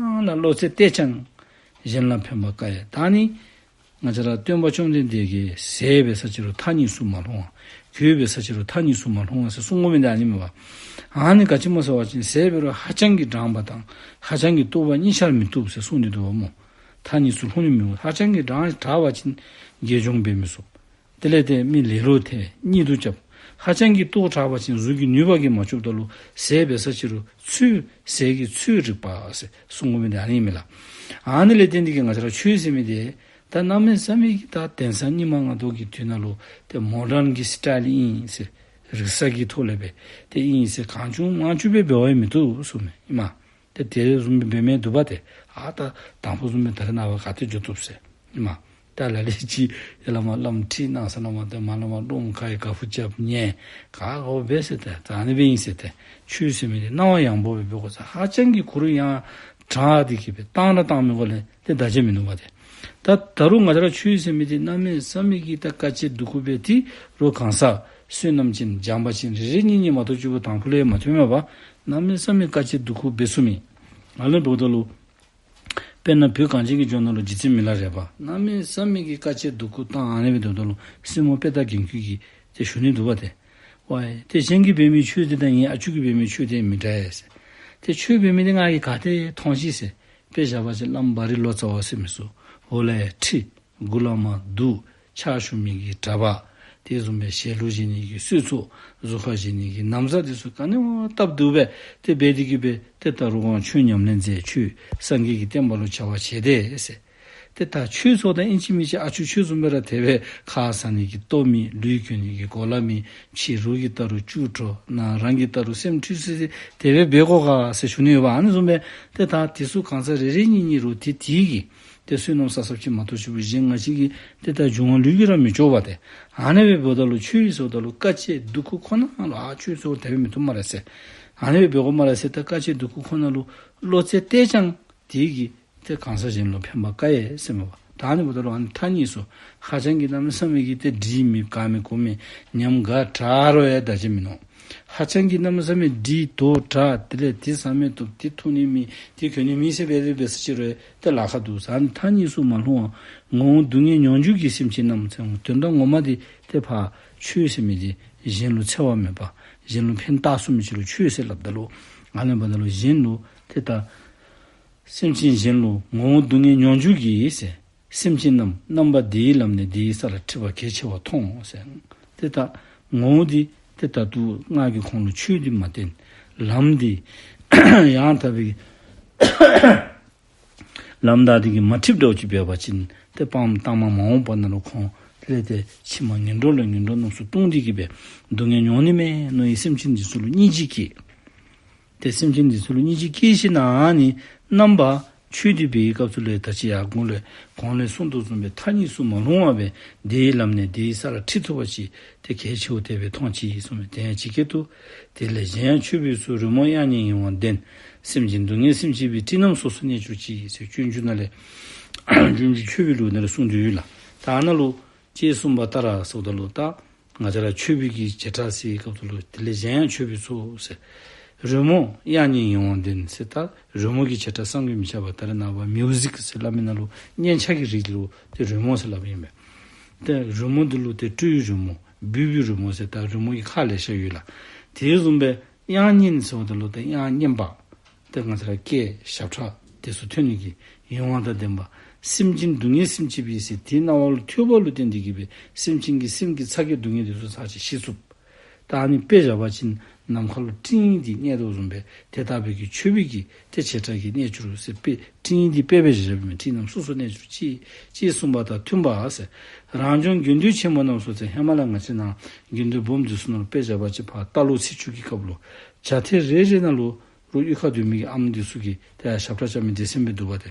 ལ་བློ་རྩེ་གཏད་ཀྱང་གཞན་ལ་ཕན་པ་དཀའ་ཡང་། ད་ནི་ང་བཅས་ར་སྟོན་པ་བཅོམ་ལྡན་འདས་ཀྱིས་ཟས་འབད་ས་ཅིག་རུང་མཐའ་གཉིས་སུ་མ་ལྷུང་བ། གོས་འབད་ས་ཅིག་རུང་མཐའ་གཉིས་སུ་མ་ལྷུང་བ་ཟེར་གསུང་དགོ་མི་འདི་ཨ་ནི་མས་པ། ཨ་ནི་ག་ཅི་སྨོ་ཟེར་བ་ཅིན་ཟས་འབད་རུང་ཧ་ཅང་གིས་དྲང་བ་དང་ཧ་ཅང་གིས་སྟུག་པ་གཉིས་ཆར་མི་བཏུབ་ཟེར་གསུངས་ཏེ་འདུག་པ་སྨོ། མཐའ་གཉིས་སུ་ལྷུང་ནི་མི་འོང་། ཧ་ཅང་གིས་དྲང་དྲགས་པ་ཅིན་དགེ་སྦྱོང་འབད་མི་ཚུགས། དེ་ལས་ཏེ་མི་ལེ་ལོ་ཐལ། གཉིད་དུ་རྐྱབ། ཧ་ཅང་གིས་སྟུག་དྲགས་པ་ཅིན་གཟུགས་ཀྱི་ནུས་པ་གིས་མ་ལྕོགསཔ་ད་ལུ་ཟས་འབད་ས་ཅིག་རུང་ཚུལ་ཟས་ཀྱི་ཚུལ་རིག་པ་ཟེར་གསུང་དགོ་མི་འདི་ཨ་ནི་མས་ལགས། ཨ་ནི་ལས་བརྟེན་ཏེ་གིས་ང་བཅས་ར་ཆོས་ཟེར་མི་འདི་ད་གནམ་མེད་ས་མེད་ཀྱི་ད་དེང་སང་སྙིགས་མ་ལྔ་བདོ་གི་དུས་ནང་ལུ་ཏེ་མོ་ཌརན་གྱི་སི་ཊའིལ་ཨིན་ཟེར་རིག་གསར་གྱི་ཐོག་ལས་འབད་དེ་ཨིན་ཟེར་གང་བྱུང་མང་བྱུང་སྦེ་འབད་བ་ཡང་མི་བཏུབ་གསུངམ་མས། ཨིན་མས། ཏེ་དེ་བཟུམ་སྦེ་འབད་མི་འདུག་པ་ཏེ། ཨ་ད་དང་ཕུ་བཟུམ་སྦེ་ད་རེས་ནངས་པ་ག་ཏེ་འགྱོ་བཏུབ་ཟེར། ཨིན་མས། ད་ལ་ལུ་ཅིག་ཡར་ལས་མར་བླམ་ཁྲི་གནང་ས་ནང་མར་ཏེ་མར་ལས་མར་སྡོམ་ཁ་ཡི་ག་ཕུ་རྐྱབ་ཉལ་ག་དགོ་པས་ཟེར་ཏེ་ད་ཨ་ནི་སྦེ་ཨིན་ཟེར་ཏེ། ཆོས་ཟེར་མི་འདི་སྣང་བ་ཡངས་པོ་སྦེ་འབད་དགོ་ཟེར། ཧ་ཅང་གི་གུ་རུ་ཡང་དྲགས་ཏེ་གིས་སྦེ་བཏང་ར་བཏང་མི་དགོ་ལས་ཏེ་ད་ཅི་མིན་འདུག་པ་ཏེ། ད་ད་རུང་ང་བཅས་ར་ཆོས་ཟེར་མི་འདི་གནམ་མེད་ས་མེད་ཀྱི་ད་དཀའ་སྤྱད་སྡུག་ཁུར་འབད་དེ་རུང་གང་ཟག་བསོད་ནམས་ཅན་སྦྱངས་པ་ཅན་རེ་རེ་གཉིས་གཉིས་མ་གཏོགས་ཅིག་པོ་དང་ཕུ་ལས་མ་ཐོན་མས་པ། གནམ་མེད་ས་མེད་དཀའ་སྤྱད་སྡུག་ཁུར་འབད་ཚུགས་མི། ཨ་ནི་འབདཝ་ད་ལུ་དཔེར་ན་བོད་གངས་ཅན་གྱི་ལྗོངས་ནང་ལུ་རྗེ་བཙུན་མི་ལ་རས་པ་གནམ་མེད་ས་མེད་ཀྱི་དཀའ་སྤྱད་སྡུག་ཁུར་བཏང་། ཨ་ནི་སྦེ་འབདཝ་ད་ལུ་སྲིངམོ་དཔལ་རྟགས་རྒྱན་གྱིས་ཏེ་ཞུ་ནི་འདུག་པ་ཏེ། ཝའི་ཏེ་གཞན་གྱིས་འབད་མི་ཆོས་དེ་དང་ངེའི་ཨ་ཅུ་གིས་འབད་མི་ཆོས་དེ་མི་འདྲ་ཟེར། ཏེ་ཆོས་འབད་མི་དེ་ང་གིས་ག་ཏེ་མཐོང་ཅི་ཟེར། དཔེ་བཞག་པ་ཅིན་བླམ་བ་རི་ལོ་ཙཱ་བ་ཟེར་མི་ཚུ་འོག་ལས་ཡར་ཁྲི་མགུ་ལས་མར་གདུགས་ཕྱག་ཞུ་མི་གི་གྲྭ་པ། དེ་བཟུམ་སྦེ་ཞལ་ལུ་བཞེས་ནི་གི་གསོལ་ཚོགས། གཟུགས་ཁར་བཞེས་ནི་གི་ན་བཟའ་དེ་ཚུ་ག་ནི་བ་སྟབས་བདེཝ་སྦེ་ཏེ་འབད་དེ་གིས་སྦེ་ཏེ་ད་རུང་ཆོས་ཉམས་ལེན་མཛད། ཆོས་སངས་རྒྱས་ཀྱི་བསྟན་པ་ལུ་བྱ་བ་བྱས་ཏེ་ཟེར། ཏེ་ད་ཆོས་ཚོགས་དང་ཨིན་ཅི་མིན་ཅི་ཨ་ཅུ་ཁྱོད་བཟུམ་སྦེ་ར་དེ་སྦེ་ཁ་ཟ་ནི་གི་ལྟོ་མེད། ལུས་གྱོན་ནི་གི་གོ་ལ་མེད། ཕྱི་རོལ་གྱི་ལྟ་རུང་བཅུད་དྲོ། ནང་རང་གི་ལྟ་རུང་སེམས་འཁྲུལ་སི་སི་དེ་སྦེ་འབད་དགོ་ག་ཟེར་ཞུ་ནི་ཡོད་པ། ཨ་ནི་བཟུམ་སྦེ་ཏེ་ད་དེ་ཚུ་གང་ཟག་རེ་རེ་གཉིས་གཉིས་རུང་དེ་དེ་གི་ཏེ་བསོད་ནམས་བསགས་བསགསཔ་ཅིག་མ་གཏོགས་ཅིག་པོ་གཞན་ང་བཅས་ཀྱི་ཏེ་ད་འབྱུང་བ་ལུས་ཀྱིས་ར་མི་ལྕོགས་པ་ཏེ། ཨ་ནི་སྦེ་འབདཝ་ད་ལུ་ཆོས་ཟེརཝ་ད་ལུ་དཀའ་སྤྱད་སྡུག་ཁུར་ཁོ་ན་ལུ་ཨ་ཆོས་ཟེརཝ་དེ་སྦེ་མི་བཏུབ་སྨ་རེ་ཟེར། ཨ་ནི་སྦེ་འབད་དགོ་སྨ་རེ་ཟེར། ད་དཀའ་སྤྱད་སྡུག་ཁུར་ཁོ་ན་ལུ་བློ་རྩེ་གཏད་ཀྱང་དེ་གིས་ཏེ་གང་ཟག་གཞན་ལུ་ཕན་པ་དཀའ་ཡས་ཟེར་མས་པ། ད་ཨ་ནི་འབདཝ་ད་ལུ་ཨ་ནི་མཐའ་གཉིས་སུ་ཧ་ཅང་གིས་གནམ་མེད་ས་མེད་ཀྱི་ཏེ་འདྲིས་མི་དགའ་མི་གོ་མི་ཉམས་དགའ་དྲགས་རུང་ཡང་ད་ཅི་མིན་ནུག། ཧ་ཅང་གིས་གནམ་མེད་ས་མེད་འདྲིས་དོ་དྲགས། དེ་ལས་དེ་ཟ་མི་བཏུབ། དེ་འཐུང་ནི་མེད། དེ་གྱོན་ནི་མེད་ཟེར་འབད་དེ་འབད་ས་ཅིག་རུང་ཏེ་ལཱ་ཁག་འདུག་ཟེར། ཨ་ནི་མཐའ་གཉིས་སུ་མ་ལྷུང་བ། ངོ་བོ་སྡུག་བསྔལ་མྱོང་འགྱུར་གྱི་སེམས་ཅན་རྣམས་ཟེར། དོན་དག་ངོ་མ་འདི་ཏེ་ཕར་ཆོས་ཟེར་མི་འདི་གཞན་ལུ་འཚེ་བ་མེད་པ་གཞན་ལུ་ཕན་བཏགས་ཚུགས་མི་ཅིག་ལུ་ཆོས་ཟེར་སླབ་ད་ལུ་ཨ་ནི་འབདཝ་ད་ལུ་གཞན་ལུ་ཏེ་ད་སེམས་ཅན་གཞན་ལུ་ངོ་བོ་སྡུག་བསྔལ་མྱོང་འགྱུར་གྱི་ཟེར། སེམས་ཅན་རྣམས་རྣམ་པ་དེའི་ལམ་ནས་དེའི་ས་ལ་ཁྲིད་པ་གལ་ཆེ་བར་མཐོང་ཟེར། ཏེ་ད་ངོ་བོ་འདི་ཏེ་ད་ལྟོ་ང་གིས་ཁོང་ལུ་ཆོས་འདི་མ་བསྟན། ལམ་འདི་ཡང་དག་པའི་ལམ་དག་འདི་གིས་མ་ཁྲིདཔ་འདྲཝ་ཅིག་འབད་བ་ཅིན་ཏེ་སྤང་བཏང་མ་མ་འོངས་པ་ནང་ལུ་ཁོང་དེ་ལས་ཏེ་ཕྱི་མ་ངན་འགྲོ་ལས་ངན་འགྲོ་རྣམས་སུ་ལྟུང་སྟེ་གིས་སྦེ་སྡུག་བསྔལ་མྱོང་ནི་མས་མནོ་བའི་སེམས་ཅན་འདི་ཚུ་ལུ་སྙིང་རྗེ་སྐྱེས། ཏེ་སེམས་ཅན་འདི་ཚུ་ལུ་སྙིང་རྗེ་སྐྱེས་ཞིནམ་ལས་ཨ་ནི་རྣམ་པ་ཆོས་འདི་འབད་བའི་སྐབས་སུ་ལས་ད་ཅི་ཡར་གོང་ལས་གོང་ལས་གསུངས་དོ་བཟུམ་སྦེ་མཐའ་གཉིས་སུ་མ་ལྷུང་བ་སྦེ་དེའི་ལམ་ནས་དེའི་ས་ལ་ཁྲིད་ཐུབ་པ་ཅིག་ཏེ་གལ་ཆེ་བོ་དེ་སྦེ་མཐོང་ཅི་གསུངས་མས། དེ་ཡང་ཇི་སྐད་དུ། དེ་ལས་གཞན་ཡང་མཆོད་པའི་ཚོགས། རོལ་མོ་དབྱངས་སྙན་ཡིད་དབང་ལྡན། སེམས་ཅན་སྡུག་བསྔལ་སེམས་ཅན་པའི། སྲིད་རྣམས་སོ་སོར་གནས་གྱུར་ཅིག་ཟེར་སྤྱོད་འཇུག་ནང་ལས་སྤྱོད་འཇུག་མཆོད་པའི་ལུགས་ནང་ལས་གསུངས་ཏེ་ཡོད་ལགས། ད་ཨ་ནཱ་ལུ་ཅེས་གསུངས་པ་ལྟར་ཟེརཝ་ད་ལུ་ད་ང་བཅས་ར་མཆོད་པའི་གི་བྱེ་བྲག་ཟེར་བའི་སྐབས་སུ་ལུ་དེ་ལས་གཞན་ཡང་མཆོད་པའི་ཚོགས་ཟེར། རོལ་མོ་དབྱངས་སྙན་ཡིད་དབང་ལྡན་ཟེར། ད་རོལ་མོ་གི་བྱེ་བྲག་བསམ་གྱིས་མི་ཁྱབ་པ། ད་རེས་ནངས་པ་མིའུ་ཟིཀ་ཟེར་སླབ་མི་ནང་ལུ་སྙན་ཆ་གི་རིགས་ལུ་ཏེ་རོལ་མོ་ཟེར་སླབ་ཨིན་པས། ཏེ་རོལ་མོ་འདི་ལུ་ཏེ་སྤྲེའུའི་རོལ་མོ་བུས་བུའི་རོལ་མོ་ཟེར་ད་རོལ་མོ་གི་ཁག་ལེ་ཤ་ཡོད་ལགས། དེ་བཟུམ་སྦེ་དབྱངས་སྙན་ཟེརཝ་ད་ལུ་ཏེ་དབྱངས་སྙན་པ། ཏེ་ང་བཅས་ར་སྐད་ཞབས་ཁྲ་དེ་ཚུ་ཐོན་ནི་གི་ཡིད་དབང་དང་ལྡན་པ། སེམས་ཅན་སྡུག་བསྔལ་སེམས་ཅན་པའི་ཟེར་དེའི་རྣ་བ་ལུ་ཐོས་པ་ལུ་བརྟེན་ཏེ་གིས་སྦེ་སེམས་ཅན་གྱི་སེམས་ཀྱི་ཚ་གྱང་སྡུག་བསྔལ་དེ་ཚུ་ཚར་གཅིག་ཞི་ཚུགས། ད་ཨ་ནི་དཔེ་བཞག་པ་ཅིན་ནམ་མཁའ་ལུ་སྤྲིན་འདི་གནས་དོ་བཟུམ་སྦེ་དེ་ལྟ་བུའི་གི་མཆོད་པའི་གི་ཏེ་བྱེ་བྲག་གི་གནས་གྱུར་ཟེར། དཔེ་སྤྲིན་འདི་དཔེ་སྦེ་བཞག་པའི་མས། སྲིད་རྣམས་སོ་སོར་གནས་གྱུར་ཅིག་ཅེས་གསུངས་པ་དང་མཐུན་པ་ཟེར། རང་བྱུང་དགེ་འདུན་ཆེན་པོ་རྣམས་སོ་ཟེར། ཧེ་མ་ལས་ང་བཅས་ནཱ་དགེ་འདུན་སྦོམ་འདི་ཚུ་ནང་ལུ་དཔེ་བཞག་པ་ཅིན་ཕར་རྟ་ལོག་ཚེས་བཅུ་གི་སྐབས་ལུ་བྱ་ཐེངས་རེ་རེ་ནང་ལུ་རོགས་གཡུས་ཁར་སྡོད་མི་གི་ཨམ་འདི་ཚུ་གིས་ཏེ་ཞབས་ཁྲ་རྐྱབ་མི་སྡེ་ཚན་སྦེ་འདུག་པ་ཏེ།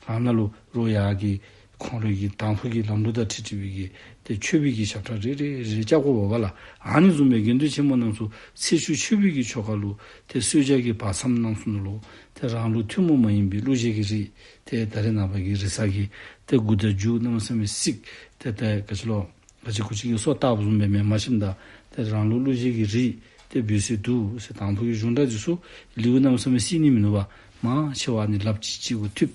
ཨ་ནཱ་ལུ་རོགས་ཡར་གྱི་ ཁོང་རའི་གི་དང་ཕུ་གི་ལམ་ལུགས་དང་འཁྲིལ་འཁྲིལ་བའི་གི་ཏེ་མཆོད་པའི་གི་ཞབས་ཁྲ་རེ་རེ་རེ་རྐྱབ་དགོཔ་འབད་བ་ལགས། ཨ་ནི་བཟུམ་སྦེ་དགེ་འདུན་ཆེན་མོ་རྣམ་ཚུ་ཚེས་བཅུ་མཆོད་པའི་གི་ཆོ་ག་ལུ་ཏེ་གསོལ་ཇ་གི་བག་ཚམ་རྣམ་གསུམ་ལུ་ཏེ་རང་ལུགས་ཐུན་མོང་མ་ཡིན་པའི་གླུ་གཞས་ཀྱི་རིགས་ཏེ་ད་རེས་ནངས་པ་གི་རེ་ས་གི་ཏེ་མགུ་དང་མཇུག་གནམ་མེད་ས་མེད་གཟིགས་ཏེ་ཏེ་ག་ཅི་ལོ། ག་ཅི་གུ་ཅི་གི་སོ་བཏབ་བཟུམ་སྦེ་མེན། མ་གཞི་ད་ཏེ་རང་ལུགས་གླུ་གཞས་ཀྱི་རིགས་ཏེ་འབུལ་སྲོལ་འདུག་ཟེར། དང་ཕུ་གི་གཞུང་སྒྲ་འདི་ཚུ་ལེའུ་གནམ་མེད་ས་མེད་བརྩི་ནི་མིན་ནུག་པ། མང་ཆེ་བ་ནི་ལབ་གཅིག་གཅིག་གུ་མཐུད་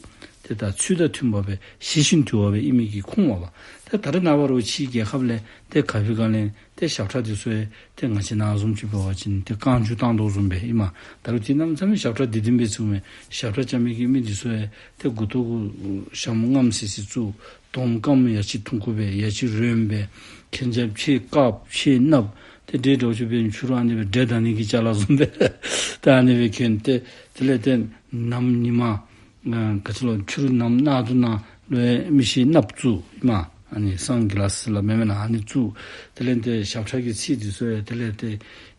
ཏེ་ད་ཚུལ་དང་མཐུན་པ་སྦེ་ཞི་ཞིང་དུལ་བ་སྦེ་ཨིན་མི་གི་ཁུངས་པ་པ། ཏེ་ད་རེས་ནངས་པ་རོགས་ཕྱིའི་རྒྱལ་ཁབ་ལས་ཏེ་ག་ཕི་ག་ལས་ཏེ་ཞབས་ཁྲ་འདི་ཚུ་ཡང་ཏེ་ང་བཅས་ནང་བཟུམ་ཅིག་འབད་བ་ཅིན་ཏེ་རྐང་བརྒྱུད་བཏང་དོ་བཟུམ་སྦེ་ཨིན་མས། ད་རུང་དེ་གནམ་མེད་ས་མེད་ཞབས་ཁྲ་བདེ་བདེ་སྦེ་བཙུགས་མས། ཞབས་ཁྲ་རྐྱབ་མི་གི་མི་འདི་ཚུ་ཡང་ཏེ་མགུ་ཏོ་གུ་ཞྭ་མོ་རྔམ་སི་སི་བཙུགས། དོམ་རྐངམ་ཡ་གཅིག་ཐུང་ཀུ་སྦེ་ཡ་གཅིག་རོན་སྦེ་ཁེན་ཆ་ཕྱེད་དཀརཔོ་ཕྱེད་གནགཔོ་ཏེ་འདྲེ་འདྲོག་ཅིག་སྦེ་ཕྱི་རུ་ཨ་ནི་སྦེ་འདྲེ་བདའ་ནི་གི་ཅ་ལ་བཟུམ་སྦེ་ད་ཨ་ནི་སྦེ་གྱོན་ཏེ་དེ་ལས་ཏེ་ནམ་ཉི་མ་ཨ་ག་ཅི་ལོ་ཕྱི་རུ་ནམ་གནག་དུང་ནང་ལུ་མིག་ཤེལ་གནགཔོ་བཙུགས་ཨིན་མས། ཨ་ནི་སན་གི་ལཱསི་ལཱ་མེན་མེན་ན་ཨ་ནི་བཙུགས། དེ་ལས་ཏེ་ཞབས་ཁྲ་གི་ཚིག་འདི་ཚུ་ཡང་དེ་ལས་ཏེ་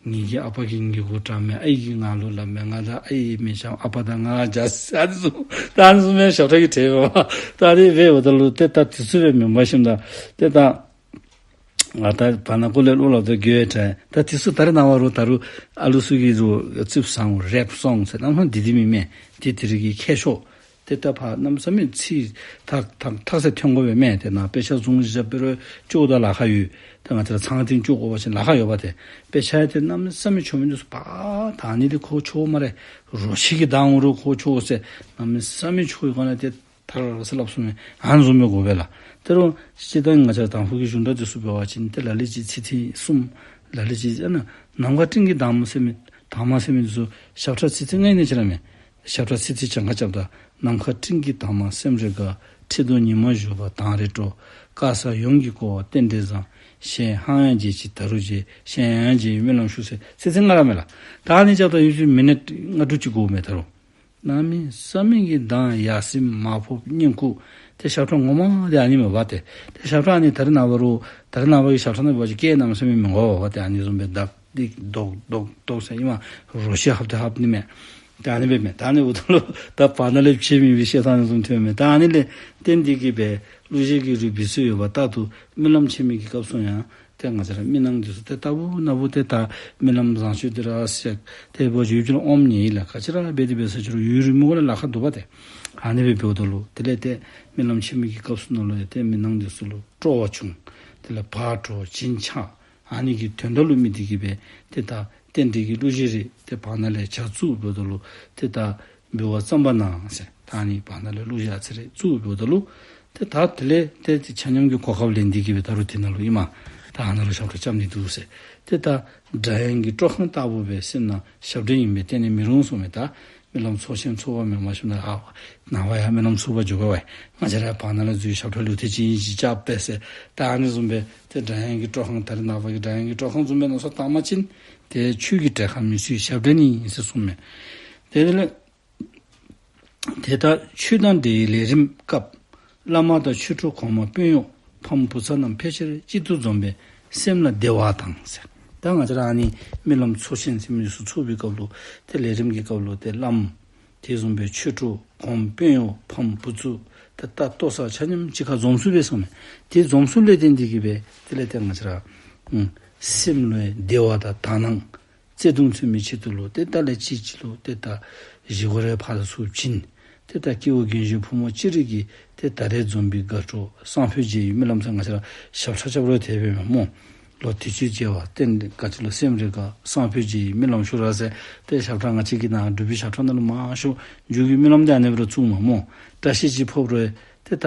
ངེ་གི་ཨ་པ་གིས་ངེ་གུ་དྲངས་མས། ཨའི་གིས་ང་ལུ་སླབ་མས། ང་དང་ཨའི་མི་འཆམ། ཨ་པ་དང་ང་རྒྱ་ཟེར་ཨ་ནི་བཟུམ་ད་ཨ་ནི་བཟུམ་སྦེ་ཞབས་ཁྲ་གི་གྲས་འབད་བ། ད་ཨ་ནི་སྦེ་འབདཝ་ད་ལུ་ཏེ་ད་དུས་ཚོད་སྦེ་མེན་པར་ཞིནམ་ད་ཏེ་ད་ང་ད་བར་ན་ཀོ་ལས་བློ་ལ་ད་དགོད་དྲན། ད་དུས་ཚོད་ད་རེས་ནངས་པ་རོགས་ད་རུང་ཨ་ལུ་ཚུ་གིས་རོགས་རྩིགཔ་ཟ་འོང་རེཔ་སོང་ཟེར་ནམ་ཧ་འདི་འདི་མི་མེན། ཏེ་དེ་རིགས་ཀྱི་ཁྱད་ཆོས་ཏེ་ད་ཕར་གནམ་མེད་ས་མེད་ཚིག་ཐག་ཐག་ཐག་ཟེར་ཐོན་དགོ་པས་མེན། ཏེ་ནཱ་དཔེ་ཆ་བཟུང་བཞག་པའི་རོགས་ཅོག་ད་ལཱ་ཁག་ཡོད། ཏེ་ང་བཅས་ར་ཚང་སྟེང་ཅོག་དགོ་པ་ཅིན་ལཱ་ཁག་ཡོད་པ། ཏེ་དཔེ་ཆ་ཡང་ཏེ་གནམ་མེད་ས་མེད་ཆོ་མི་འདི་ཚུ་པ་ད་ཨ་ནི་ལས་ཁོ་ཆོ་སྨ་རེ། རོ་ཁྱི་གིས་བདའ་འོང་རུང་ཁོ་ཆོ་ཟེར་གནམ་མེད་ས་མེད་ཆོ་ཡི་གོང་ལས་ཏེ་ཐར་ཟེར་སླབ་སོང་མས། ཨ་ནི་བཟུམ་སྦེ་དགོ་པས་ལགས། ཏེ་རོགས་སྤྱིར་བཏང་ང་བཅས་ར་དང་ཕུ་གི་གཞུང་སྒྲ་འདི་ཚུ་འབད་བ་ཅིན་ཏེ་ལ་ལུ་ཅིག་ཚིག་ཐེངས་གསུམ། ལ་ལུ་ཅིག་ཨ་ནཱ་ནམ་མཁའ་སྤྲིན་གྱི་དྭངས་མ་ཟེར་མི་དྭངས་མ་ཟེར་མི་འདི་ཚུ་ཞབས་ཁྲ་ཚིག་ཐེངས་ལྔ་ཨིན་ན་ཅིག་ར་མས། ཞབས་ཁྲ་ཚིག་ཐེངས་གྱངས་ཁ་རྐྱབ་ད། ནམ་མཁའ་སྤྲིན་གྱི་དྭངས་མ་སེམས་རེ་དགའ། ཁྲི་གདུགས་ཉི་མ་བཞུགས་པ་དྭངས་རེ་སྤྲོ། དཀར་གསལ་ཡོངས་ཀྱིས་བསྐོར་བ་རྟེན་འབྲེལ་བཟང་། གཞན་ཧང་ཡང་བརྗེད་ཅིག་ད་རུང་བརྗེད། གཞན་ཡང་བརྗེད་པའི་རྨི་ལམ་ཤོར་ཟེར་ཚིག་ཐེངས་ལྔ་ར་མས་ལགས། ད་ཨ་ནི་རྐྱབ་ད་ཡུན་ཚད་མི་ནིཊ་ལྔ་དྲུག་ཅིག་འགོརཝ་མས། ད་རུང་གནམ་མེད་ས་མེད་ཀྱི་གདངས་ཡར་སེང་མར་ཕབ་སྙན་ཁུག། ཏེ་ཞབས་ཁྲ་ངོ་མ་འདི་ཨ་ནི་མས་པ། ཏེ་ཏེ་ཞབས་ཁྲ་ཨ་ནི་ད་རེས་ནངས་པ་རོགས་ད་རེས་ནངས་པ་གི་ཞབས་ཁྲ་ནང་འབད་བ་ཅིན་སྐད་གནམ་མེད་ས་མེད་མི་གོ་བས་པ། ཏེ་ཨ་ནི་བཟུམ་སྦེ་ད་ཏིག་ཏོག་ཏོག་ཏོག་ཟེར་ཨིན་མས། རོ་ཁྱི་ཧབ་སྟེ་ཧབ་ནི་མས། ད་ཨ་ནི་སྦེ་མས། ད་ཨ་ནི་འབདཝ་ད་ལུ་ད་བར་ན་ལས་ཕྱེ་མི་འབད་བཤད་ཐངས་ནི་བཟུམ་ཐོན་མས། ད་ཨ་ནི་ལས་བརྟེན་ཏེ་གིས་སྦེ་གླུ་གཞས་ཀྱི་རིགས་འབད་སྲོལ་ཡོད་པ། རྟག་ཏུ་རྨི་ལམ་ཆད་མི་གི་སྐབས་སུ་ཡང་ཏེ་ང་བཅས་ར་རྨི་ལམ་འདི་ཚུ་ཏེ་ལྟ་བུ་ན་བུ་ཏེ་ད་རྨི་ལམ་བཟང་སྤྱོད་འདི་ར་ཟེར་ཏེ་འབད་བ་ཅིན་ཡུལ་གྱི་ཨོམ་ཉལ་ཡི་ལགས། ག་ཅི་ར་འབད་དེ་འབད་ས་ཅི་རུང་ཡུན་རིངམོ་ལས་ལཱ་ཁག་འདུག་པ། ཏེ་ཨ་ནི་སྦེ་འབདཝ་ད་ལུ་དེ་ལས་ཏེ་རྨི་ལམ་ཆད་མི་གི་སྐབས་སུ་ནང་ལུ་ཡང་ཏེ་རྨི་ལམ་འདི་ཚུ་ལུ་སྤྲོ་བ་བྱུང་། དེ་ལས་བག་དྲོ་བྱིན་ཆགས། ཨ་ནི་གི་དོན་དག་ལུ་དམིགས་ཏེ་གིས་སྦེ་ཏེ་ད་རྟེན་འབྲེལ་གྱི་གླུ་གཞས་རེ་ཏེ་བར་ན་ལས་ཆ་བཙུགས་འབདཝ་ད་ལུ་ཏེ་ད་འབུལ་བ་བརྩམ་པ་ན་ཟེར་ད་ཨ་ནི་བར་ན་ལས་གླུ་གཞས་ཨ་ཙི་རེ་བཙུགས་འབདཝ་ད་ལུ་ཏེ་ད་དེ་ལས་ཏེ་ཏེ་ཆ་མཉམ་གྱི་གོ་སྐབས་ལེན་ཏེ་གིས་སྦེ་ད་རུང་དེ་ནང་ལུ་ཨིན་མས། ད་ཨ་ནཱ་ལུ་ཞབས་ཁྲ་རྐྱབ་ནི་འདུག་ཟེར། ཏེ་ད་སྒྲ་དབྱངས་ཀྱི་སྤྲོ་ཁང་ལྟ་བུ་སྦེ་སེམས་ནང་ཞབས་འདྲེན་ཨིན་པས། གཏན་ནས་མི་རུང་གསུངས་མས། ད་རྨི་ལམ་ཚོགས་ཆེན་ཚོགས་པ་མེན་མ་ཤེས་ན་ཨ་ནངས་པ་ཡང་རྨི་ལམ་ཚོགས་པ་འགྱོ་དགོ་པས། ང་བཅས་ར་བར་ན་ལས་འཛུལ་ཞབས་ཁྲ་ལུ་ཏེ་ཅིག་ཨིན་ཅིག་རྐྱབ་པས་ཟེར། ད་ཨ་ནི་བཟུམ་སྦེ་ཏེ་སྒྲ་དབྱངས་ཀྱི་སྤྲོ་ཁང་ད་རེས་ནངས་པ་གི་སྒྲ་དབྱངས་ཀྱི་སྤྲོ་ཁང་བཟུམ་སྦེ་མནོ་བསམ་བཏང་པ་ཅིན་ཏེ་ཆོས་ཀྱི་གྲལ་ཁར་མི་ཚུད། ཞབས་འདྲེན་ཨིན་ཟེར་གསུངས་མས། དེ་ལས་དེ་ལྟར་ཆོས་དང་འབྲེལ་བའི་ལས་རིམ་སྐབས། བླ་མ་དང་ཆོས་གྲོགས་གོང་མ་དཔོན་གཡོག་ཕམ་བུ་ཚ་རྣམས་ཕལ་ཆེར་གཅིག་ཏུ་འཛོམས་པས་སེམས་ལ་བདེ་བ་དང་ཟེར། ད་ང་བཅས་ར་ཨ་ནི་རྨི་ལམ་ཚོགས་ཆེན་ཟེར་མི་ཚུ་ཚོགས་པའི་སྐབས་ལུ་ཏེ་ལས་རིམ་གྱི་སྐབས་ལུ་ཏེ་བླམ་དེ་བཟུམ་སྦེ་ཆོས་གྲོགས་གོང་དཔོན་གཡོག་ཕམ་བུ་ཚ་ཏེ་ད་ལྟོ་ཚང་ཆ་མཉམ་གཅིག་ཁར་འཛོམས་ཚུགས་པས་གསུངས་མས། དེ་འཛོམས་ཚུགསཔ་ལས་བརྟེན་ཏེ་གིས་སྦེ་དེ་ལས་ཏེ་ང་བཅས་ར་ཨུམ་སེམས་ལུ་བདེ་བ་དང་དག་སྣང་བརྩེ་གདུང་མཚོན་པའི་ཆེད་དུ་ལུ་ཏེ་ད་ལས་ཅིག་ཅིག་ལུ་ཏེ་ད་བཞེས་སྒོ་རེ་ཕར་ཚུར་བྱིན། ཏེ་ད་སྐྱེ་བོ་རྒན་གཞོན་ཕོ་མོ་ཅི་རིགས་ཀྱིས་ཏེ་ད་རེས་འཛོམས་པའི་དགའ་སྤྲོ་སང་ཕོད་མཇལ་བའི་རྨི་ལམ་ཟེར་ང་བཅས་ར་ཞབས་ཁྲ་རྐྱབ་རུང་དེ་སྦེ་མས་སྨོ། ལོ་དུས་ཅི་མཇལ་བ་རྟེན་ག་ཅི་ལོ་སེམས་རེ་དགའ་སང་ཕོད་མཇལ་བའི་རྨི་ལམ་ཤོར་ར་ཟེར། ཏེ་ཞབས་ཁྲ་ང་བཅས་ཀྱི་ནང་འབྲུག་པའི་ཞབས་ཁྲ་ནང་ལུ་མང་ཤོས་མཇུག་གི་རྨི་ལམ་འདི་ཨ་ནི་སྦེ་ར་བཙུགས་མས་སྨོ། བཀྲ་ཤིས་ཅིག་ཕོག་རུང་ཏེ་ད་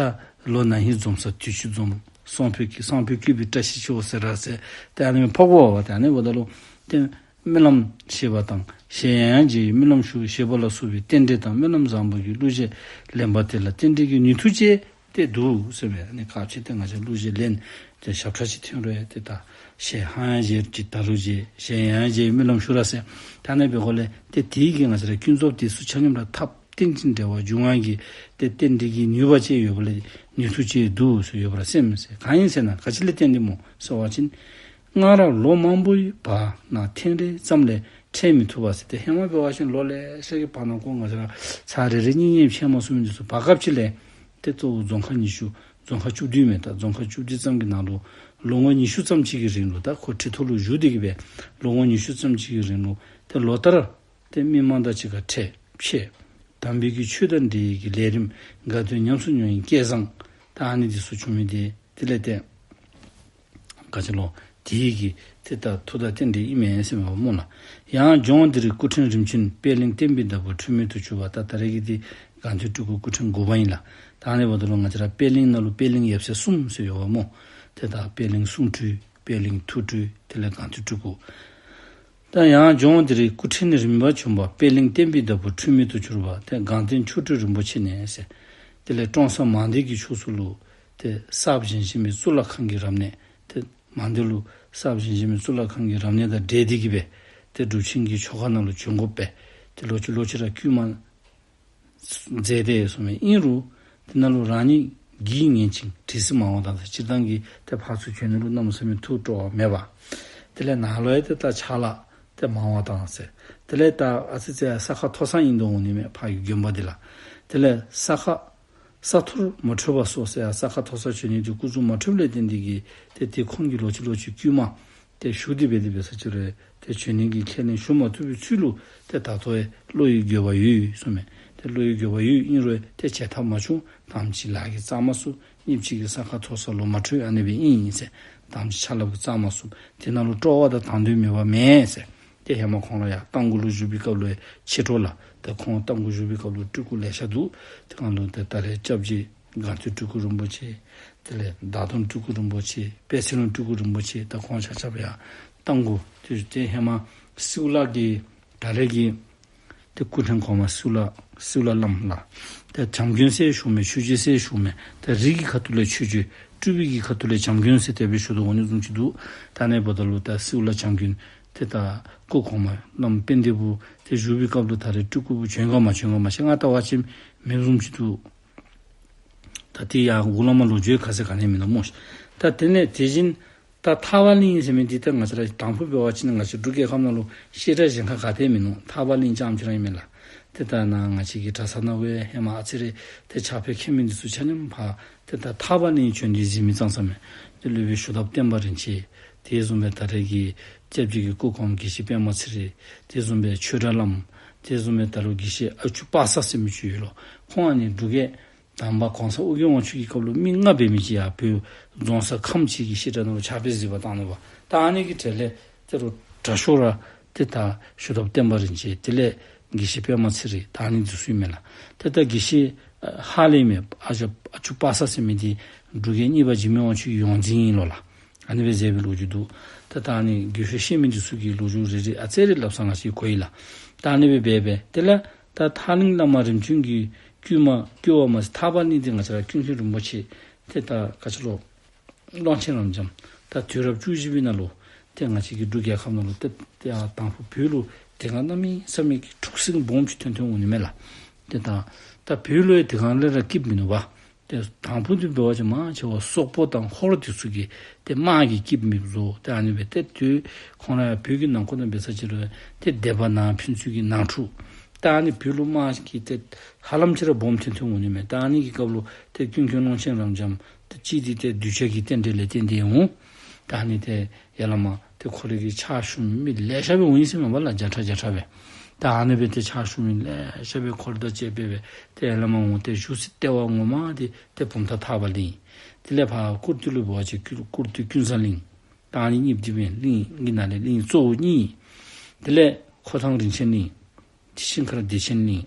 ལོ་ན་ཧིང་འཛོམས་ས་དུས་ཅི་འཛོམས་སང་ཕོད་ཀྱི་སང་ཕོད་ཀྱི་སྦེ་བཀྲ་ཤིས་ཤོག་ཟེར་ར་ཟེར། ཏེ་ཨ་ནི་སྦེ་ཕོག་དགོ་པ། ཏེ་ཨ་ནི་འབདཝ་ད་ལུ་ཏེ་རྨི་ལམ་ཞེས་པ་དང་གཞན་ཡང་མཇལ་བའི་རྨི་ལམ་ཤོར་ཞེས་པ་ལ་སོགས་པའི་རྟེན་འབྲེལ་དང་རྨི་ལམ་བཟང་པོ་གི་གླུ་གཞས་ལེན་པ་དེ་ལ་རྟེན་འབྲེལ་གྱི་ནུས་མཐུ་ཅན་ཏེ་འདུག་ཟེར་བས། ཨ་ནི་སྐབས་ཅིག་ཏེ་ང་བཅས་གླུ་གཞས་ལེན་ཏེ་ཞབས་ཁྲ་ཅིག་ཐོན་རུང་ཡང་ཏེ་ད་གཞན་ཧང་ཡང་མཇལ་ཅིག་ད་རུང་མཇལ་གཞན་ཡང་མཇལ་རྨི་ལམ་ཤོར་ར་ཟེར། ད་ཨ་ནི་སྦེ་འགོ་ལས་ཏེ་དེ་གིས་ང་བཅས་ར་ཀུན་རྫོབ་དེ་ཚུ་ཆ་མཉམ་ར་ཐབས་རྟེན་ཅིང་འབྲེལ་བར་འབྱུང་བ་གི་ཏེ་རྟེན་འབྲེལ་གྱི་ནུས་པ་ཅན་ཡོད་པ་ལས་ནུས་མཐུ་ཅན་འདུག་ཟེར་ཡོད་པར་སེམས་ཟེར། གང་ཡིན་ཟེར་ན་ག་ཅི་ལས་བརྟེན་ཏེ་སྨོ་ཟེར་བ་ཅིན། སྔར་ལོ་མང་པོའི་བར་ན་ཐེངས་རེ་ཙམ་ལས་ཕྲད་མི་ཐུབ་པ་ཟེར། ཏེ་ཧེ་མ་འབད་བ་ཅིན་ལོ་ལེ་ཤ་གི་བར་ན་ཁོང་ང་བཅས་ར་ཚར་རེ་རེ་གཉིས་གཉིས་ཕྱད་མ་ཚུགས་མི་འདི་ཚུ་བར་སྐབས་ཅིག་ལས་ཏེ་གཙོ་བོ་རྫོང་ཁག་ཉི་ཤུ་ རྫོང་ཁག་བཅུ་བདུན་མས། ད་རྫོང་ཁག་བཅུ་བདུན་ཙམ་གྱི་ནང་ལུ་ལོ་ངོ་ཉི་ཤུ་ཙམ་ཅིག་གི་རིང་ལུ་ད་ཁོ་ཁྲི་ཐོག་ལུ་བཞུགས་ཏེ་གི་སྦེ་ལོ་ངོ་ཉི་ཤུ་ཙམ་ཅིག་གི་རིང་ལུ་ཏེ་ལོ་ལྟར་ཏེ་མི་མང་དང་གཅིག་ཁར་འཕྲད་འཕྱད། དམ་པའི་གི་ཆོས་དང་འབྲེལ་བའི་གི་ལས་རིམ་དགའ་སྟོན་ཉམས་སུ་མྱོང་བའི་སྐལ་བཟང་ད་ཨ་ནི་འདི་ཚུ་བྱུང་མི་འདི་དེ་ལས་ཏེ་ག་ཅི་ལོ། དེའི་གི་ཏེ་ད་མཐུ་དང་རྟེན་འབྲེལ་ཨིན་མས་ཟེར་མས་པ་སྨོ་ལགས། ཡང་ལྗོངས་འདིར་སྐུ་ཕྲེང་རིམ་བྱོན་པད་གླིང་བསྟན་པའི་བདག་པོ་འཁྲུལ་མེད་དུ་གྱུར་པ། ད་ད་རེས་ཀྱི་འདི་སྒང་སྟེང་སྤྲུལ་སྐུ་སྐུ་ཕྲེང་དགུ་པ་ཨིན་ལགས། ད་ཨ་ནི་འབདཝ་ད་ལུ་ང་བཅས་ར་པད་གླིང་ནང་ལུ་པད་གླིང་ཡབ་སྲས་གསུམ་ཟེར་ཡོད་པ་སྨོ། ཏེ་ད་པད་གླིང་གསུང་སྤྲུལ་པད་གླིང་ཐུགས་སྤྲུལ་དེ་ལས་སྒང་སྟེང་སྤྲུལ་སྐུ། ད་ཡང་ལྗོངས་འདིར་སྐུ་ཕྲེང་རིམ་པར་བྱོན་པ་པད་གླིང་བསྟན་པའི་བདག་པོ་འཁྲུལ་མེད་དུ་གྱུར་པ་ཏེ་སྒང་སྟེང་མཆོག་སྤྲུལ་རིན་པོ་ཆེ་ནས་ཟེར། དེ་ལས་ཀྲོང་གསར་མང་སྡེ་གི་ཕྱོགས་སུ་ལུ་ཏེ་གསར་བཞེངས་བཞེངས་མི་གཙུག་ལག་ཁང་གི་རབ་གནས་ཏེ་མང་སྡེ་ལུ་གསར་བཞེངས་བཞེངས་མི་གཙུག་ལག་ཁང་གི་རབ་གནས་དང་འབྲེལ་ཏེ་གི་སྦེ་ཏེ་སྒྲུབ་ཆེན་གྱི་ཆོ་ག་ནང་ལུ་བྱོན་དགོ་པས། ཏེ་ལོག་ཅི་ལོག་ཅི་ར་བསྐུལ་མ་མཛད་དེ་ཡོད་ཟེར་མས། ཨིན་རུང་དེ་ནང་ལུ་རང་ཉིད་གིས་ངེས་ཅིང་དྲི་ཟའི་མང་བ་དང་ཟེར། སྤྱིར་བཏང་གི་ཏེ་ཕར་ཚུར་བྱོན་ནི་ལུ་གནམ་མེད་ས་མེད་ཐུགས་སྤྲོ་བ་མེད་པ། དེ་ལས་ནང་ལུ་ཡང་ཏེ་ད་ཆར་ལ་ཏེ་མང་བ་དང་ཟེར། དེ་ལས་ད་ཨ་ཙི་ཙི་ས་ཁ་མཐོ་ས་ཨིན་དོ་འོང་ནི་མས་ཕར་གྱི་དགོན་པ་འདི་ལགས། དེ་ལས་ས་ཁ་ས་མཐོར་མ་འཕྲོད་པ་སོགས་ཟེར་ཡང་ས་ཁ་མཐོ་ས་བྱོན་ནི་འདི་སྐུ་གཟུགས་མ་འཕྲོདཔ་ལས་བརྟེན་ཏེ་གི་ཏེ་དེ་ཁོང་གིས་ལོག་ཅི་ལོག་ཅི་བསྐུལ་མ་ཏེ་ཞུ་སྟེ་འབད་དེ་འབད་ས་ཅིག་རུང་ཏེ་བྱོན་ནི་གི་ཁས་ལེན་ཞུ་མ་ཐུབ་པའི་ཚུལ་ལུ་ཏེ་ད་ལྟོ་ཡང་བློ་ཡི་འགྱོད་པ་ཡོད་ཟེར་མས། ཏེ་བློ་ཡི་འགྱོད་པ་ཡོད། ཨིན་རུང་ཏེ་བྱེད་ཐབས་མ་བྱུང་། དམ་ཅིག་ལག་གིས་བཙག་མ་ཚུགས། སྙིང་ཅིག་གི་ས་ཁ་མཐོ་ས་ལུ་མ་འཕྲོད། ཨ་ནི་སྦེ་ཨིན་ཟེར། དམ་ཅིག་ཆ་ལག་གིས་བཙག་མ་ཚུགས། དེ་ནང་ལུ་སྤྲོ་བ་དང་དང་འདོད་མེད་པ་མེད་ཟེར། ཏེ་ཧེ་མ་ཁོང་ར་ཡར་རྟ་མགོ་ལུ་བཞུགས་པའི་སྐབས་ལུ་ཡང་ཕྱི་དྲོ་ལ་ཏེ་ཁོང་རྟ་མགོ་བཞུགས་པའི་སྐབས་ལུ་སྤྲུལ་སྐུ་ལེ་ཤ་འདུག། ཏེ་ཁོང་ལུ་ཏེ་ད་རེས་སྐྱབས་རྗེ་སྒང་སྟེང་སྤྲུལ་སྐུ་རིན་པོ་ཆེ། དེ་ལས་བདག་སྟོང་སྤྲུལ་སྐུ་རིན་པོ་ཆེ། པད་ཚལ་སྟོང་སྤྲུལ་སྐུ་རིན་པོ་ཆེ། ད་ཁོང་ཆ་ཁྱབ་ཡར་རྟ་མགོ་ཏེ་ཏེ་ཧེ་མ་སེའུ་ལ་གི་ད་རེས་ཀྱི་ཏེ་སྐུ་ཕྲེང་གོང་མ་སེའུ་ལ་སེའུ་ལ་བླམ་ལགས། ཏེ་བྱམས་མགོན་ཟེར་ཞུཝ་མས། ཆོས་རྗེ་ཟེར་ཞུཝ་མས། ཏེ་རིགས་ཀྱི་ཁ་ཐུག་ལས་ཆོས་རྗེ། སྤྲུལ་པའི་གི་ཁ་ཐུག་ལས་བྱམས་མགོན་ཟེར་དེ་སྦེ་ཞུ་དོ་འོང་ནི་བཟུམ་ཅིག་འདུག། ད་ཨ་ནི་འབདཝ་ད་ལུ་ད་སེའུ་ལ་བྱམས་མགོན་ཏེ་ད་སྐུ་གོང་མ་བླམ་དཔལ་ལྡན་བུ་ཏེ་བཞུགས་པའི་སྐབས་ལུ་ད་རེས་སྤྲུལ་སྐུ་བུ་བྱོན་ག་མ་བྱོན་ག་མ་ཤེས། ང་ལྟ་བ་ཅིན་མེདཔ་བཟུམ་ཅིག་འདུག། ད་དེ་ཡང་འགོ་ལས་མར་ལོ་རྒྱུས་ཁ་གསལ་ག་ནི་མིན་ནུག་སྨོ་ཤིག། ད་དེ་ལས་དེ་བཞིན་ད་ཐར་པ་གླིང་ཟེར་མི་འདི་ད་ང་བཅས་ར་དང་ཕུ་འབད་བ་ཅིན་ང་བཅས་འབྲུག་རྒྱལ་ཁབ་ནང་ལུ་བཤད་གྲྭ་གཞན་ཁར་ག་ཏེ་མིན་ནུག། ཐར་པ་གླིང་རྐྱངམ་ཅིག་ར་ཨིན་མས་ལགས། ཏེ་ད་ནཱ་ང་བཅས་ཀྱི་གྲྭ་ཚང་ནང་ལུ་ཡང་ཧེ་མ་ཨ་ཙི་རེ་ཏེ་ཕྱག་དཔེ་མཁྱེན་མི་འདི་ཚུ་ཆ་མཉམ་ཕར་ཏེ་ད་ཐར་པ་གླིང་བྱོན་ཏེ་གཟིགས་མི་ཙང་ཙ་མས། ཏེ་སློབ་དཔོན་ཞུ་དག་བསྟན་པ་རིན་ཆེན། དེ་བཟུམ་སྦེ་ད་རེས་ཀྱི་སྐྱབས་རྗེ་གི་སྐུ་གོང་མ་དགེ་བཤེས་པདྨ་ཚེ་རིང་། དེ་བཟུམ་སྦེ་ཆོས་གྲགས་བླམ། དེ་བཟུམ་སྦེ་ད་རུང་དགེ་བཤེས་ཨ་ཆུ་པ་སངས་ཟེར་མི་ཅིག་ཡོད་ལོ། ཁོང་ཨ་ནི་འབྲུག་རྒྱལ་དང་པ་གོང་ས་ཨོ་རྒྱན་དབང་ཕྱུག་གི་སྐབས་ལུ་མི་ལྔ་འབད་མི་ཅིག་ཡར་བོད་རྫོང་གསར་ཁམས་སྤྱི་གི་བཤད་གྲྭ་ནང་ལུ་ཕྱག་དཔེ་གཟིགས་པར་བཏང་ནུག་པ། ད་ཨ་ནི་གི་གྲས་ལས་ད་རུང་དྲག་ཤོས་ར་ཏེ་ད་ཞུ་དག་བསྟན་པ་རིན་ཆེན། དེ་ལས་དགེ་བཤེས་པདྨ་ཚེ་རིང་། ད་ཨ་ནི་འདི་ཚུ་ཨིན་མས་ལགས། ཏེ་ད་དགེ་བཤེས་ཧ་ལམ་ཨ་ཅག་ཨ་ཆུ་པ་སངས་ཟེར་མི་འདི་འབྲུག་རྒྱལ་གཉིས་པ་འཇིགས་མེད་དབང་ཕྱུག་གི་ཡོངས་འཛིན་ཨིན་ལོ་ལགས། ཨ་ནི་སྦེ་མཛད་པའི་ལོ་རྒྱུས་འདུག། ད་ད་ཨ་ནི་རྒྱུད་ཤོད་བཤད་མི་འདི་ཚུ་གི་ལོ་རྒྱུས་རེ་རེ་ཨ་ཙི་རེ་སླབ་ས་ང་བཅས་གོ་ཡི་ལགས། ད་ཨ་ནི་སྦེ་འབད་འབད་དེ་ལས་ད་ཐར་གླིང་བླ་མ་རིམ་བྱོན་གྱི་བསྐུལ་མ་བསྐུལ་བ་མ་ཚད་ཐར་པ་གླིང་འདི་ང་བཅས་ར་ཀུན་མཁྱེན་རིན་པོ་ཆེ་ཏེ་ད་ག་ཅི་ལོ་ཀློང་ཆེན་རབ་འབྱམས་ད་དུས་རབས་བཅུ་བཞི་པའི་ནང་ལུ་ཏེ་ང་བཅས་ཀྱི་འབྲུག་རྒྱལ་ཁབ་ནང་ལུ་ཏེ་ཏེ་ཡར་དང་ཕུ་བོད་ལུ་དེ་སྒང་གནམ་མེད་ས་མེད་ཀྱི་འཁྲུག་ཟིང་སྦོམ་ཅིག་ཐོན་ཐོན་འོང་ནི་མས་ལགས། ཏེ་ད་ད་བོད་ལུ་ཡང་དེ་སྒང་ལས་ར་སྐྱིདཔ་མིན་ནུག་པ། ཏེ་དང་ཕུ་འདི་འབད་བ་ཅིན་མང་ཆེ་བ་སོག་པོ་དང་ཧོར་འདི་ཚུ་གིས་ཏེ་དམག་གི་སྐྱིདཔ་མེདཔ་བཟོ། ཏེ་ཨ་ནི་སྦེ་ཏེ་དུས་ཁོང་ར་ཡང་བོད་ཀྱི་ནང་འཁོད་ནང་འབད་ས་ཅིག་རུང་ཏེ་སྡེ་པ་ནང་ཕན་ཚུན་གྱི་ནང་འཁྲུག། ད་ཨ་ནི་བོད་ལུ་དམག་གི་ཏེ་ཧ་ལམ་ཅིག་ར་སྦོམ་ཐོན་ཐོན་འོང་ནི་མས། ད་ཨ་ནི་གི་སྐབས་ལུ་ཏེ་ཀུན་མཁྱེན་ཀློང་ཆེན་རབ་འབྱམས་ཏེ་གཅིག་འདི་ཏེ་གདུལ་བྱ་གི་རྟེན་འབྲེལ་ལས་བརྟེན་ཏེ་འོང་། ད་ཨ་ནི་ཏེ་ཡ་བླ་མ་ཏེ་ཁོ་རའི་གི་ཕྱག་ཞུ་མི་ལེ་ཤ་སྦེ་འོང་ཡི་ཟེར་མས་པ་ལགས། བརྒྱ་ཕྲག་བརྒྱ་ཕྲག་སྦེ། ད་ཨ་ནི་སྦེ་ཏེ་ཕྱག་ཞུ་མི་ལེ་ཤ་སྦེ་ཁོ་ར་དང་བཅས་པ་སྦེ་ཏེ་ཡ་བླ་མ་འོང་སྟེ་བཞུགས་སའི་ལྟེ་བ་ངོ་མ་འདི་ཏེ་བུམ་ཐང་ཐར་པ་གླིང་། དེ་ལས་ཕར་ཀུར་སྟོད་ལུ་འབད་བ་ཅིན་ཀུར་སྟོད་ཀུན་བཟང་གླིང་། ད་ཨ་ནི་གཉིས་འདི་སྦེ་གླིང་གི་ནང་ལས་གླིང་གཙོ་བོ་གཉིས། དེ་ལས་ཁོ་ཐང་རིན་ཆེན་གླིང་། ཤིང་མཁར་བདེ་ཆེན་གླིང་།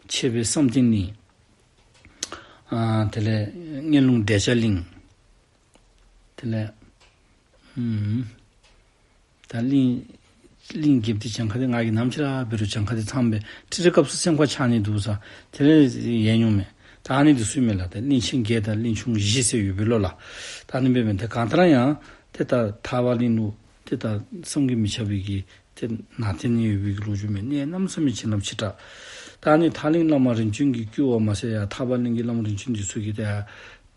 ཆེ་བའི་བསམ་གཏན་གླིང་། ཨ་དེ་ལས་གཉན་ལུང་བདེ་ཆེན་གླིང་། དེ་ལས་ཨུམ་ད་གླིང་གླིང་བརྒྱད་འདི་གྱངས་ཁ་འདི་ང་གིས་ནམ་ཅིག་ར་འབད་རུང་གྱངས་ཁ་འདི་ཚངམ་སྦེ་ཁྲིད་ཁྲིད་སྐབས་སུ་སེམས་ཁར་འཆར་ནི་འདུག་ས། དེ་ལས་ཡལ་འགྱོཝ་མས། ད་ཨ་ནི་འདི་ཚུ་མས་ལགས། ད་གླིང་ཆེན་བརྒྱད་དང་གླིང་ཆུང་བཞི་ཟེར་ཡོད་པས་ལོ་ལགས། ད་ཨ་ནི་འབད་མི་འདི་གང་ལྟར་ཡང་ཏེ་ད་ཐར་པ་གླིང་ལུ་ཏེ་ད་བསམ་གྱིས་མི་ཁྱབ་པའི་གི་ཏེ་ནང་རྟེན་ཡོད་པའི་གི་ལོ་རྒྱུས་མས། གནས་གནམ་མེད་ས་མེད་བྱིན་རླབས་ཆེ་དྲགས། ད་ཨ་ནི་ཐར་གླིང་བླ་མ་རིམ་བྱོན་གྱི་བསྐུལ་བ་མ་ཚད་ཡར་ཐར་པ་གླིང་གི་བླ་མ་རིམ་བྱོན་འདི་ཚུ་གིས་ཏེ་ཡར་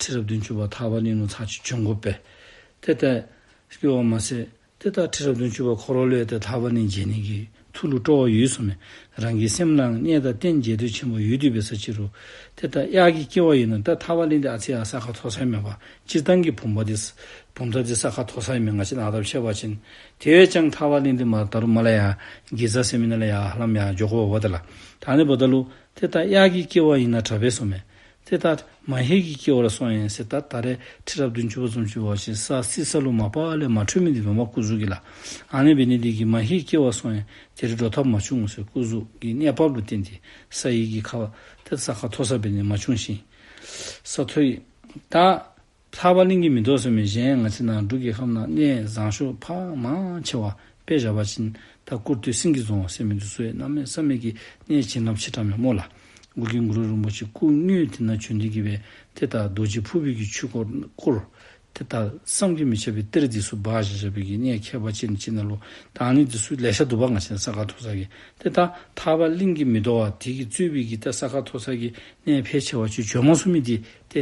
ཁྲི་རབས་བདུན་ཅུ་པ་ཐར་པ་གླིང་ལུ་ཚར་གཅིག་བྱོན་དགོ་པས། ཏེ་ད་བསྐུལ་བ་མ་ཚད་ཏེ་ད་ཁྲི་རབས་བདུན་ཅུ་པ་ཁོ་ར་ལུ་ཡང་ཏེ་ཐར་པ་གླིང་མཇལ་ནི་གི་ ཐུགས་ལུ་སྤྲོ་བ་ཡོད་གསུངམ་མས། རང་གི་སེམས་ལའང་གནས་དང་རྟེན་རྗེས་ཟློས་ཆེན་པོ་ཡོད་དེ་འབད་ས་ཅིག་རུང་ཏེ་ད་གཡག་གི་སྐྱེ་བ་ཨིན་ན་ད་ཐར་པ་གླིང་འདི་ཨ་ཙི་ཡང་ས་ཁ་མཐོ་ས་མེན་པར་སྤྱིར་བཏང་གི་བུམ་པ་འདི་བུམ་ཐང་འདི་ས་ཁ་མཐོ་ས་ཨིན་མས། ང་བཅས་ནཱ་ལྟ་བུ་ཕྱད་པ་ཅིན། དེ་བས་ཀྱང་ཐར་པ་གླིང་འདི་མར་ད་རུང་མར་ལས་ཡར་དགེ་རྩ་ཟེར་མི་ནང་ལས་ཡར་ཧ་ལམ་ཡར་འགྱོ་དགོཔ་འབདཝ་ད་ལགས། ད་ཨ་ནི་འབདཝ་ད་ལུ་ཏེ་ད་གཡག་གི་སྐྱེ་བ་ཨིན་ན་དྲག་པས་གསུངམ་མས། ཏེ་ད་མ་ཧེ་གི་སྐྱེ་བ་ལུ་སོང་ཡི་ཟེར། ད་ད་རེས་ཁྲི་རབས་བདུན་ཅུ་པ་བཟུམ་ཅིག་འབད་བ་ཅིན་ས་བསིལ་ས་ལུ་མ་པ་ལས་མ་འཕྲོད་མི་འདི་འབདཝ་མས་སྐུ་གཟུགས་ཀྱི་ལགས། ཨ་ནི་འབད་ནི་འདི་གིས་མ་ཧེ་སྐྱེ་བ་སོང་ཡི་དེ་རུ་འགྲོ་ཐབས་མ་བྱུང་ཟེར། སྐུ་གཟུགས་ཀྱི་གནས་བབ་ལུ་བརྟེན་ཏེ་ས་ཡི་གི་ཁ་བ་ཏེ་ས་ཁ་མཐོ་ས་འབད་ནི་མ་བྱུང་ཞིང་ས་མཐོ་ཡི། ད་ཐར་པ་གླིང་གི་མེ་ཏོག་ཟེར་མི་གཞན་ང་བཅས་ནཱ་འབྲུག་རྒྱལ་ཁབ་ནང་གནས་བཟང་ཤོས་ཕར་མང་ཆེ་བ་དཔེ་བཞག་པ་ཅིན་ད་ཀུར་སྟོད་སེང་གེ་རྫོང་ཟེར་མི་འདི་ཚུ་ཡང་གནམ་མེད་ས་མེད་ཀྱི་གནས་བྱིན་རླབས་ཆེ་དྲགས་མས་སྨོ་ལགས། ཨོ་རྒྱན་གུ་རུ་རིན་པོ་ཆེ་སྐུ་དངོས་དེ་ནང་བྱོན་ཏེ་གི་སྦེ་ཏེ་ད་རྡོ་རྗེ་ཕུར་པའི་གི་ཆོས་སྐོར་སྐོར་ཏེ་ད་བསམ་གྱིས་མི་ཁྱབ་པའི་གཏེར་འདི་ཚུ་སྦ་བཞག་བཞག་པའི་གི་གནས་ཁྱད་པར་ཅན་ཅིག་ནང་ལུ་ད་ཨ་ནི་འདི་ཚུ་ལེ་ཤ་འདུག་པ། ང་བཅས་ས་ཁ་མཐོ་ས་གི་ཏེ་ད་ཐར་པ་གླིང་གི་མེ་ཏོག་པ་དེ་གིས་གཙོས་པའི་གི་ད་ས་ཁ་མཐོ་ས་གི་གནས་ཕལ་ཆེ་བ་ཅིག་བྱོན་མ་ཚུགས་མི་འདི་ཏེ་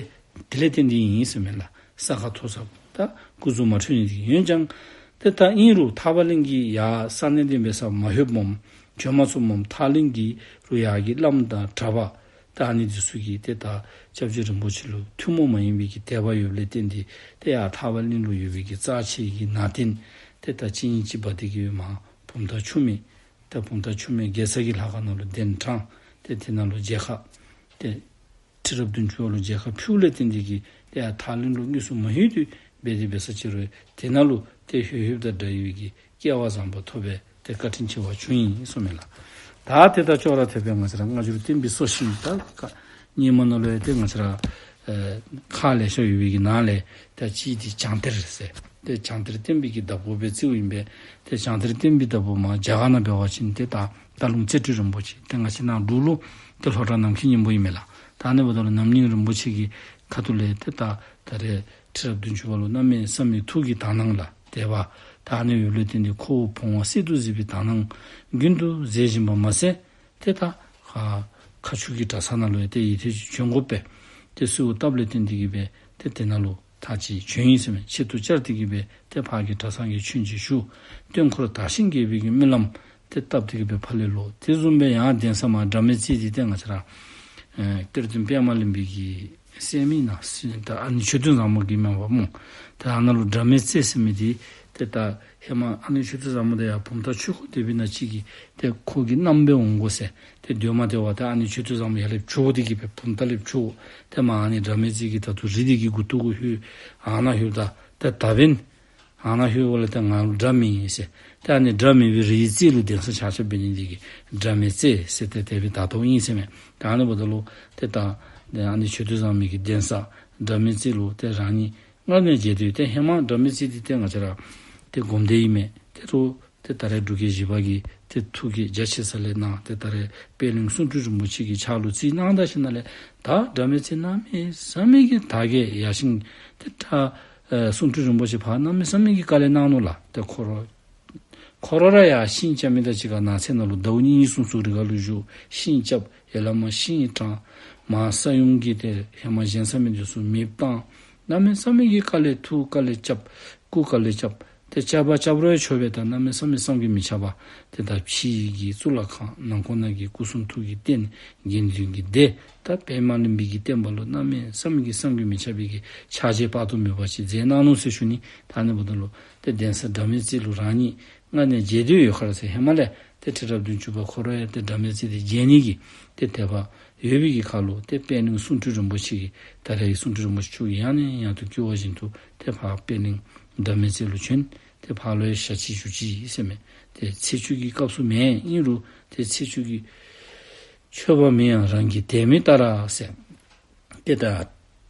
དེ་ལས་བརྟེན་ཏེ་ཨིན་ཟེར་མས་ལགས། ས་ཁ་མཐོ་ས་ད་སྐུ་གཟུགས་མ་འཕྲོད་ནི་འདི་ཨིན་ཀྱང་། ཏེ་ད་ཨིན་རུང་ཐར་པ་གླིང་གི་ཡར་ས་གནས་དེ་འབད་ས་མ་ལྷོདཔ་མས། བྱོན་མ་ཚུགསཔ་མས། ཐར་གླིང་གི་རུ་ཡར་གྱི་བླམ་དང་གྲྭ་པ་ད་ཨ་ནི་འདི་ཚུ་གིས་ཏེ་ད་སྐྱབས་རྗེ་རིན་པོ་ཆེ་ལུ་ཐུན་མོང་མ་ཡིན་པའི་གི་དད་པ་ཡོདཔ་ལས་བརྟེན་ཏེ་ཏེ་ཡར་ཐར་པ་གླིང་ལུ་ཡོད་པའི་གི་རྩ་ཆེའི་གི་ནང་རྟེན་ཏེ་ད་གཅིག་གཉིས་ཅིག་འབག་སྟེ་གི་སྦེ་མར་བུམ་ཐང་ཆུ་སྨད་ད་བུམ་ཐང་ཆུ་སྨད་རྒྱལ་ཚ་གི་ལྷ་ཁང་ནང་ལུ་གདན་དྲངས། ཏེ་དེ་ནང་ལུ་མཇལ་ཁ་ཏེ་ཁྲི་རབས་བདུན་ཅུ་པ་ལུ་མཇལ་ཁ་ཕུལཝ་ལས་བརྟེན་ཏེ་གི་ཏེ་ཡར་ཐར་གླིང་ལུ་དངོས་སུ་མ་ལྷོད་དེ་འབད་དེ་འབད་ས་ཅིག་རུང་དེ་ནང་ལུ་ཏེ་ལྷོད་ལྷོདཔ་དང་འདྲ་བའི་གི་སྐལ་བ་བཟང་པོ་ཐོབ་པའི་ཏེ་བཀའ་དྲིན་ཆེ་བ་བྱུང་ཡི་གསུངམ་མས་ལགས། ད་དེ་དང་ཅོག་ར་འཐདཔ་སྦེ་ང་བཅས་ར་སྔ་འགྱུར་བསྟན་པའི་སྲོག་ཤིང་ད་ཁ་རྙིང་མ་ནང་ལུ་ཡང་ཏེ་ང་བཅས་ར་ཨེ་ཁག་ལེ་ཤ་ཡོད་པའི་གི་ནང་ལས་ད་གཅིག་འདི་བྱང་གཏེར་ཟེར། ཏེ་བྱང་གཏེར་བསྟན་པའི་གི་བདག་པོ་སྦེ་བརྩིཝ་ཨིན་པས། ཏེ་བྱང་གཏེར་བསྟན་པའི་བདག་པོ་མར་རྒྱ་གར་ནང་འབད་བ་ཅིན་ཏེ་ད་སྟག་ལུང་རྩེ་སྤྲུལ་རིན་པོ་ཆེ། ཏེ་ང་བཅས་ནཱ་འབྲུག་ལུ་ཏེ་ལྷོ་བྲག་ནམ་མཁའི་སྙིང་པོ་ཨིན་མས་ལགས། ད་ཨ་ནི་འབདཝ་ད་ལུ་ནམ་སྙིང་རིན་པོ་ཆེ་གི་ཁ་ཐུག་ལས་ཏེ་ད་ད་རེས་ཁྲི་རབས་བདུན་ཅུ་པ་ལུ་གནམ་མེད་ས་མེད་ཐུགས་ཀྱི་དག་སྣང་ལགས། དད་པ་ད་ཨ་ནི་ཡོདཔ་ལས་བརྟེན་ཏེ་ཁོ་བོ་བུང་བ་སྲིད་དུ་གཟིགས་པའི་དག་སྣང་རྒྱུན་དུ་མཛད་བཞིན་པ་མ་ཟད། ཏེ་ད་ཁ་ཁ་ཆུ་གི་གྲྭ་ཚང་ནང་ལུ་ཡང་ཏེ་ཡུན་ཐུང་ཅིག་བྱོན་དགོ་པས། ཏེ་གསོལཝ་བཏབ་ལས་བརྟེན་ཏེ་གི་སྦེ་ཏེ་དེ་ནང་ལུ་ད་ཅི་བྱོན་ཡི་ཟེར་མས། ཆེད་དུ་བཅར་ཏེ་གི་སྦེ་ཏེ་ཕར་གྱི་གྲྭ་ཚང་གི་མཆོད་མཇལ་ཞུ། སྟོན་འཁོར་དར་ཞིང་རྒྱས་པའི་གི་སྨོན་ལམ་ཏེ་བཏབ་སྟེ་གི་སྦེ་ཕར་ལས་ལོག། དེ་བཟུམ་སྦེ་ཡང་གདན་ས་མར་སྒྲ་མེད་རྩེ་འདི་ཏེ་ང་བཅས་ར་ཨེ་གཏེར་སྟོན་པདྨ་གླིང་པའི་གི་སྲས་མི་ནང་ད་ཨ་ནེ་ཆོས་སྐྱོང་བཟང་མོ་གི་མེན་པ་སྨོ། ད་ཨ་ནཱ་ལུ་སྒྲ་མེད་རྩེ་ཟེར་མི་འདི་ཏེ་ད་ཧེ་མ་ཨ་ནེ་ཆོས་སྐྱོང་བཟང་མོ་དང་ཡར་བུམ་ཐང་ཆོས་འཁོར་སྡེ་པའི་ནང་གཅིག་གི་ཏེ་ཁོ་གི་མནའམ་སྦེ་འོང་དགོ་ཟེར། ཏེ་སྡོད་མ་སྟེར་བར་ཏེ་ཨ་ནེ་ཆོས་སྐྱོང་བཟང་མོ་ཡར་ལས་བྱོག་སྟེ་གི་སྦེ་བུམ་ཐང་ལས་བྱོག། ཏེ་མར་ཨ་ནེ་སྒྲ་མེད་རྩེ་གི་ད་ལྟོ་རི་འདི་གི་མགུ་ཏོ་གུ་ལྷོད། ཨ་ནཱ་ལྷོདཔ་ད་ཏེ་ད་འབདན་ཨ་ནཱ་ལྷོདཔ་ལས་ཏེ་ང་ལུ་སྒྲ་མེད་ཨིན་ཟེར། ཏེ་ཨ་ནི་སྒྲ་མེད་པའི་རིའི་རྩེ་ལུ་གདན་ས་ཆགས་ཆགསཔ་འབད་ནི་འདི་གིས་སྒྲ་མེད་རྩེ་ཟེར་ཏེ་དེ་སྦེ་བཏགས་དོ་ཨིན་ཟེར་མས། ད་ཨ་ནི་འབདཝ་ད་ལུ་ཏེ་ད་ཨ་ནེ་ཆོས་སྐྱོང་བཟང་མོ་གི་གདན་ས་སྒྲ་མེད་རྩེ་ལུ་ཏེ་རང་ཉིད་མངལ་གནས་རྒྱས་སྡོད་ཏེ་ཧེ་མ་སྒྲ་མེད་རྩེ་འདི་ཏེ་ང་བཅས་ར་ཏེ་སྒོམ་སྡེ་ཨིན་མས། ཏེ་རུང་ཏེ་ད་རེས་འབྲུག་རྒྱལ་བཞི་པ་གིས་ཏེ་ཐུགས་བསྐྱེད་རྒྱ་ཆེ་ས་ལས་གནང་། ཏེ་ད་རེས་པད་གླིང་གསུང་སྤྲུལ་རིན་པོ་ཆེ་གི་ཕྱག་ལུ་བརྩིས་གནང་ད་ཞིནམ་ལས་ད་སྒྲ་མེད་རྩེ་གནམ་མེད་ས་མེད་ཀྱི་དར་རྒྱས་ཡར་ཞིང་ཏེ་ད་ཨེ་གསུང་སྤྲུལ་རིན་པོ་ཆེ་ཕར་གནམ་མེད་ས་མེད་ཀྱི་དཀའ་ལས་གནང་ནུག་ལགས། ཏེ་ཁོ་ར་ཁོ་ར་ར་ཡར་ཤིང་རྐྱབ་མི་དང་གཅིག་ཁར་ནགས་ཚལ་ནང་ལུ་ཟླཝ་གཉིས་གསུམ་ཚུ་རི་ཁར་ལུ་བཞུགས། ཤིང་རྐྱབ། ཡར་ལས་མར་ཤིང་དྲང་། མར་ས་ཡོམ་གྱིས་ཏེ་ཧེ་མ་བཞེངས་ས་མི་འདི་ཚུ་མེདཔ་བཏང་། གནམ་མེད་ས་མེད་ཀྱི་དཀའ་ལས་ཐུགས་དཀའ་ལས་རྐྱབ། སྐུ་དཀའ་ལས་རྐྱབ། ཏེ་རྐྱབ་པ་རྐྱབ་རུང་ཡང་ཆོག་པས། ད་གནམ་མེད་ས་མེད་བསམ་གྱིས་མི་ཁྱབ་པ། ཏེ་ད་ཕྱི་གི་གཙུག་ལག་ཁང་ནང་ཁོག་ནང་གི་སྐུ་གསུང་ཐུགས་ཀྱི་རྟེན་དགེ་འདུན་གྱི་སྡེ་ད་པདྨ་གླིང་པའི་གི་བསྟན་པ་ལུ་གནམ་མེད་ས་མེད་ཀྱི་བསམ་གྱིས་མི་ཁྱབ་པའི་གི་ཕྱག་རྗེས་དཔག་ཏུ་མེད་པ་ཅིག་མཛད་གནང་ནུག་ཟེར་ཞུ་ནི། ད་ཨ་ནི་འབདཝ་ད་ལུ་ཏེ་གདན་ས་སྒྲ་མེད་རྩེ་ལུ་རང་ཉིད་མངལ་གནས་རྒྱས་སྡོད་ཡོད་ཁར་ཟེར་ཧེ་མ་ལས་ཏེ་ཁྲི་རབས་བདུན་ཅུ་པ་ཁོ་ར་ཡང་ཏེ་སྒྲ་མེད་རྩེ་འདི་མཇལ་ནི་གི་ཏེ་དད་པ་ཡོད་པའི་གི་ཁར་ལུ་ཏེ་པད་གླིང་གསུང་སྤྲུལ་རིན་པོ་ཆེ་གིས་ད་རེས་གསུང་སྤྲུལ་རིན་པོ་ཆེ་མཆོག་གིས་ཡང་ནས་ཡང་དུ་བསྐུལ་བ་བཞིན་དུ་ཏེ་ཕར་པད་གླིང་སྒྲ་མེད་རྩེ་ལུ་བྱོན། ཏེ་ཕར་ལུ་ཡང་ཞག་གཅིག་བཞུགས་ཅི་ཟེར་མས། ཏེ་ཚེས་བཅུ་གི་སྐབས་སུ་མེན་ཨིན་རུང་ཏེ་ཚེས་བཅུ་གི་མཆོད་པ་མིན་ཡང་རང་གི་དད་མོས་ལྟར་ཟེར། ཏེ་ད་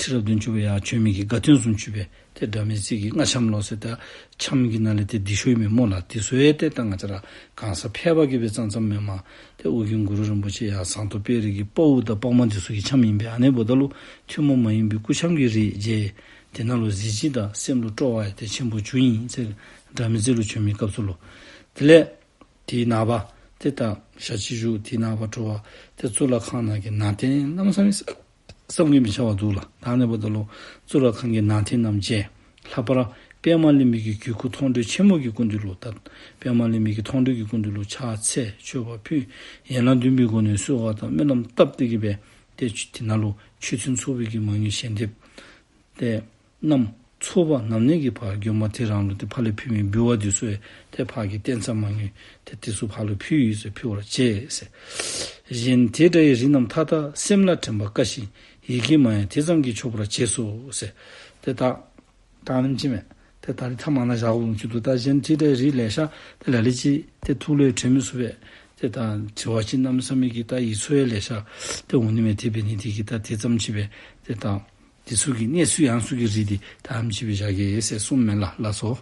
ཁྲི་རབས་བདུན་ཅུ་པ་ཡར་བྱོན་མི་གི་དགའ་སྟོན་བཟུམ་ཅིག་སྦེ་ཏེ་སྒྲ་མེད་རྩེ་གི་རྔ་འཆམ་ལོ་ཟེར་ད་འཆམ་གྱི་ནང་ལས་ཏེ་འདི་ཤོ་ཨིན་མས་སྨོ་ལགས། དེ་ཚུ་ཡང་ཏེ་ད་ང་བཅས་ར་གང་ཟག་ཕལ་པ་གིས་འབད་ཙང་ཙང་མེན་པར་ཏེ་ཨོ་རྒྱན་གུ་རུ་རིན་པོ་ཆེ་ཡར་ཟངས་མདོག་དཔལ་རི་གི་དཔའ་བོ་དང་དཔའ་མོ་འདི་ཚུ་གི་འཆམ་ཨིན་པས། ཨ་ནི་འབདཝ་ད་ལུ་ཐུན་མོང་མ་ཡིན་པའི་སྐུ་འཆམ་གྱི་རིགས་མཇལ། དེ་ནང་ལུ་གཟི་བརྗིད་དང་སེམས་ལུ་སྤྲོ་བ་ཡང་ཏེ་ཆེན་པོ་བྱུང་ཡི་ཟེར། སྒྲ་མེད་རྩེ་ལུ་བྱོན་མི་སྐབས་སུ་ལུ། དེ་ལས་དེའི་ནངས་པ་ཏེ་ད་ཞག་གཅིག་བཞུགས། དེའི་ནངས་པ་དྲོ་པ་ཏེ་གཙུག་ལག་ཁང་ནང་གི་ནང་རྟེན་གནམ་མེད་ས་མེད་བསམ་གྱིས་མི་ཁྱབ་པ་འདུག་ལགས། ད་ཨ་ནི་འབདཝ་ད་ལུ་གཙུག་ལག་ཁང་གི་ནང་རྟེན་རྣམས་མཇལ། ལྷག་པར་ པདྨ་གླིང་པའི་གི་གོས་སྐུ་མཐོང་གྲོལ་ཆེན་མོ་གི་སྐུ་མདུན་ལུ་ད་པདྨ་གླིང་པའི་གི་མཐོང་གྲོལ་གྱི་སྐུ་མདུན་ལུ་ཕྱག་འཚལ་མཆོད་པ་ཕུལ། ཡན་ལག་བདུན་པའི་སྒོ་ནས་གསོལ་བ་དང་སྨོན་ལམ་བཏབ་སྟེ་གི་སྦེ་ཏེ་དེ་ནང་ལུ་ཆོས་ཚན་ཚོགས་པའི་གི་མ་དངུལ་ཞལ་འདེབས་ཏེ་གནམ་ཚོགས་པ་ནམ་གནས་ཀྱི་ཕར་དགོན་པ་དེ་རང་ལུ་ཏེ་ཕར་ལས་ཕུལ་མི་འབུལ་བ་འདི་ཚུ་ཡང་ཏེ་ཕར་གྱི་རྟེན་རྩ་མ་དངུལ་ཏེ་དེ་ཚུ་ཕར་ལུ་ཕུལ་ཡོད་ཟེར། ཕུལ་བར་བྱས་ཟེར། གཞན་དེ་འདྲའི་རིགས་རྣམས་མཐའ་དག་སེམས་ལ་དྲན་པ་དཀའ་ཞིང་ཡི་གེ་མ་ཡིན་དེ་ཙམ་གྱིས་ཆོག་པར་བྱས་སོ་ཟེར། ཏེ་ད་ད་ཨ་ནེམ་ཅིག་མས། ཏེ་ད་རིས་ཐ་མ་ནང་བཞག་དགོཔ་ཅིག་འདུག། ད་གཞན་དེ་འདྲའི་རིགས་ལེ་ཤ་ཏེ་ལ་ལུ་ཅིག་ཏེ་ཐུགས་ལུ་དྲན་མི་ཚུགས་པས། ཏེ་ད་དྲི་བ་ཅིག་གནམ་མེད་ས་མེད་ཀྱི་ད་ཡིག་ཚང་ཡང་ལེ་ཤ་ཏེ་འོང་ནི་མས། དེ་འབད་ནི་དེ་གིས་ད་དེ་ཙམ་ཅིག་སྦེ་ཏེ་ད་དེ་ཚུ་གི་གནས་ཚུལ་ཡང་ཚུ་གི་རིགས་འདི་ད་ཨ་ནེམ་ཅིག་སྦེ་བཞག་གེ་ཟེར་གསུངམ་མས་ལགས། ལགས་སོ།